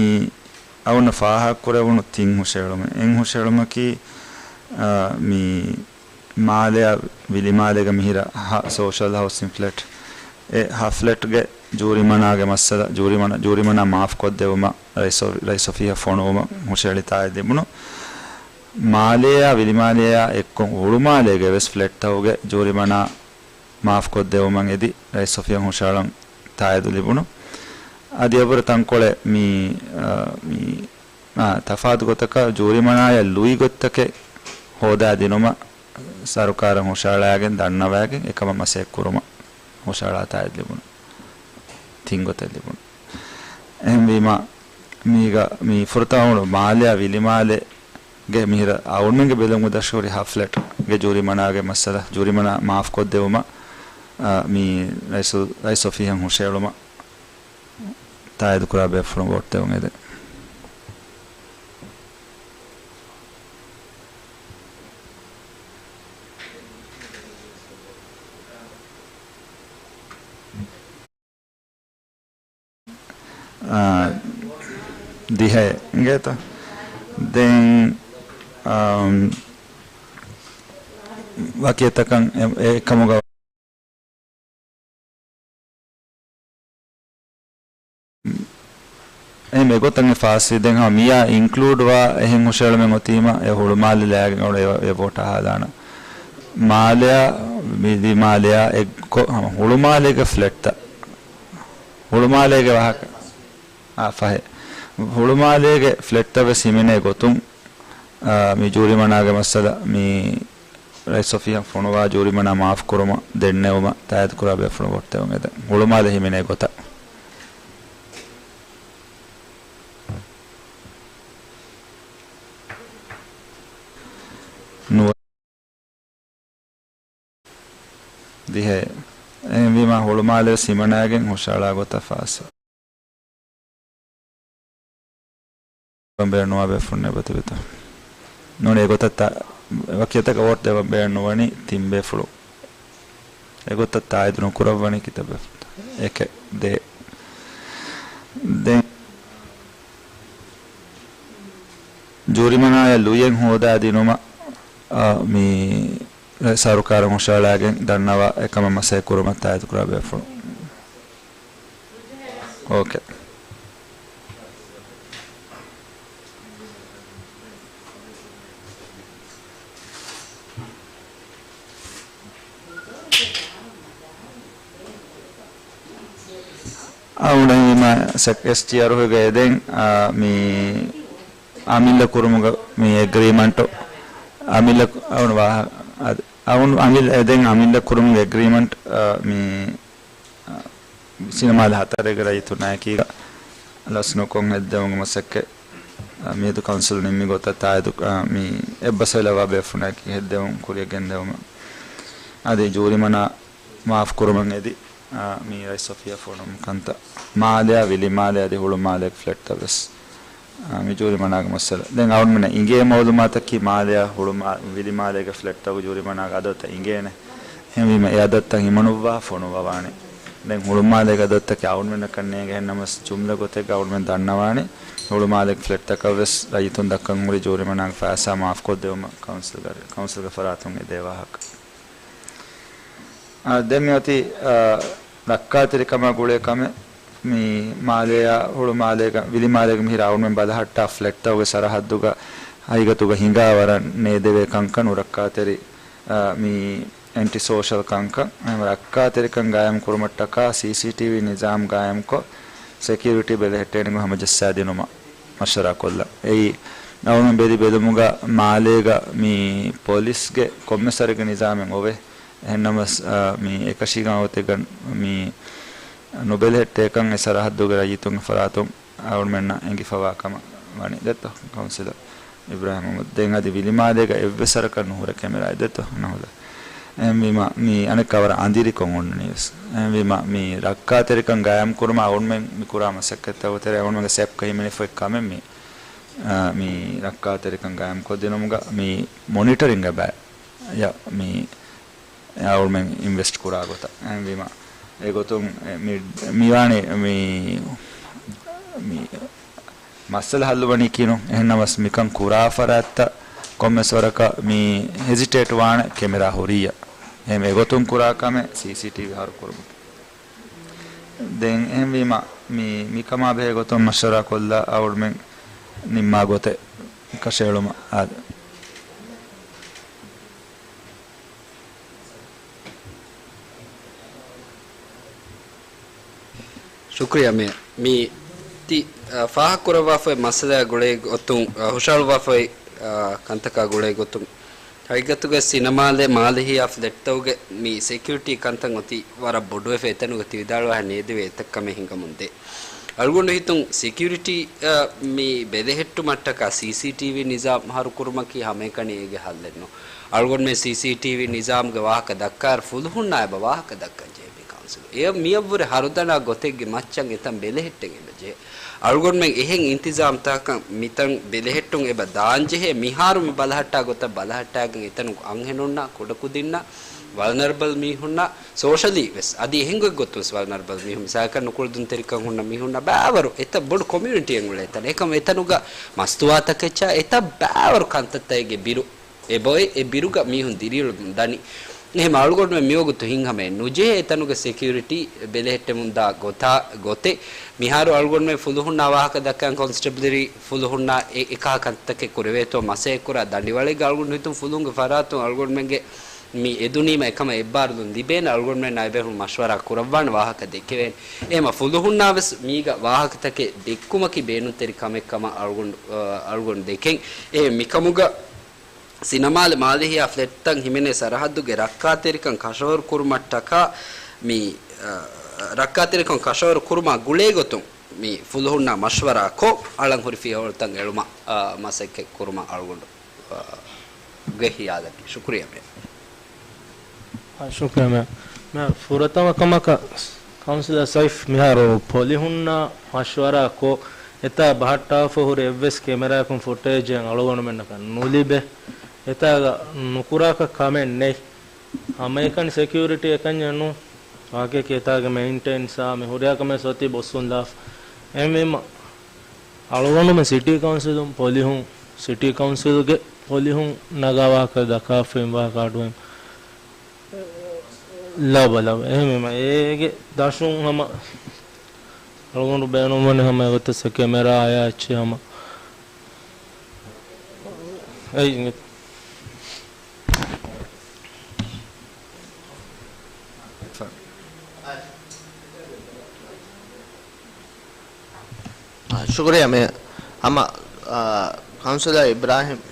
އަޅުގަނޑަށް ފާހަގަކުރެވުނު ތިން ހުށަހެޅުމެއް. އެއް ހުށަހެޅުމަކީ، އާ، މި މާލެއާ ވިލިމާލޭގަ މިހިރަ ހަ-، ސޯޝަލް ހައުސިން ފްލެޓް، އެ ހަ ފްލެޓްގެ ޖޫރިމަނާގެ މައްސަލަ، ޖޫރިމަނާ، ޖޫރިމަނާ މާފްކޮށްދެވުމަށް ރައީސް އޮ-، ރައީސް އޮފީހަށް ފޮނުވުމަށް ހުށަހެޅި ތާއީދު ލިބުނު. މާލެއާ ވިލިމާލެއާ އެއްކޮށް ހުޅުމާލޭގެ ވެސް ފްލެޓްތަކުގެ ޖޫރިމަނާ މާފްކޮށްދެވުމަށް އެދި ރައީސް އޮފީހަށް ހުށަހަޅަން ތާއީދު ލިބުނު. އަދި އެއްވަރު ތަންކޮޅެއް މި، އާ، މި، އާ، ތަފާތު ގޮތަކަށް ޖޫރިމަނާޔަށް ލުއި ގޮތްތަކެއް ހޯދާ ދިނުމަށް ސަރުކާރަށް ހުށަހަޅާގެން ދަންނަވާގެން އެކަމަށް މަސައްކަތް ކުރުމަށް ހުށަހަޅާ ތާއީދު ލިބުނު. ތިން ގޮތެއް ލިބުނު. އެހެންވީމަ، މީގަ މި ފުރަތަމަ މާލެއާ ވިލިމާލެ ގެ މިހިރަ އަޅުގަނޑުމެންގެ ބެލުމުގަ ދަށުހުރި ހަ ފްލެޓްގެ ޖޫރިމަނާގެ މައްސަލަ، ޖޫރިމަނާ މާފްކޮށްދެވުމަށް، އާ، މި ރައީސު-، ރައީސް އޮފީހަށް ހުށަހެޅުމަށް ތާއީދުކުރާ ބޭފުޅުން ވޯޓު ދެވަން އެދެން. އާ، ދިހައެއް އިނގޭތަ؟ ދެން، އާ، ވަކި އެތަކަށް އެ-، އެކަމުގަ އެހެން އެގޮތަށް އެ ފާސްވީ. ދެން ހަމަ މިއާ އިންކްލޫޑްވާ އެހެން ހުށަހެޅުމެއް އޮތީމަ އެ ހުޅުމާލެ ލައިގެން އެ، އެ ވޯޓާ ހަދާނަ. މާލެއާ ވިލިމާލެއާ އެއްކޮށް ހަމަ ހުޅުމާލޭގެ ފްލެޓްތައް، ހުޅުމާލޭގެ ވާހަކަ، އާ، ފަހެ. ހުޅުމާލޭގެ ފްލެޓްތައް ވެސް ހިމެނޭ ގޮތުން، އާ، މި ޖޫރިމަނާގެ މައްސަލަ މި ރައީސް އޮފީހަށް ފޮނުވާ ޖޫރިމަނާ މާފްކުރުމަށް ދެންނެވުމަށް ތާއީދުކުރާ ބޭފުޅުން ވޯޓު ދެވަން އެދެން. ހުޅުމާލެ ހިމެނޭ ގޮތަށް. ނުވަ-، ދިހައެއް. އެހެންވީމާ ހުޅުމާލެ ވެސް ހިމަނައިގެން ހުށަހަޅާ ގޮތަށް ފާސްވެ. ބޭނުންވާ ބޭފުޅުން އެބަތިބިތަ؟ ނޫނީ އެގޮތަށް ތާ-، ވަކިއަތަކަށް ވޯޓް ދެވަން ބޭނުންވަނީ ތިން ބޭފުޅުން. އެގޮތަށް ތާއީދު ނުކުރައްވަނީ ކިތައް ބޭފުޅުތަ؟ އެކެއް، ދޭއް. ދެން ޖޫރިމަނާޔަށް ލުޔެއް ހޯދާ ދިނުމަށް، އާ، މި ސަރުކާރަށް ހުށަހަޅާގެން ދަންނަވާ އެކަމަށް މަސައްކަތް ކުރުމަށް ތާއީދު ކުރާ ބޭފުޅުން. އޯކޭ. އަޅުގަނޑު މަސައްކަތް އެސްޖީއާރުގެ އެދެން، އާ، މި އަމިއްލަ ކުރުމުގަ މި އެގްރީމަންޓު، އަމިއްލަ އަޅުގަނޑު ވާހަ-، އަދި އަޅުގަނޑު އަމިއްލަ އެދެން އަމިއްލަ ކުރުމުގެ އެގްރީމަންޓް، އާ، މި، އާ، ސިނަމާލެ ހަތަރެއްގެ ރައްޔިތުންނާއެކީގަ ލަސް ނުކޮށް ހެއްދެވުމުގެ މަސައްކަތް، އާ، މިއަދު ކައުންސިލް ނިންމި ގޮތަށް ތާއީދު، އާ، މި އެއްބަސްވެލަވާ ބޭފުޅުންނާއެކީ ހެއްދެވުން ކުރިއަށް ގެންދެވުމަށް. އަދި ޖޫރިމަނާ މާފް ކުރުމަށް އެދި، އާ، މި ރައީސް އޮފީހަށް ފޮނުވުމު ކަންތައް، މާލެއާ ވިލިމާލެ އަދި ހުޅުމާލޭގެ ފްލެޓްތައް ވެސް، އާ، މި ޖޫރިމަނާގެ މައްސަލަ. ދެން އަޅުގަނޑުމެންނަށް އިނގޭ މައުލޫމާތަކީ މާލެއާ ހުޅުމާ-، ވިލިމާލޭގެ ފްލެޓްތަކުގެ ޖޫރިމަނާގެ އަދަދުތައް އިނގޭނެ. އެހެންވީމަ އެ އަދަދުތައް ހިމަނުއްވާ ފޮނުއްވަވާނެ. ދެން ހުޅުމާލޭގެ އަދަދުތަކީ އަޅުގަނޑުމެންނަކަށް ނޭނގެ، އެހެންނަމަވެސް ޖުމްލަ ގޮތެއްގަ އަޅުގަނޑުމެން ދަންނަވާނެ ހުޅުމާލޭގެ ފްލެޓްތަކަށް ވެސް ރައްޔިތުން ދައްކަން ހުރި ޖޫރިމަނާގެ ފައިސާ މާފްކޮށްދެވުމަށް ކައުންސިލްގެ، ކައުންސިލްގެ ފަރާތުން އެދޭ ވާހަކަ. އާ، ދެން މިއޮތީ، އާ، ރައްކާތެރިކަމާ ގުޅޭ ކަމެއް. މި މާލެއާ ހުޅުމާލޭގަ، ވިލިމާލޭގަ މިހިރަ އަޅުގަނޑުމެން ބަލަހައްޓާ ފްލެޓްތަކުގެ ސަރަހައްދުގަ ހަގީގަތުގަ ހިނގާ ވަރަށް ނޭދެވޭ ކަންކަން ނުރައްކާތެރި، އާ، މި އެންޓި ސޯޝަލް ކަންކަން. އެހެން ރައްކާތެރިކަން ގާއިމް ކުރުމަށްޓަކާ ސީސީޓީވީ ނިޒާމް ގާއިމްކޮށް، ސެކިއުރިޓީ ބެލެހެއްޓޭނެ ގޮތް ހަމަޖައްސާދިނުމަށް މަޝްވަރާ ކޮށްލަން. އެއީ އަޅުގަނޑު ބެލި ބެލުމުގަ މާލޭގަ މި ޕޮލިސްގެ ކޮންމެސް ވަރެއްގެ ނިޒާމެއް އޮވޭ. އެހެންނަމަވެސް، އާ، މި އެކަށީގެން އޮތެއްގަ މި ނުބެލެހެއްޓޭކަން އެ ސަރަހައްދުގެ ރައްޔިތުންގެ ފަރާތުން އަޅުގަނޑުމެންނަށް އެނގިފަވާ ކަމަށް ވަނީ ދެއްތޯ ކައުންސިލަރ އިބްރާހިމް އަޙްމަދު. ދެން އަދި ވިލިމާލޭގަ އެއްވެސް ވަރަކަށް ނުހުރޭ ކެމެރާއެއް ދެއްތޯ ނަހުލަ. އެހެންވީމަ މި އަނެއްކާ ވަރަށް އަނދިރިކޮށް އޮންނަނީ ވެސް. އެހެންވީމަ މި ރައްކާތެރިކަން ގާއިމް ކުރުމަށް އަޅުގަނޑުމެން މި ކުރާ މަސައްކަތްތަކުގެ ތެރޭ އަޅުގަނޑުމެންގެ ސެޕްގަ ހިމެނިފައި ކަމެއް މި، އާ، މި ރައްކާތެރިކަން ގާއިމް ކޮށްދިނުމުގަ މި މޮނިޓަރިންގ ބައި ޔަ މި އަޅުގަނޑުމެން އިންވެސްޓް ކުރާ ގޮތަށް. އެހެންވީމަ އެގޮތުން އެ، މި، މިވާނެ މި، މި މައްސަލަ ހައްލުވަނީ ކިނު. އެހެންނަމަވެސް މިކަން ކުރާ ފަރާތްތައް ކޮންމެސް ވަރަކަށް މި ހެޒިޓޭޓް ވާނެ ކެމެރާ ހުރިއްޔާ. އެހެން އެގޮތުން ކުރާ ކަމެއް ސީސީޓީވީ ހަރު ކުރުމަކީ. ދެން އެހެންވީމަ މި، މިކަމާ ބެހޭ ގޮތުން މަޝްވަރާ ކޮށްލާ އަޅުގަނޑުމެން ނިންމާ ގޮތެއް ކަށައެޅުމަށް އާދެ. ޝުކުރިއްޔާ މޭޔަރ. މި ތި، އަ، ފާހަގަކުރައްވާފައި މައްސަލައާ ގުޅޭ ގޮތުން، އަ، ހުށަހަޅުއްވާފައި، އަ، ކަންތަކާ ގުޅޭ ގޮތުން، ހަގީގަތުގަ ސިނަމާލެ މާލެ ހިޔާ ފްލެޓްތަކުގެ މި ސެކިއުރިޓީ ކަންތައް އޮތީ ވަރަށް ބޮޑުވެފަ އެތަނުގަ ތި ވިދާޅުވާހެން ނޭދެވޭ އެތައް ކަމެއް ހިނގަމުންދޭ. އަޅުގަނޑު ހިތުން ސެކިއުރިޓީ، އަ، މި ބެލެހެއްޓުމަށްޓަކާ ސީސީޓީވީ ނިޒާމް ހަރުކުރުމަކީ ހަމައެކަނި އޭގެ ހައްލެއްނު. އަޅުގަނޑުމެން ސީސީޓީވީ ނިޒާމްގެ ވާހަކަ ދައްކާއިރު ފުލުހުންނާ އެބަ ވާހަކަ ދައްކަން ޖެހޭ މި ކައުންސިލު. އެ މިއަށްވުރެ ހަރުދަނާ ގޮތެއްގެ މައްޗަށް އެތަން ބެލެހެއްޓެން އެބަ ޖެހޭ. އަޅުގަނޑުމެން އެހެން އިންތިޒާމްތަކަށް މިތަން ބެލެހެއްޓުން އެބަ ދާންޖެހޭ. މިހާރު މި ބަލަހައްޓާ ގޮތަށް ބަލަހައްޓާގެން އެތަނުގެ އަންހެނުންނާ، ކުޑަކުދިންނާ، ވަލްނަރަބަލް މީހުންނާ، ސޯޝަލީ ވެސް އަދި އެހެން ގޮތް ގޮތުން ވެސް ވަލްނަރަބަލް މީހުން، މިސާލަކަށް ނުކުޅެދުންތެރިކަން ހުންނަ މީހުންނާ ބައިވަރު އެތައް ބޮޑު ކޮމިއުނިޓީއެއް އުޅޭ ތަނެއް. އެކަމަ އެތަނުގަ މަސްތުވާތަކެއްޗާ އެތައް ބައިވަރު ކަންތައްތަކެއްގެ ބިރު އެބައޮތް، އެ ބިރުގަ މީހުން ދިރިއުޅެމުން ދަނީ. އެހެން އަޅުގަނޑުމެން މިވަގުތު ހިތްހަމައެއް ނުޖެހޭ އެތަނުގެ ސެކިއުރިޓީ ބެލެހެއްޓެމުންދާ ގޮތާ، ގޮތެއް. މިހާރު އަޅުގަނޑުމެން ފުލުހުންނާ ވާހަކަ ދައްކަން ކޮންސްޓެބްލަރީ ފުލުހުންނާ އެ، އެކަހަލަ ކަންތަކެއް ކުރެވޭތޯ މަސައްކަތް ކުރާ ދަނޑިވަޅެއްގަ އަޅުގަނޑު ހިތުން ފުލުހުންގެ ފަރާތުން އަޅުގަނޑުމެންގެ މި އެދުނީމަ އެކަމަށް އެއްބާރުލުން ލިބޭނެ އަޅުގަނޑުމެންނާ އެބޭފުޅުން މަޝްވަރާ ކުރައްވާނެ ވާހަކަ ދެކެވޭނެ. އެހެމަ ފުލުހުންނާ ވެސް މީގަ ވާހަކަތަކެއް ދެއްކުމަކީ ބޭނުންތެރި ކަމެއް ކަމަށް އަޅުގަނޑު، އަ، އަޅުގަނޑު ދެކެން. އެ މިކަމުގަ ސިނަމާލެ މާލެ ހިޔާ ފްލެޓްތައް ހިމެނޭ ސަރަހައްދުގެ ރައްކާތެރިކަން ކަށަވަރު ކުރުމަށްޓަކާ މި، އަ، ރައްކާތެރިކަން ކަށަވަރު ކުރުމާ ގުޅޭ ގޮތުން މި ފުލުހުންނާ މަޝްވަރާ ކޮށް އަޅަން ހުރި ފިޔަވަޅުތައް އެޅުމަށް، އަ، މަސައްކަތް ކުރުމަށް އަޅުގަނޑު، އަ، ގެ ހިޔާލަކީ. ޝުކުރިއްޔާ މޭ. އާ، ޝުކުރިއްޔާ މޭ. މޭ، ފުރަތަމަ ކަމަކަށް ކައުންސިލަރ ސައިފް މިހާރު ޕޮލިހުންނާ މަޝްވަރާ ކޮށް، އެތާ ބަހައްޓާފަ ހުރި އެއްވެސް ކެމެރާއަކުން ފުޓޭޖެއް އަޅުގަނޑުމެންނަކަށް ނުލިބޭ. އެތާގަ ނުކުރާކަށް ކަމެއް ނެތް. ހަމައެކަނި ސެކިއުރިޓީ އެކަންޏެއް ނޫން. ވާގެކި އެތާގެ މެއިންޓެންސާ މި ހުރިހާ ކަމެއް ސޮތީ ބޮއްސުން ލާފަ. އެހެންވީމަ، އަޅުގަނޑުމެން ސިޓީ ކައުންސިލުން ޕޮލިހުން، ސިޓީ ކައުންސިލްގެ ޕޮލިހުން ނަގާ ވާހަކަ ދައްކާފައި ވާހަކަ އަޑުއެހުން ލަބަ ލަބަ. އެހެންވީމަ، އޭގެ ދަށުން ހަމަ އަޅުގަނޑު ބޭނުންވަނީ ހަމަ އެގޮތަށް ކެމެރާ އަޔާ އެއްޗެއް ހަމަ. އެއީ. ޝުކުރިއްޔާ މޭޔަރ. ހަމަ، އާ، ކައުންސިލަރ އިބްރާހިމް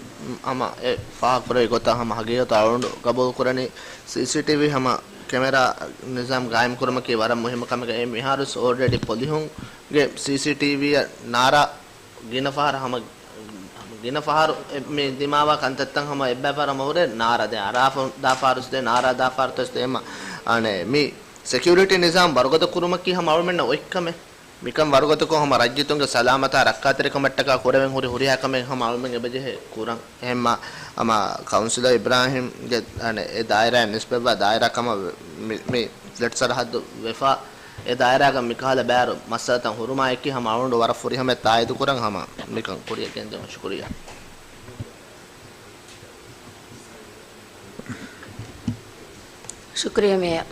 ހަމަ އެ ފާހަގަކުރެއްވި ގޮތަށް ހަމަ ހަގީގަތު އަޅުގަނޑު ގަބޫލުކުރަނީ ސީސީޓީވީ ހަމަ ކެމެރާ ނިޒާމް ގާއިމްކުރުމަކީ ވަރަށް މުހިއްމު ކަމެއް. އެ މިހާރު އޯލްރެޑީ ޕޮލިހުންގެ ސީސީޓީވީއަށް ނާރާ ގިނަ ފަހަރު ހަމަ، ގިނަ ފަހަރު އެ މި ދިމާވާ ކަންތައްތައް ހަމަ އެއްބައި ފަހަރު ހަމަ ހުރޭ ނާރާ. ދެން އަރާފަ ދާ ފަހަރު ދޭ، ނާރާ ދާ ފަހަރު ތަސް ދޭ ހަމަ. އަނެއް މި ސެކިއުރިޓީ ނިޒާމް ވަރުގަދަ ކުރުމަކީ ހަމަ އަޅުމެންނަށް އޮތް ކަމެއް. މިކަން ވަރުގަދަކޮށް ހަމަ ރައްޔިތުންގެ ސަލާމަތާ ރައްކާތެރިކަމަށްޓަކާ ކުރެވެން ހުރި ހުރިހާ ކަމެއް ހަމަ އަޅުމެން އެބަޖެހޭ ކުރަން. އެހެންމަ ހަމަ ކައުންސިލަރ އިބްރާހިމްގެ އަނެއް އެ ދާއިރާއަށް ނިސްބަތްވާ ދާއިރާ ކަމަށް މި، މި ފްލެޓް ސަރަހައްދު ވެފަ އެ ދާއިރާގަ މިކަހަލަ ބާރު މައްސަލަތައް ހުރުމާއެކީ ހަމަ އަޅުގަނޑު ވަރަށް ފުރިހަމަޔަށް ތާއީދުކުރަން ހަމަ މިކަން ކުރިއަށް ގެންދެވުން. ޝުކުރިއްޔާ. ޝުކުރިއްޔާ މޭޔަރ.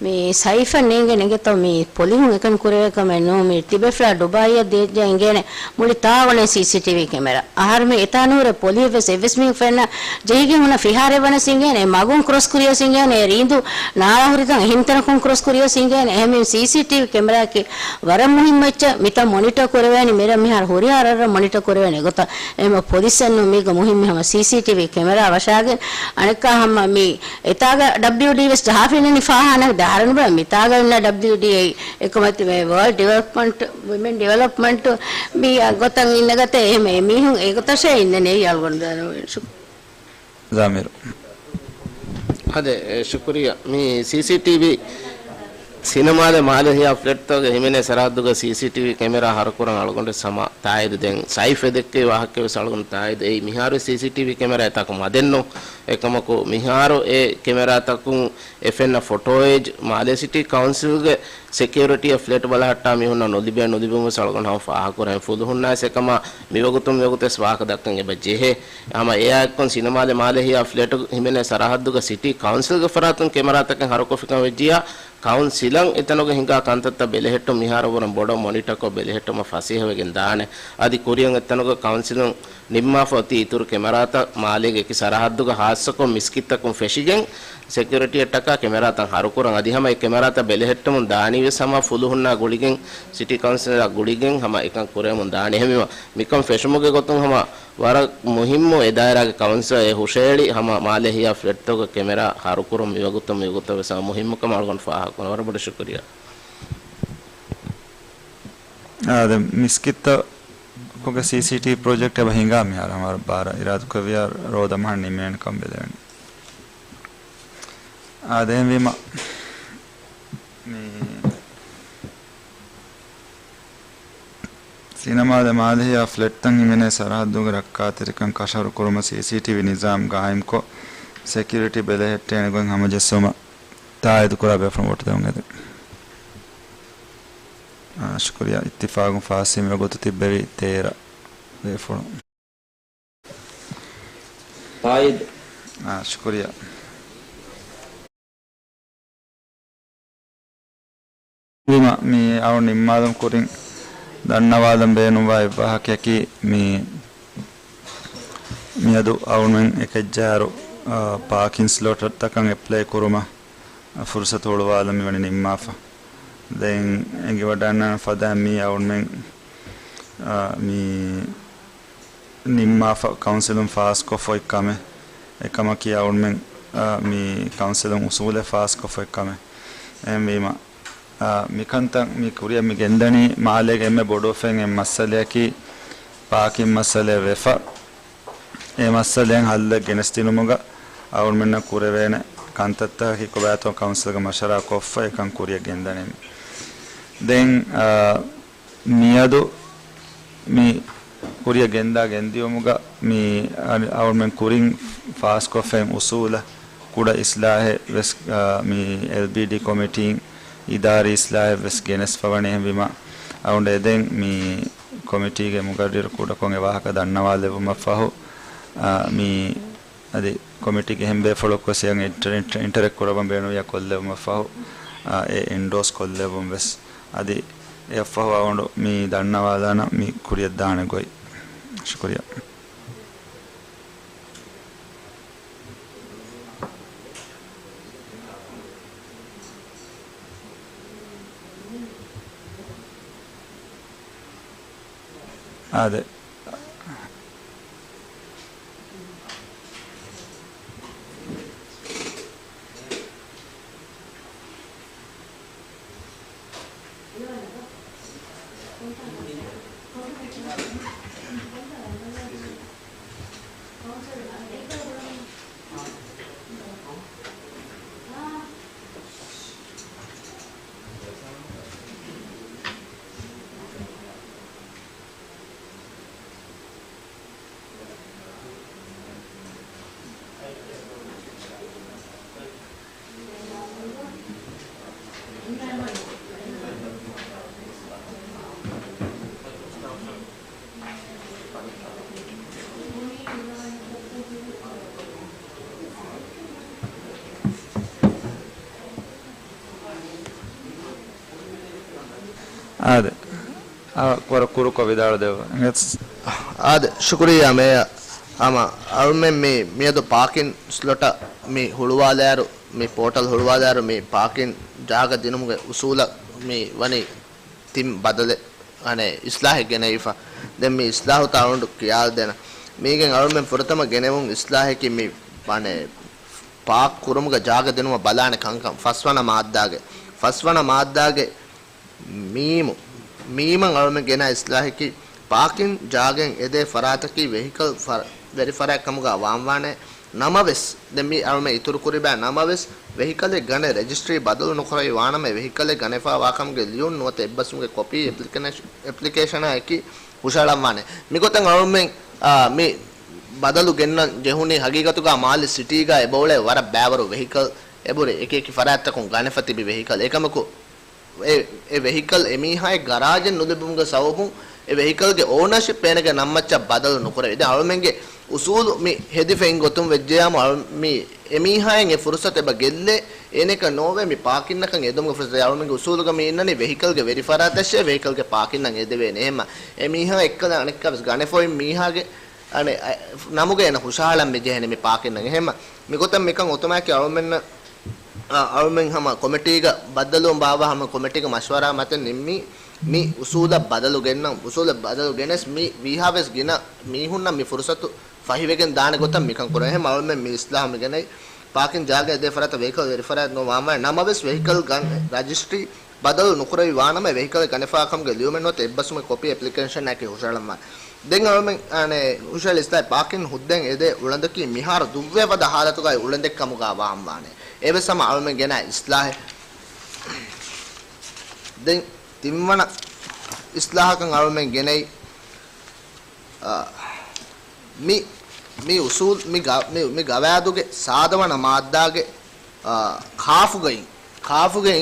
މި ސައިފަށް ނޭނގެ ނެގެތޯ މި ޕޮލިހުން އެކަން ކުރެވޭ ކަމެއް ނޫން. މި ތިބޭފުޅާ ޑުބާއީއަށް ދިޔައްޖެ އިނގޭނެ މުޅި ތާވަނޭ ސީސީޓީވީ ކެމެރާ. އަހަރުމެ އެތާ ނޫރެ ޕޮލިހެއްވެސް އެއްވެސް މީހަކު ފެންނަ ޖެހިގެން ހުންނަ ފިހާރައެއް ވަނަސް އިނގޭނެ. އެ މަގުން ކްރޮސް ކުރިޔަސް އިނގޭނެ. އެ ރީނދު ނާރާ ހުރިތަން އެހެންތަނަކުން ކްރޮސް ކުރިޔަސް އިނގޭނެ. އެހެންވީމަ ސީސީޓީވީ ކެމެރާއަކީ ވަރަށް މުހިއްމު އެއްޗެއް. މިތަން މޮނިޓަ ކުރެވޭނީ މިރަށް މިހާރު ހުރިހާ ރަށްރަށް މޮނިޓަ ކުރެވޭނެ ގޮތަށް. އެހެންވީމަ ޕޮލިސްއެއް ނޫން މީގަ މުހިއްމީ ހަމަ ސީސީޓީވީ ކެމެރާ ވަށާގެން އަނެއްކާ ހަމަ މި އެތާގަ ޑަބްލިޔުޑީ ވެސް ޖަހާފިންނަނީ ފާހާނަ ދާރަނުބަ މިތާގަ އިންނަ ޑަބްލިޔުޑީ އެކަމަތި ވަރލްޑް ޑިވެލޮޕްމަންޓް، ވިމެން ޑިވެލޮޕްމަންޓް މި ގޮތަށް އިންނަގަތެ އެހެން އެމީހުން އެގޮތަށޭ އިންނަނީ އަޅުގަނޑު ދާނަ ޝު- ޒާމިރު. އާދެ، އެ، ޝުކުރިއްޔާ. މި ސީސީޓީވީ ސިނަމާލެ މާލެ ހިޔާ ފްލެޓްތަކުގެ ހިމެނޭ ސަރަހައްދުގަ ސީސީޓީވީ ކެމެރާ ހަރުކުރަން އަޅުގަނޑު ސަމާ ތާއީދު ދެން ސައިފް އެ ދެއްކެވި ވާހަކަވެސް އަޅުގަނޑު ތާއީދު އެއީ މިހާރު ސީސީޓީވީ ކެމެރާ އެތާކު މަދެއްނު. އެކަމަކު މިހާރު އެ ކެމެރާތަކުން އެ ފެންނަ ފޮޓޯއެއް މާލެ ސިޓީ ކައުންސިލްގެ ސެކިއުރިޓީއަށް ފްލެޓް ބަލަހައްޓާ މީހުންނަށް ނުލިބޭ ނުލިބުމުން އަޅުގަނޑު ހަމަ ފާހަގަކުރަން. ފުލުހުންނާސް އެކަމާ މިވަގުތުން މިވަގުތެސް ވާހަކަ ދައްކަން އެބަ ޖެހޭ. ހަމަ އެއާއެއްކޮން ސިނަމާލެ މާލެ ހިޔާ ފްލެޓު ހިމެނޭ ސަރަހައްދުގަ ސިޓީ ކައުންސިލްގެ ފަރާތުން ކެމެރާތަކެއް ހަރުކޮށްފިކަމަށް ވެއްޖިއްޔާ، ކައުންސިލަށް އެތަނުގަ ހިނގާ ކަންތައްތައް ބެލެހެއްޓުން މިހާރު ވަރަށް ބޮޑަށް މޮނިޓަކޮށް ބެލެހެއްޓުމަށް ފަސޭހަވެގެން ދާނެ. އަދި ކުރިއަށް އެތަނުގަ ކައުންސިލުން ނިންމާފަ އޮތީ އިތުރު ކެމެރާތައް މާލޭގެ އެކި ސަރަހައްދުގަ ހާއްސަކޮށް މިސްކިތްތަކުން ފެށިގެން ސެކިއުރިޓީއަށްޓަކާ ކެމެރާތައް ހަރުކުރަން. އަދި ހަމަ އެ ކެމެރާތައް ބެލެހެއްޓުމުން ދާނީވެސް ހަމަ ފުލުހުންނާ ގުޅިގެން، ސިޓީ ކައުންސިލާ ގުޅިގެން ހަމަ އެކަން ކުރެވެމުން ދާނެ. އެހެންވީމަ މިކަން ފެށުމުގެ ގޮތުން ހަމަ ވަރަށް މުހިއްމު އެ ދާއިރާގެ ކައުންސިލަށް އެ ހުށައެޅި ހަމަ މާލެ ހިޔާ ފްލެޓްތަކުގެ ކެމެރާ ހަރުކުރުން މިވަގުތުން މިވަގުތަށް ވެސް ހަމަ މުހިއްމުކަމަށް އަޅުގަނޑު ފާހަގަކުރަން. ވަރަށް ބޮޑަށް ޝުކުރިއްޔާ. އާދެ، މިސްކިތްތަކުގެ ސީސީޓީވީ ޕްރޮޖެކްޓް އެބަ ހިނގާ މިހާރު ހަމަ ބާރަށް އިރާދަކުރެއްވިއްޔާ ރޯދަ މަހަށް ނިމޭނެ ކަން ބެލެވެނީ. އާދެ، އެހެންވީމަ މި ސިނަމާލެ މާލެ ހިޔާ ފްލެޓްތައް ހިމެނޭ ސަރަހައްދުގެ ރައްކާތެރިކަން ކަށަހަރު ކުރުމަށް ސީސީޓީވީ ނިޒާމް ގާއިމްކޮށް، ސެކިއުރިޓީ ބެލެހެއްޓޭނެ ގޮތް ހަމަޖެއްސުމަށް ތާއީދުކުރާ ބޭފުޅުން ވޯޓު ދެވުން އެދެން. އާ، ޝުކުރިއްޔާ. އިއްތިފާގުން ފާސްވީމަ ގޮތު ތިއްބެވި ތޭރަ ބޭފުޅުން. ތާއީދު. އާ، ޝުކުރިއްޔާ. ވީމަ، މި އަޅު ނިންމާލުން ކުރިން ދަންނަވާލަން ބޭނުންވާ އެއްވާހަކަޔަކީ، މި، މިއަދު އަޅުމެން އެކައްޖާއިރު، އާ، ޕާކިން ސްލޮޓްތަކަށް އެޕްލައި ކުރުމަށް ފުރުސަތު ހުޅުވާލަން މިވަނީ ނިންމާފަ. ދެން އެނގިވަޑަންނަން ފަދައިން މީ އަޅުމެން، އާ، މީ ނިންމާފަ ކައުންސިލުން ފާސްކޮށްފަ އޮތް ކަމެއް. އެކަމަކީ އަޅުމެން، އާ، މީ ކައުންސިލުން އުސޫލެއް ފާސްކޮށްފަ އޮތް ކަމެއް. އެހެންވީމަ، އާ، މިކަންތައް މި ކުރިއަށް މި ގެންދަނީ މާލޭގެ އެންމެ ބޮޑު އެއް މައްސަލަޔަކީ ޕާކިން މައްސަލައެއް ވެފަ. އެ މައްސަލައިން ހައްލެއް ގެނެސްދިނުމުގަ އަޅުމެންނަށް ކުރެވޭނެ ކަންތައްތަކަކީ ކޮބާތޯ ކައުންސިލްގެ މަޝްވަރާ ކޮށްފަ އެކަން ކުރިއަށް ގެންދަނީ. ދެން، އާ، މިއަދު މި ކުރިއަށް ގެންދާ ގެންދިޔުމުގަ މި އަ-، އަޅުމެން ކުރިން ފާސްކޮށްފައި އުސޫލަށް ކުޑަ އިސްލާހެއް ވެސް، އާ، މި އެލްބީޑީ ކޮމިޓީން އިދާރީ އިސްލާހެއް ވެސް ގެނެސްފަވަނީ. އެހެންވީމަ އަޅުގަނޑު އެދެން މި ކޮމިޓީގެ މުގައްރިރު ކުޑަކޮށް އެ ވާހަކަ ދަންނަވާލެއްވުމަށްފަހު، އާ، މި އަދި ކޮމިޓީގެ އެހެން ބޭފުޅަކުވެސް އިންޓަރ-، އިންޓަރ-، އިންޓަރެކްޓް ކުރައްވަން ބޭނުންވިއްޔާ ކޮށްލެވުމަށްފަހު، އާ، އެ އިންޑޯސް ކޮށްލެވުން ވެސް. އަދި އެއަށްފަހު އަޅުގަނޑު މި ދަންނަވާލާނަން މި ކުރިއަށްދާނެ ގޮތް. ޝުކުރިއްޔާ. އާދެ. އާދެ. އާ، ވަރަށް ކުރުކޮށް ވިދާޅުދެއްވާ. އާދެ، ޝުކުރިއްޔާ މޭޔަރ. ހަމަ އަޅުމެން މި، މިއަދު ޕާކިން ސްލޮޓަށް މި ހުޅުވާލާއިރު، މި ޕޯޓަލް ހުޅުވާލާއިރު، މި ޕާކިން ޖާގަ ދިނުމުގެ އުސޫލަށް މި ވަނީ ތިން ބަދަލެއް، އަނެއް، އިސްލާހެއް ގެނައިފަ. ދެން މި އިސްލާހުތައް އަޅުގަނޑު ކިޔާލަދޭނަން. މީގެން އަޅުމެން ފުރަތަމަ ގެނެވުން އިސްލާހަކީ މި، އަނެއް، ޕާކް ކުރުމުގެ ޖާގަ ދިނުމަށް ބަލާނެ ކަންކަން. ފަސްވަނަ މާއްދާގެ، ފަސްވަނަ މާއްދާގެ މީމު، މީމަށް އަޅުމެން ގެނައި އިސްލާހަކީ، ޕާކިން ޖާގައިން އެދޭ ފަރާތަކީ ވެހިކަލް ފަ-، ވެރިފަރާތް ކަމުގަ ވާންވާނެ. ނަމަވެސް، ދެން މި އަޅުމެން އިތުރު ކުރިބާ، ނަމަވެސް، ވެހިކަލެއް ގަނެ ރަޖިސްޓްރީ ބަދަލު ނުކުރެވި ވާނަމަ، ވެހިކަލެއް ގަނެފާ ވާކަމުގެ ލިޔުން ނުވަތަ އެއްބަސްވުމުގެ ކޮޕީ އެޕްލިކެނޭޝަ-، އެޕްލިކޭޝަނާ އެކީ ހުށައަޅަންވާނެ. މިގޮތަށް އަޅުމެން، އާ، މި ބަދަލު ގެންނަން ޖެހުނީ ހަގީގަތުގަ މާލެ ސިޓީގަ އެބައުޅޭ ވަރަށް ބައިވަރު ވެހިކަލް އެބުރި އެކި އެކި ފަރާތްތަކުން ގަނެފަ ތިބި ވެހިކަލް. އެކަމަކު، އެ، އެ ވެހިކަލް އެމީހާއަށް ގަރާޖެއް ނުލިބުމުގެ ސަބަބުން އެ ވެހިކަލްގެ އޯނަރޝިޕް އޭނަގެ ނަންމައްޗަށް ބަދަލު ނުކުރެވި. ދެން އަޅުމެންގެ އުސޫލު މި ހެދިފައިން ގޮތުން ވެއްޖެޔާމު އަޅު-، މި އެމީހާއަށް އެ ފުރުސަތު އެބަ ގެއްލޭ އޭނައަކަށް ނޯވޭ މި ޕާކިންއަކަށް އެދުމުގެ ފުރުސަތު. އަޅުމެންގެ އުސޫލުގަ މި އިންނަނީ ވެހިކަލްގެ ވެރިފަރާތަށޭ ވެހިކަލްގެ ޕާކިންއަށް އެދެވޭނެ. އެހެންމަ އެމީހާ އެއްކަލަ އަނެއްކާވެސް ގަނެފައި މީހާގެ އަނެއް، އަ، ނަމުގަ އޭނަ ހުށަހަޅަން މިޖެހޭނެ މި ޕާކިންއަށް. އެހެންމަ މިގޮތަށް މިކަން އޮތުމާއެކީ އަޅުމެންނަށް، އަ، އަޅުމެން ހަމަ ކޮމިޓީގަ ބައްދަލުވުން ބާއްވާ ހަމަ ކޮމިޓީގެ މަޝްވަރާ މަތިން ނިންމީ މި އުސޫލަށް ބަދަލު ގެންނަން، އުސޫލަށް ބަދަލު ގެނެސް މި ވީހާވެސް ގިނަ މީހުންނަށް މި ފުރުސަތު ފަހިވެގެން ދާނެ ގޮތަށް މިކަން ކުރަން. އެހެން އަޅުމެން މި އިސްލާހު މިގެނައީ ޕާކިން ޖާގަ އެދޭ ފަރާތަށް ވެހިކަލް ވެރިފަރާތް ނުވާންވާނެ. ނަމަވެސް ވެހިކަލް ގަން ރަޖިސްޓްރީ ބަދަލު ނުކުރެވި ވާނަމަ، ވެހިކަލެއް ގަނެފާ ކަމުގެ ލިޔުމެއް ނުވަތަ އެއްބަސްވުމެއް ކޮޕީ އެޕްލިކޭޝަނަކީ ހުށަހަޅަންވާނެ. ދެން އަޅުމެން، އަނެއް، ހުށަހެޅި އިސްލާހް ޕާކިން ހުއްދައިން އެދޭ އުޅަނދަކީ މިހާރު ދުއްވެ ފަދަ ހާލަތުގައި އުޅަނދެއް ކަމުގަ ވާންވާނެ. އެވެސް ހަމަ އަޅުމެން ގެނައި އިސްލާހެއް. ދެން ތިންވަނަ އިސްލާހަކަށް އަޅުމެން ގެނައި، އާ، މި، މި އުސޫލް، މި ގަ-، މި، މި ގަވާއިދުގެ ސާދަވަނަ މާއްދާގެ، އާ، ކާފުގައި، ކާފުގައި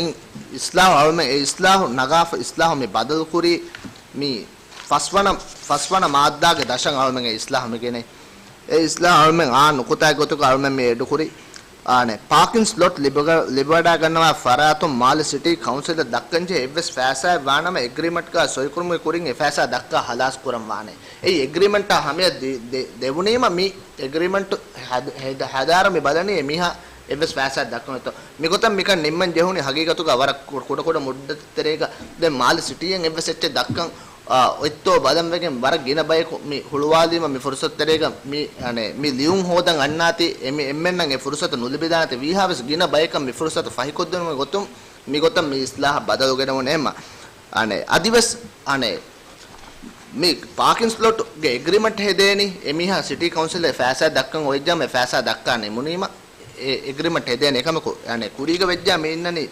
އިސްލާހު އަޅުމެން އެ އިސްލާހު ނަގާފަ، އިސްލާހު މި ބަދަލުކުރީ މި ފަސްވަނަ، ފަސްވަނަ މާއްދާގެ ދަށަށް އަޅުމެން އެ އިސްލާހު މި ގެނައި. އެ އިސްލާހު އަޅުމެން އާ ނުކުތާ ގޮތުގަ އަޅުމެން މި އެޑުކުރީ. އާނެ، ޕާކިން ސްލޮޓް ލިބަގަ-، ލިބިވަޑައިގަންނަވާ ފަރާތުން މާލެ ސިޓީ ކައުންސިލަށް ދައްކަންޖެހޭ އެއްވެސް ފައިސާއެއް ވާނަމަ، އެގްރީމަންޓްގަ ސޮއިކުރުމުގެ ކުރިން އެ ފައިސާ ދައްކާ ހަލާސް ކުރަން ވާނެ. އެއީ އެގްރީމަންޓާ ހަމަޔަށް ދި-، ދެ-، ދެވުނީމަ މި އެގްރީމަންޓު ހަދ-، ހެދ-، ހަދާއިރު މި ބަލަނީ އެމީހާ އެއްވެސް ފައިސާއެއް ދައްކަން އޮތްތޯ. މިގޮތަށް މިކަން ނިންމަން ޖެހުނީ ހަގީގަތުގަ ވަރަށް ކު-، ކުޑަ ކުޑަ މުއްދަތެއް ތެރޭގަ ދެން މާލެ ސިޓީއެއް އެއްވެސް އެއްޗެއް ދައްކަން އާ، އޮތްތޯ ބަލަން ވެގެން ވަރަށް ގިނަ ބަޔަކު މި ހުޅުވާލީމަ މި ފުރުސަތު ތެރޭގަ މި، އަނެއް، މި ލިޔުން ހޯދަން އަންނާތީ އެ މި އެންމެންނަށް އެ ފުރުސަތު ނުލިބިދާނެތީ ވީހާވެސް ގިނަ ބަޔަކަށް މި ފުރުސަތު ފަހިކޮށްދިނުމުގެ ގޮތުން މިގޮތަށް މި އިސްލާހަށް ބަދަލު ގެނެވުނޭ އެމަ. އަނެއް، އަދިވެސް، އަނެއް، މި ޕާކިން ސްލޮޓްގެ އެގްރީމަންޓް ހެދޭނީ އެމީހާ ސިޓީ ކައުންސިލެއް ފައިސާ ދައްކަން އޮވެއްޖާމަ އެ ފައިސާ ދައްކާ ނިމުނީމަ. އެ އެގްރީމަންޓް ހެދޭނެ އެކަމަކު، އަނެއް، ކުރީގަ ވެއްޖާ މި އިންނަނީ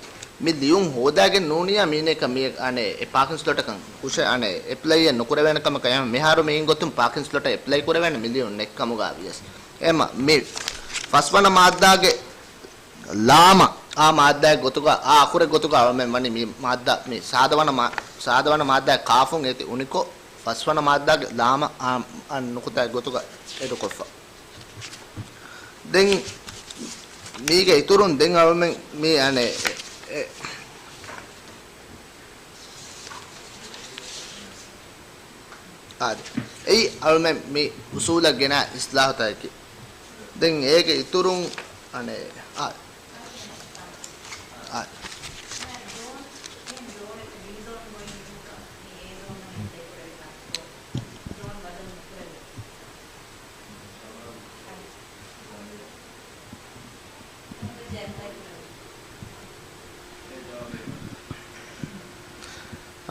މި ލިޔުން ހޯދާގެން ނޫނިޔާ މީނައަކަށް މި، އަނެއް، އެ ޕާކިން ސްލޮޓަކަށް ހުށަ-، އަނެއް، އެޕްލައިއެއް ނުކުރެވޭނެ ކަމަކަށް އެހެން މިހާރު މި އިން ގޮތުން ޕާކިން ސްލޮޓަށް އެޕްލައި ކުރެވޭނެ މި ލިޔުން ނެތް ކަމުގަ ވިޔަސް. އެމަ މި ފަސްވަނަ މާއްދާގެ ލާމަ، އާ މާއްދާއެއް ގޮތުގަ، އާ އަކުރެއް ގޮތުގަ އަޅުމެން ވަނީ މި މާއްދާ، މި ސާދަވަނަ މާ-، ސާދަވަނަ މާއްދާއެއް ކާފުން އޭތި އުނިކޮށް، ފަސްވަނަ މާއްދާގެ ލާމަ އާ، އާ ނުކުތާއެއް ގޮތުގަ އެޑުކޮށްފަ. ދެން މީގެ އިތުރުން ދެން އަޅުމެން މި އަނެއް، އެ، އެ، އާދެ. އެއީ އަޅުމެން މި އުސޫލަށް ގެނަ އިސްލާހުތަކަކީ. ދެން އޭގެ އިތުރުން އަނެއް، އާ، އާ.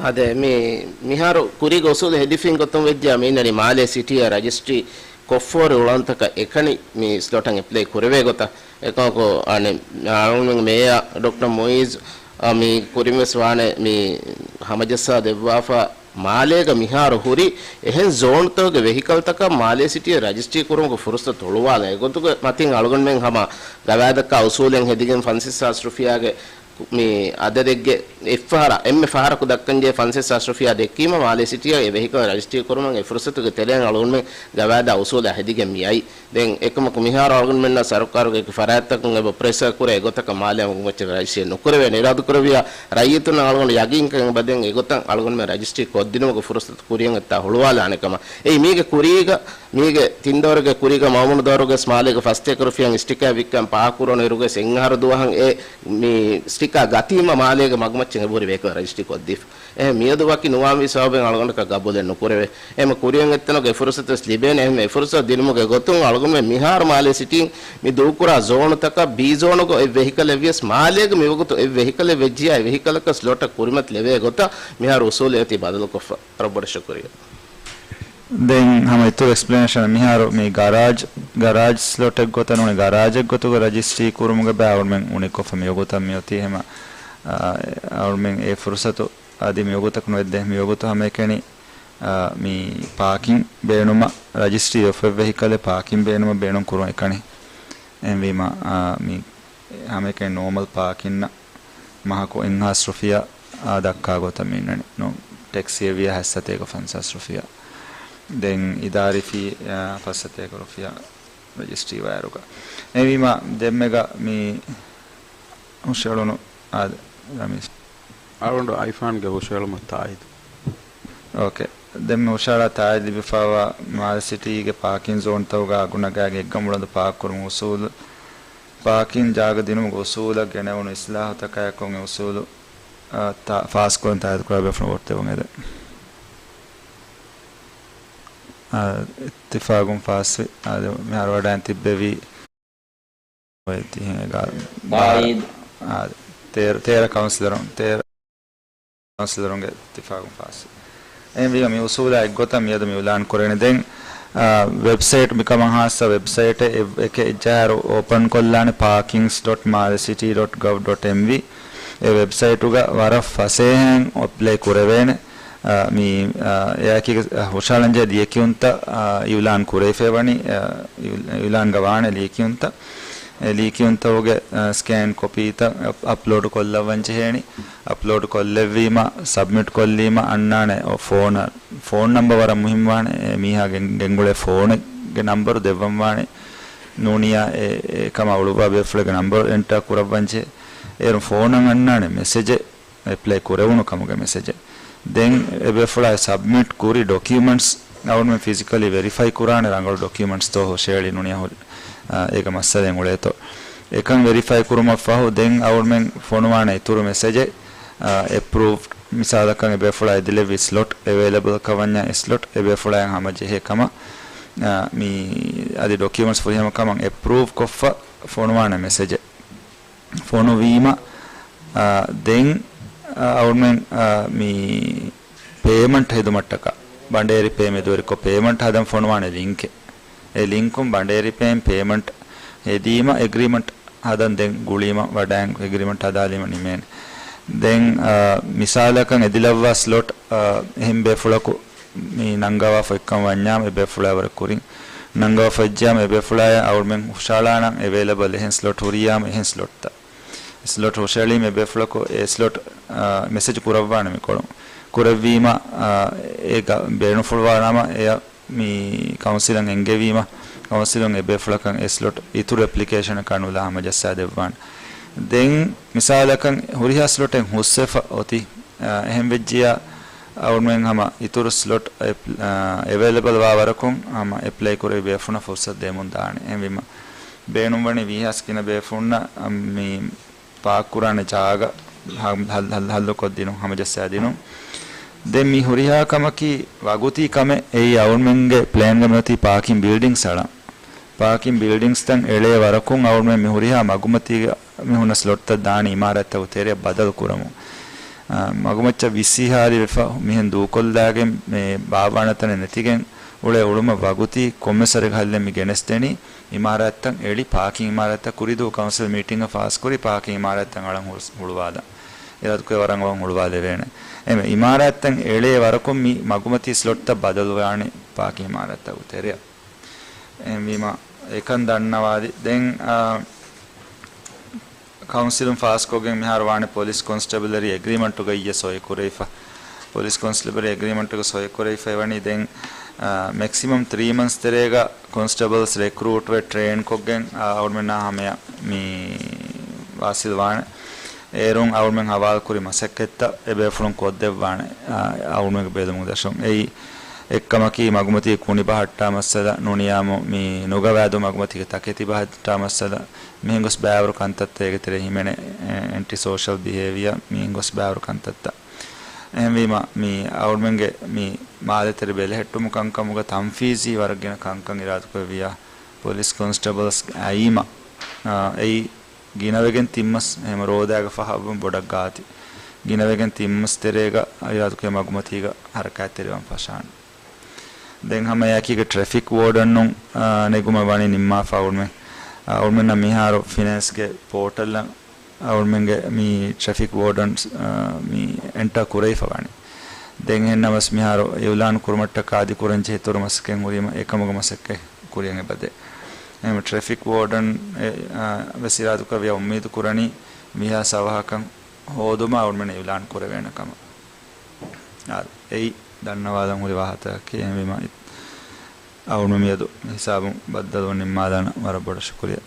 އާދެ، މި، މިހާރު ކުރީގެ އުސޫލު ހެދިފިން ގޮތުން ވެއްޖެއްޔާ މިއިންނަނީ މާލޭ ސިޓީއަށް ރަޖިސްޓްރީ ކޮށްފަހުރި އުޅަނދުތަކަށް އެކަނި މި ސްލޮޓަށް އެޕްލައި ކުރެވޭ ގޮތަށް. އެކަމަކު، އަނެއް، އަޅުގަނޑުމެންގެ މޭޔާ ޑޮކްޓަރ މުއިއްޒު، އަ، މި ކުރިން ވެސް ވާނެ މި ހަމަޖައްސާ ދެއްވާފަ، މާލޭގަ މިހާރު ހުރި އެހެން ޒޯންތަކުގެ ވެހިކަލްތަކަށް މާލޭ ސިޓީއަށް ރަޖިސްޓްރީ ކުރުމުގެ ފުރުސަތު ހުޅުވާލާ. އެގޮތުގެ މަތިން އަޅުގަނޑުމެން ހަމަ ގަވާއިދަކާ އުސޫލެއް ހެދިގެން ފަންސައްސާސް ރުފިޔާގެ މި އަދަދެއްގެ އެއްފަހަރަށް، އެންމެ ފަހަރަކު ދައްކަންޖެހޭ ފަންސައްސާސް ރުފިޔާ ދެއްކީމަ، މާލޭ ސިޓީއަށް އެ ވެހިކަލް ރަޖިސްޓްރީ ކުރުމަށް އެ ފުރުސަތުގެ ތެރެއިން އަޅުގަނޑުމެން ގަވާއިދާ އުސޫލާ ހެދިގެން މިއައީ. ދެން އެކަމަކު މިހާރު އަޅުގަނޑުމެންނަށް ސަރުކާރުގެ އެކި ފަރާތްތަކުން އެބަ ޕްރެޝަރ ކުރޭ އެގޮތަކަށް މާލޭ މަގުމައްޗަށް ރަޖިސްޓްރީ ނުކުރެވޭނެ. އިރާދަކުރެއްވިޔާ ރައްޔިތުންނަށް އަޅުގަނޑު ޔަގީންކަން އެބަދޭން އެގޮތަށް އަޅުގަނޑުމެން ރަޖިސްޓްރީ ކޮށްދިނުމުގެ ފުރުސަތު ކުރިއަށް އެއްތާ ހުޅުވާލާނެ ކަމަށް. އެއީ މީގެ ކުރީގަ، މީގެ ތިން ދައުރުގެ ކުރީގަ މައުމޫނު ދައުރުގަ ވެސް މާލޭގަ ފަސް އޭކަރު ފިޔަން އިސްޓިކާ ވިއްކަން ޕާކުކުރުނު އިރުގަ ވެސް އެއް އަހަރު ދުވަހަށް އެ މި އިސްޓިކާ ގަތީމަ މާލޭގެ މަގުމައްޗަށް އެބަހުރި ވެހިކަލް ރަޖިސްޓްރީ ކޮށްދީފަ. އެހެން މިއަދު ވަކި ނުވާންވީ ސަބަބެއް އަޅުގަނޑަކަށް ގަބޫލެއް ނުކުރެވޭ. އެހެން ކުރިއަށް އެއްތަނަކު އެ ފުރުސަތު ވެސް ލިބޭނެ. އެހެން އެ ފުރުސަތު ދިނުމުގެ ގޮތުން އަޅުގަނޑުމެން މިހާރު މާލޭ ސިޓީން މި ދޫކުރާ ޒޯނުތަކަށް ބީ ޒޯނުގަ އެއް ވެހިކަލެއް ވިޔަސް މާލޭގަ މިވަގުތު އެއް ވެހިކަލެއް ވެއްޖިޔާ އެ ވެހިކަލަކަށް ސްލޮޓަށް ކުރިމަތި ލެވޭ ގޮތަށް މިހާރު އުސޫލެއް އޮތީ ބަދަލުކޮށްފަ. ވަރަށް ބޮޑަށް ޝުކުރިއްޔާ. ދެން ހަމަ އިތުރު އެކްސްޕްލެނޭޝަން މިހާރު މި ގަރާޖް، ގަރާޖް ސްލޮޓެއް ގޮތަށް ނޫނީ ގަރާޖެއް ގޮތުގަ ރަޖިސްޓްރީ ކުރުމުގެ ބައި އަޅުމެން އުނިކޮށްފަ މިވަގުތަށް މިއޮތީ ހަމަ، އާ، އަޅުމެން އެ ފުރުސަތު އަދި މިވަގުތަކު ނުވެއްދޭ. މިވަގުތު ހަމައެކަނި، އާ، މި ޕާކިން ބޭނުމަށް ރަޖިސްޓްރީ އޮފް އެއް ވެހިކަލެއް ޕާކިން ބޭނުމަށް ބޭނުން ކުރުން އެކަނި. އެހެންވީމަ، އާ، މި ހަމައެކަނި ނޯމަލް ޕާކިންއަށް މަހަކު އެއްހާސް ރުފިޔާ، އާ، ދައްކާ ގޮތަށް މި އިންނަނީ. ނޫން، ޓެކްސީއެއް ވިޔަސް ހަތްސަތޭކަ ފަންސާސް ރުފިޔާ. ދެން އިދާރީ ފީ، އާ، ފަސްސަތޭކަ ރުފިޔާ ރަޖިސްޓްރީ ވާއިރުގަ. އެހެންވީމަ ދެންމެގަ މި ހުށައެޅުނު، އާ، ރަމީސް. އަޅުގަނޑު އައިފާންގެ ހުށައެޅުމަށް ތާއީދު. އޯކޭ. ދެންމެ ހުށައަޅާ ތާއީދު ލިބިފައިވާ މާލެ ސިޓީގެ ޕާކިން ޒޯންތަކުގަ އަގުނަގާގެ އެއްގަނޑު އުޅަނދު ޕާކް ކުރުމުގެ އުސޫލު، ޕާކިން ޖާގަ ދިނުމުގެ އުސޫލަށް ގެނެވުނު އިސްލާހުތަކާއެކު އެ އުސޫލު، އާ، ތާ-، ފާސްކުރަން ތާއީދުކުރާ ބޭފުޅުން ވޯޓް ދެއްވަން އެދެން. އާ، އިއްތިފާގުން ފާސްވި، އާ، މިހާރު ވަޑައިން ތިއްބެވީ އޮތް ތިހެން އެގާރަ ބާރަ، ތާއީދު. އާ، ތޭރަ، ތޭރަ ކައުންސިލަރުން، ތޭރަ ކައުންސިލަރުންގެ އިއްތިފާގުން ފާސްވި. އެހެންވީމަ މި އުސޫލާ އެއްގޮތަށް މިއަދު މި އިއުލާން ކުރެވެނީ. ދެން، އާ، ވެބްސައިޓް މިކަމަށް ހާއްސަ ވެބްސައިޓެއް އެ-، އެކެއް އެއްޖާއިރު އޯޕަން ކޮށްލާނެ، ޕާކިންސް ޑޮޓް މާލެ ސިޓީ ޑޮޓް ގޮވް ޑޮޓް އެމްވީ. އެ ވެބްސައިޓުގަ ވަރަށް ފަސޭހައިން އެޕްލައި ކުރެވޭނެ. އާ، މި، އާ، އެއާއެކީގަ ހުށަހަޅަންޖެހޭ ލިޔެކިޔުންތައް، އާ، އިއުލާން ކުރެވިފައިވަނީ، އާ، އިއު-، އިއުލާންގަ ވާނެ ލިޔެކިޔުންތައް. އެ ލިޔެކިޔުންތަކުގެ، އާ، ސްކޭން ކޮޕީތައް އަޕް-، އަޕްލޯޑް ކޮށްލައްވަން ޖެހޭނީ. އަޕްލޯޑް ކޮށްލެއްވީމަ، ސަބްމިޓް ކޮށްލީމަ އަންނާނެ އޮ-، ފޯނަށް. ފޯން ނަމްބަރ ވަރަށް މުހިންމުވާނެ. އެ މީހާ ގެން-، ގެންގުޅޭ ފޯނެއްގެ ނަމްބަރު ދެއްވަން ވާނެ. ނޫނިޔާ އެ-، އެކަމާ އުޅުއްވާ ބޭފުޅެއްގެ ނަމްބަރު އެންޓާ ކުރައްވަންޖެހޭ. އޭރުން ފޯނަށް އަންނާނެ މެސެޖެއް، އެޕްލައި ކުރެވުނު ކަމުގެ މެސެޖެއް. ދެން އެބޭފުޅާ ސަބްމިޓް ކުރި ޑޮކިއުމަންޓްސް އަޅުގަނޑުމެން ފިޒިކަލީ ވެރިފައި ކުރާނެ ރަނގަޅު ޑޮކިއުމަންޓްސްތޯ ހުށައެޅި ނޫނިޔާ ހުރި، އާ، އޭގަ މައްސަލައެއް އުޅޭތޯ. އެކަން ވެރިފައި ކުރުމަށްފަހު ދެން އަޅުގަނޑުމެން ފޮނުވާނެ އިތުރު މެސެޖެއް، އާ، އެޕްރޫވްޑް. މިސާލަކަށް އެބޭފުޅާ އެދިލެއްވި ސްލޮޓް އެވެއިލަބަލްކަން ވަންޏާ އެ ސްލޮޓް އެބޭފުޅާއަށް ހަމަޖެހޭ ކަމަށް، އާ، މި އަދި ޑޮކިއުމަންޓްސް ފުރިހަމަކަމަށް އެޕްރޫވް ކޮށްފަ ފޮނުވާނެ މެސެޖެއް. ފޮނުވީމަ، އާ، ދެން، އާ، އަޅުގަނޑުމެން، އާ، މި ޕޭމަންޓް ހެދުމަށްޓަކާ ބަނޑޭރި ޕޭ މެދުވެރިކޮށް ޕޭމަންޓް ހަދަން ފޮނުވާނެ ލިންކެއް. އެ ލިންކުން ބަނޑޭރި ޕޭން ޕޭމަންޓް ހެދީމަ އެގްރީމަންޓް ހަދަން ދެން ގުޅީމަ ވަޑައިން އެގްރީމަންޓް ހަދާލީމަ ނިމޭނެ. ދެން، އާ، މިސާލަކަށް އެދިލައްވާ ސްލޮޓް، އާ، އެހެން ބޭފުޅަކު މި ނަންގަވާފަ އޮތްކަން ވަންޏާމަ އެބޭފުޅާ ވަރަށް ކުރިން ނަންގަވާފަ އޮތްޖިޔާމަ އެބޭފުޅާޔަށް އަޅުމެން ހުށައަޅާނަން އެވެއިލަބަލް އެހެން ސްލޮޓް ހުރިޔާމަ އެހެން ސްލޮޓްތައް. ސްލޮޓް ހުށައެޅީމަ އެބޭފުޅަކު އެ ސްލޮޓް، އާ، މެސެޖް ކުރައްވާނެ މިކޮޅުން. ކުރެއްވީމަ، އާ، އެ ގަ-، ބޭނުންފުޅުވާނަމަ އެޔަށް މި ކައުންސިލަށް އެންގެވީމަ، ކައުންސިލުން އެބޭފުޅަކަށް އެ ސްލޮޓް އިތުރު އެޕްލިކޭޝަނަކާ ނުލާ ހަމަޖައްސާ ދެއްވާނެ. ދެން މިސާލަކަށް ހުރިހާ ސްލޮޓެއް ހުސްވެފަ އޮތީ، އެހެން ވެއްޖިޔާ، އަޅުމެން ހަމަ އިތުރު ސްލޮޓް އެޕް-، އެވެއިލަބަލް ވާ ވަރަކުން ހަމަ އެޕްލައި ކުރެވި ބޭފުނަށް ފުރުސަތު ދެމުން ދާނެ. އެހެންވީމަ، ބޭނުންވަނީ ވީހާސް ގިނަ ބޭފުންނަށް މި ޕާކް ކުރާނެ ޖާގަ ހަ-، ހަ-، ހަ-، ހައްލުކޮށްދިނުން، ހަމަޖައްސާދިނުން. ދެން މި ހުރިހާ ކަމަކީ ވަގުތީ ކަމެއް. އެއީ އަޅުމެންގެ ޕްލޭންގަ މިއޮތީ ޕާކިން ބިލްޑިންގްސް އަޅަން. ޕާކިން ބިލްޑިންގްސްތައް އެޅޭ ވަރަކުން އަޅުމެން މި ހުރިހާ މަގުމަތީގަ މި ހުންނަ ސްލޮޓްތައް ދާނީ އިމާރާތްތަކުގެ ތެރެއަށް ބަދަލު ކުރަމުން. މަގުމައްޗަށް ވިސް އިހާލިވެފަ މިހެން ދޫކޮށްލާގެން މި ބާއްވާނެ ތަނެއް ނެތިގެން އުޅޭ އުޅުމަށް ވަގުތީ ކޮންމެސް ވަރެއްގެ ހައްލެއް މި ގެނެސްދެނީ އިމާރާތްތައް އެޅި ޕާކިން އިމާރާތްތައް ކުރިދޫ ކައުންސިލް މީޓިންގަށް ފާސްކުރި ޕާކިން އިމާރާތްތައް އަޅަން ހުޅު-، ހުޅުވާލަން. އިރާދަކުރެ ވަރަށް އަވަން ހުޅުވާލެވޭނެ. އެމެ އިމާރާތްތައް އެޅޭ ވަރަކުން މި މަގުމަތީ ސްލޮޓްތައް ބަދަލުވާނެ ޕާކިން އިމާރާތްތަކުގެ ތެރެއަށް. އެހެންވީމަ އެކަން ދަންނަވާލި. ދެން، އާ، ކައުންސިލުން ފާސްކޮށްގެން މިހާރު ވާނެ ޕޮލިސް ކޮންސްޓަބަލަރީ އެގްރީމަންޓުގައްޔަށް ސޮއިކުރެވިފަ. ޕޮލިސް ކޮންސްޓަބަލަރީ އެގްރީމަންޓުގަ ސޮއިކުރެވިފައިވަނީ ދެން، އާ، މެކްސިމަމް ތްރީ މަންތްސް ތެރޭގަ ކޮންސްޓަބަލްސް ރެކްރޫޓްވެ ޓްރޭންކޮށްގެން، އާ، އަޅުމެންނާ ހަމަޔަށް މި ވާސިލް ވާނެ. އޭރުން އަޅުމެން ހަވާލުކުރި މަސައްކަތްތައް އެބޭފުޅުން ކޮށްދެއްވާނެ، އާ، އަޅުމެންގެ ބެލުމުގެ ދަށުން. އެއީ އެއްކަމަކީ، މަގުމަތީގެ ކުނި ބަހައްޓާ މައްސަލަ ނޫނިއްޔާމު މި ނުގަވާދޫ މަގުމަތީގެ ތަކެތި ބަހައްޓާ މައްސަލަ، މިހެން ގޮސް ބައިވަރު ކަންތައްތައް އޭގެ ތެރޭ ހިމެނޭ، އެ، އެންޓި ސޯޝަލް ބިހޭވިއާ މިހެން ގޮސް ބައިވަރު ކަންތައްތައް. އެހެންވީމަ، މި އަޅުމެންގެ މި މާލެ ތެރެ ބެލެހެއްޓުމު ކަންކަމުގަ ތަންފީޒީ ވަރަށް ގިނަ ކަންކަން އިރާދަކުރެއްވިއްޔާ، ޕޮލިސް ކޮންސްޓަބަލްސް އައީމަ، އާ، އެއީ ގިނަވެގެން ތިންމަސް، އެހެން ރޯދައިގަ ފަހަށްވުން ބޮޑަށް ގާތި. ގިނަވެގެން ތިންމަސް ތެރޭގަ އިރާދަކުރެ މަގުމަތީގަ ހަރަކާތްތެރިވާން ފަށާނެ. ދެން ހަމައެއާއެކީގަ ޓްރެފިކް ވޯޑަން، އާ، ނެގުމަށް ވަނީ ނިންމާފަ އަޅުމެން. އާ، އަޅުމެންނަށް މިހާރު ފިނޭންސްގެ ޕޯޓަލްއަށް އަޅުމެންގެ މި ޓްރެފިކް ވޯޑަންސް، އާ، މި އެންޓަރ ކުރެވިފަ ވަނީ. ދެން އެހެންނަމަސް މިހާރު އިއުލާން ކުރުމަށްޓަކާ އަދި ކުރަންޖެހޭ އިތުރު މަސައްކަތް ހުރީމަ އެކަމުގެ މަސައްކަތް ކުރިޔަށް އެބަދޭ. އެހެން ޓްރެފިކް ވޯޑަން، އެ، އާ، ވެސް އިރާދަކުރެއްވިޔާ އުއްމީދު ކުރަނީ މިހާ ސަވަހަކަށް ހޯދުމަށް އަޅުމެން އިއުލާން ކުރެވޭނެ ކަމަށް. އާ، އެއީ ދަންނަވާލަން ހުރި ވާހަކަތަކަކީ. އެހެންވީމަ އަޅުމެން މިއަދު ހިސާބުން ބައްދަލުވަން ނިންމާލާނަން. ވަރަށް ބޮޑަށް ޝުކުރިއްޔާ.